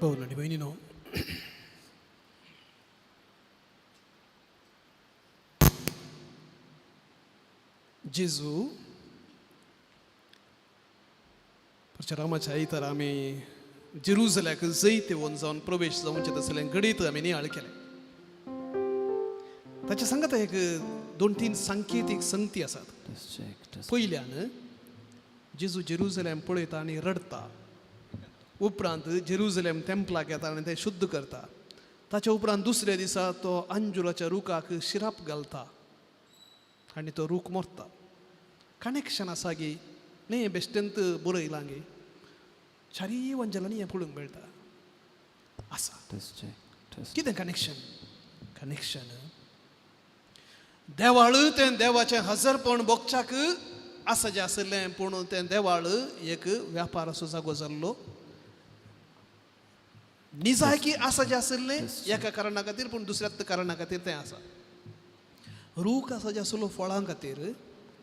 B: भाव आनी भयणीनो, जेजू प्रचारामाच्या आयतार आमी जेरुजल्याक जैत येवन जावन प्रवेश जावचें तसलें घडीत आमी नियाळ केलें. ताच्या सांगाता एक दोन तीन सांकेतीक संगती आसात. पयल्यान जेजू जेरुजलेम पळयता आनी रडटा. उपरांत जेरुजलेम तेंपलाक येता आनी तें शुद्ध करता. ताच्या उपरांत दुसऱ्या दिसा तो अंजुराच्या रुखाक शिराप घालता आनी तो रूख मरता. कनेक्शन आसा गी न्ही? बेश्टेंत बरयलां गी? चारीय वंजलांनी हें पळोवंक मेळटा आसा. कितें कनेक्शन? कनेक्शन, देवाळ तें देवाचें हजरपण भोगच्याक आसा जें आशिल्लें, पूण तें देवाळ एक व्यापाराचो जागो जाल्लो. निजायकी आसा जें आशिल्लें एका कारणा खातीर, पूण दुसऱ्या कारणा खातीर तें आसा. रूख आसा जे आसलो फळां खातीर,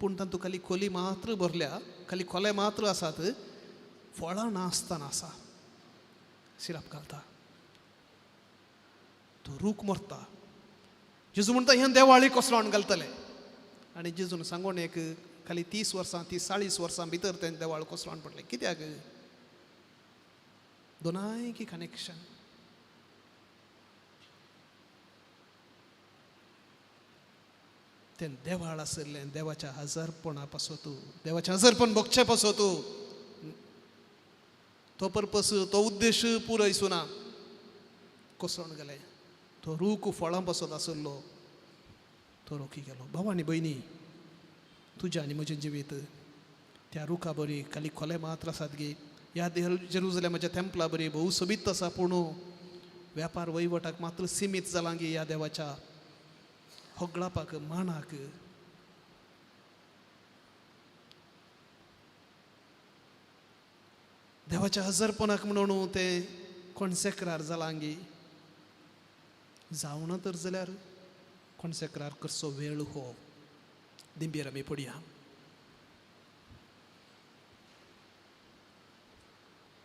B: पूण तातूंत खाली खोली मात्र भरल्या, खाली खोले मात्र आसात, फळां नासतना आसा. सिराप घालता, तो रूख मरता. जेजू म्हणटा, हें देवाळी कोसळोन घालतले. आनी जेजून सांगून एक खाली 30 वर्सां, 30-40 वर्सां भितर तें देवाळ कोसळोन पडलें. कित्याक? दोनाय की कनेक्शन. तें देवाळ आशिल्लें देवाच्या हजारपणा पासत, देवाचें हजारपण भोगचे पासत. तो पर्पस, तो उद्देश पुराय सुना कोसळून गेलें. तो रूख फळां पासत आशिल्लो, तो रोखी गेलो. भाव आनी भयणी, तुजें आनी म्हजें जिवीत त्या रुखा बरी खाली खोले मात्र आसात गी? ह्या जेरुजलेमाच्या तेंपला बरी भोव सोबीत आसा, पूण व्यापार वहिवटाक मात्र सिमीत जालां गी? ह्या देवाच्या होगळापाक, मानाक, देवाच्या हजरपणाक म्हणून तें कोणसेक्रार जालां गी? जावना तर जाल्यार कोणसेक्रार करचो वेळ हो. दिंबेर आमी पडया.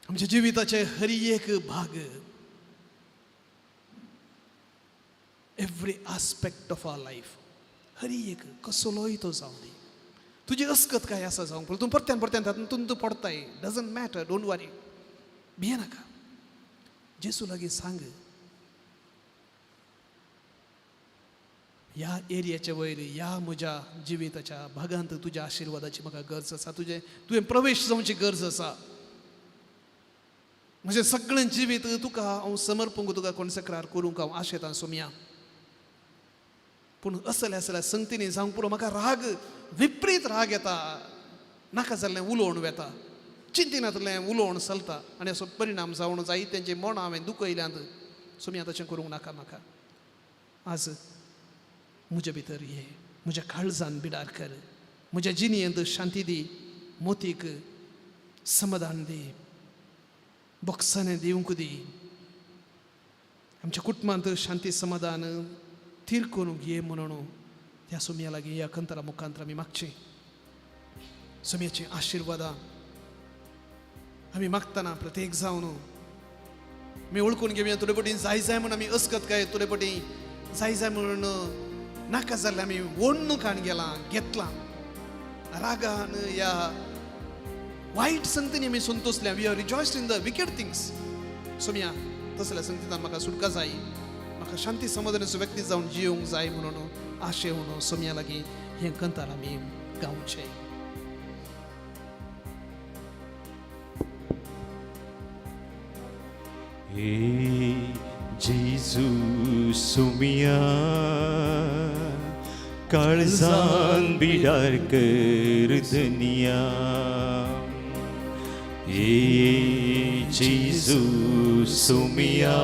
B: आमच्या जिविताचे हर एक भाग, every aspect of our life, हर एक कसलोय तो जावं दी. तुजी अस्कत काय आसा जावंक, पूण तूं परत्यान परत्यान तातूंत तूं पडताय, doesn't matter, don't worry, भिये नाका. जेजू लागीं सांग, ह्या एरियाच्या वयर, ह्या म्हज्या जिविताच्या भागांत तुज्या आशिर्वादाची म्हाका गरज आसा. तुजें तुवें प्रवेश जावची गरज आसा. म्हजें सगळें जिवीत तुका हांव समर्पूंक, तुका कोणसक्रार करूंक हांव आशेतां सोमया. पूण असल्या असल्या संगतींनी जावंक पुरो. म्हाका राग, विपरीत राग येता, नाका जाल्लें उलोवन वेता, चिंतिनातलें उलोवन चलता आनी असो परिणाम जावन जाय तेंचे मनां हांवें दुखयल्यांत. सोमया, तशें करूंक नाका म्हाका. आज म्हजे भितर ये, म्हज्या काळजान बिडार कर, म्हज्या जिणयेंत शांती दी, मोतीक समाधान दी, बोक्साने दिवंक दी. आमच्या कुटुंबांत शांती समाधान थीर करूंक ये म्हणून त्या सोमया लागीं ह्या कंतरा मुखांतर आमी मागचें. सोमयाची आशिर्वादां आमी मागतना प्रत्येक जावन आमी वळखून घेवया. थोडे पटी जाय जाय म्हूण आमी अस्कत काय, थोडे पटी जाय जाय म्हणून नाका जाल्लें आमी ओडणू काण गेलां घेतलां. रागान या वायट संगतींनी आमी संतोसल्या. We are rejoiced in the wicked things. Somaiya, तसल्या संगतींतान म्हाका सुटका जाय, म्हाका शांती समाधानाचो व्यक्ती जावन जियोंक जाय म्हणून आशेवन सोमया लागीं हें कंतार आमी गावचें.
A: हे जेजू सोमया, काळजान बिडार कर धनिया. हे जेजू सोमया,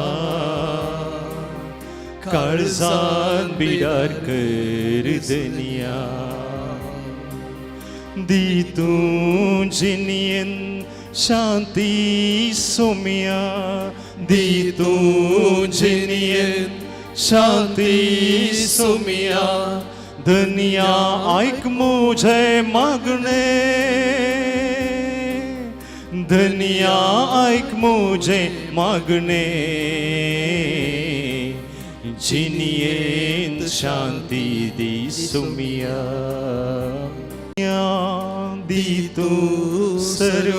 A: काळजान बिडार कर धनिया. दी तूं जिणयेन शांती सोमया, दी तूं जिणयेन शांती सोमया. धनिया, आयक मुझे मागणे, धनिया, आयक मुझे मागणे. जिणयेन शांती दी सोमया, दी तूं सर्व.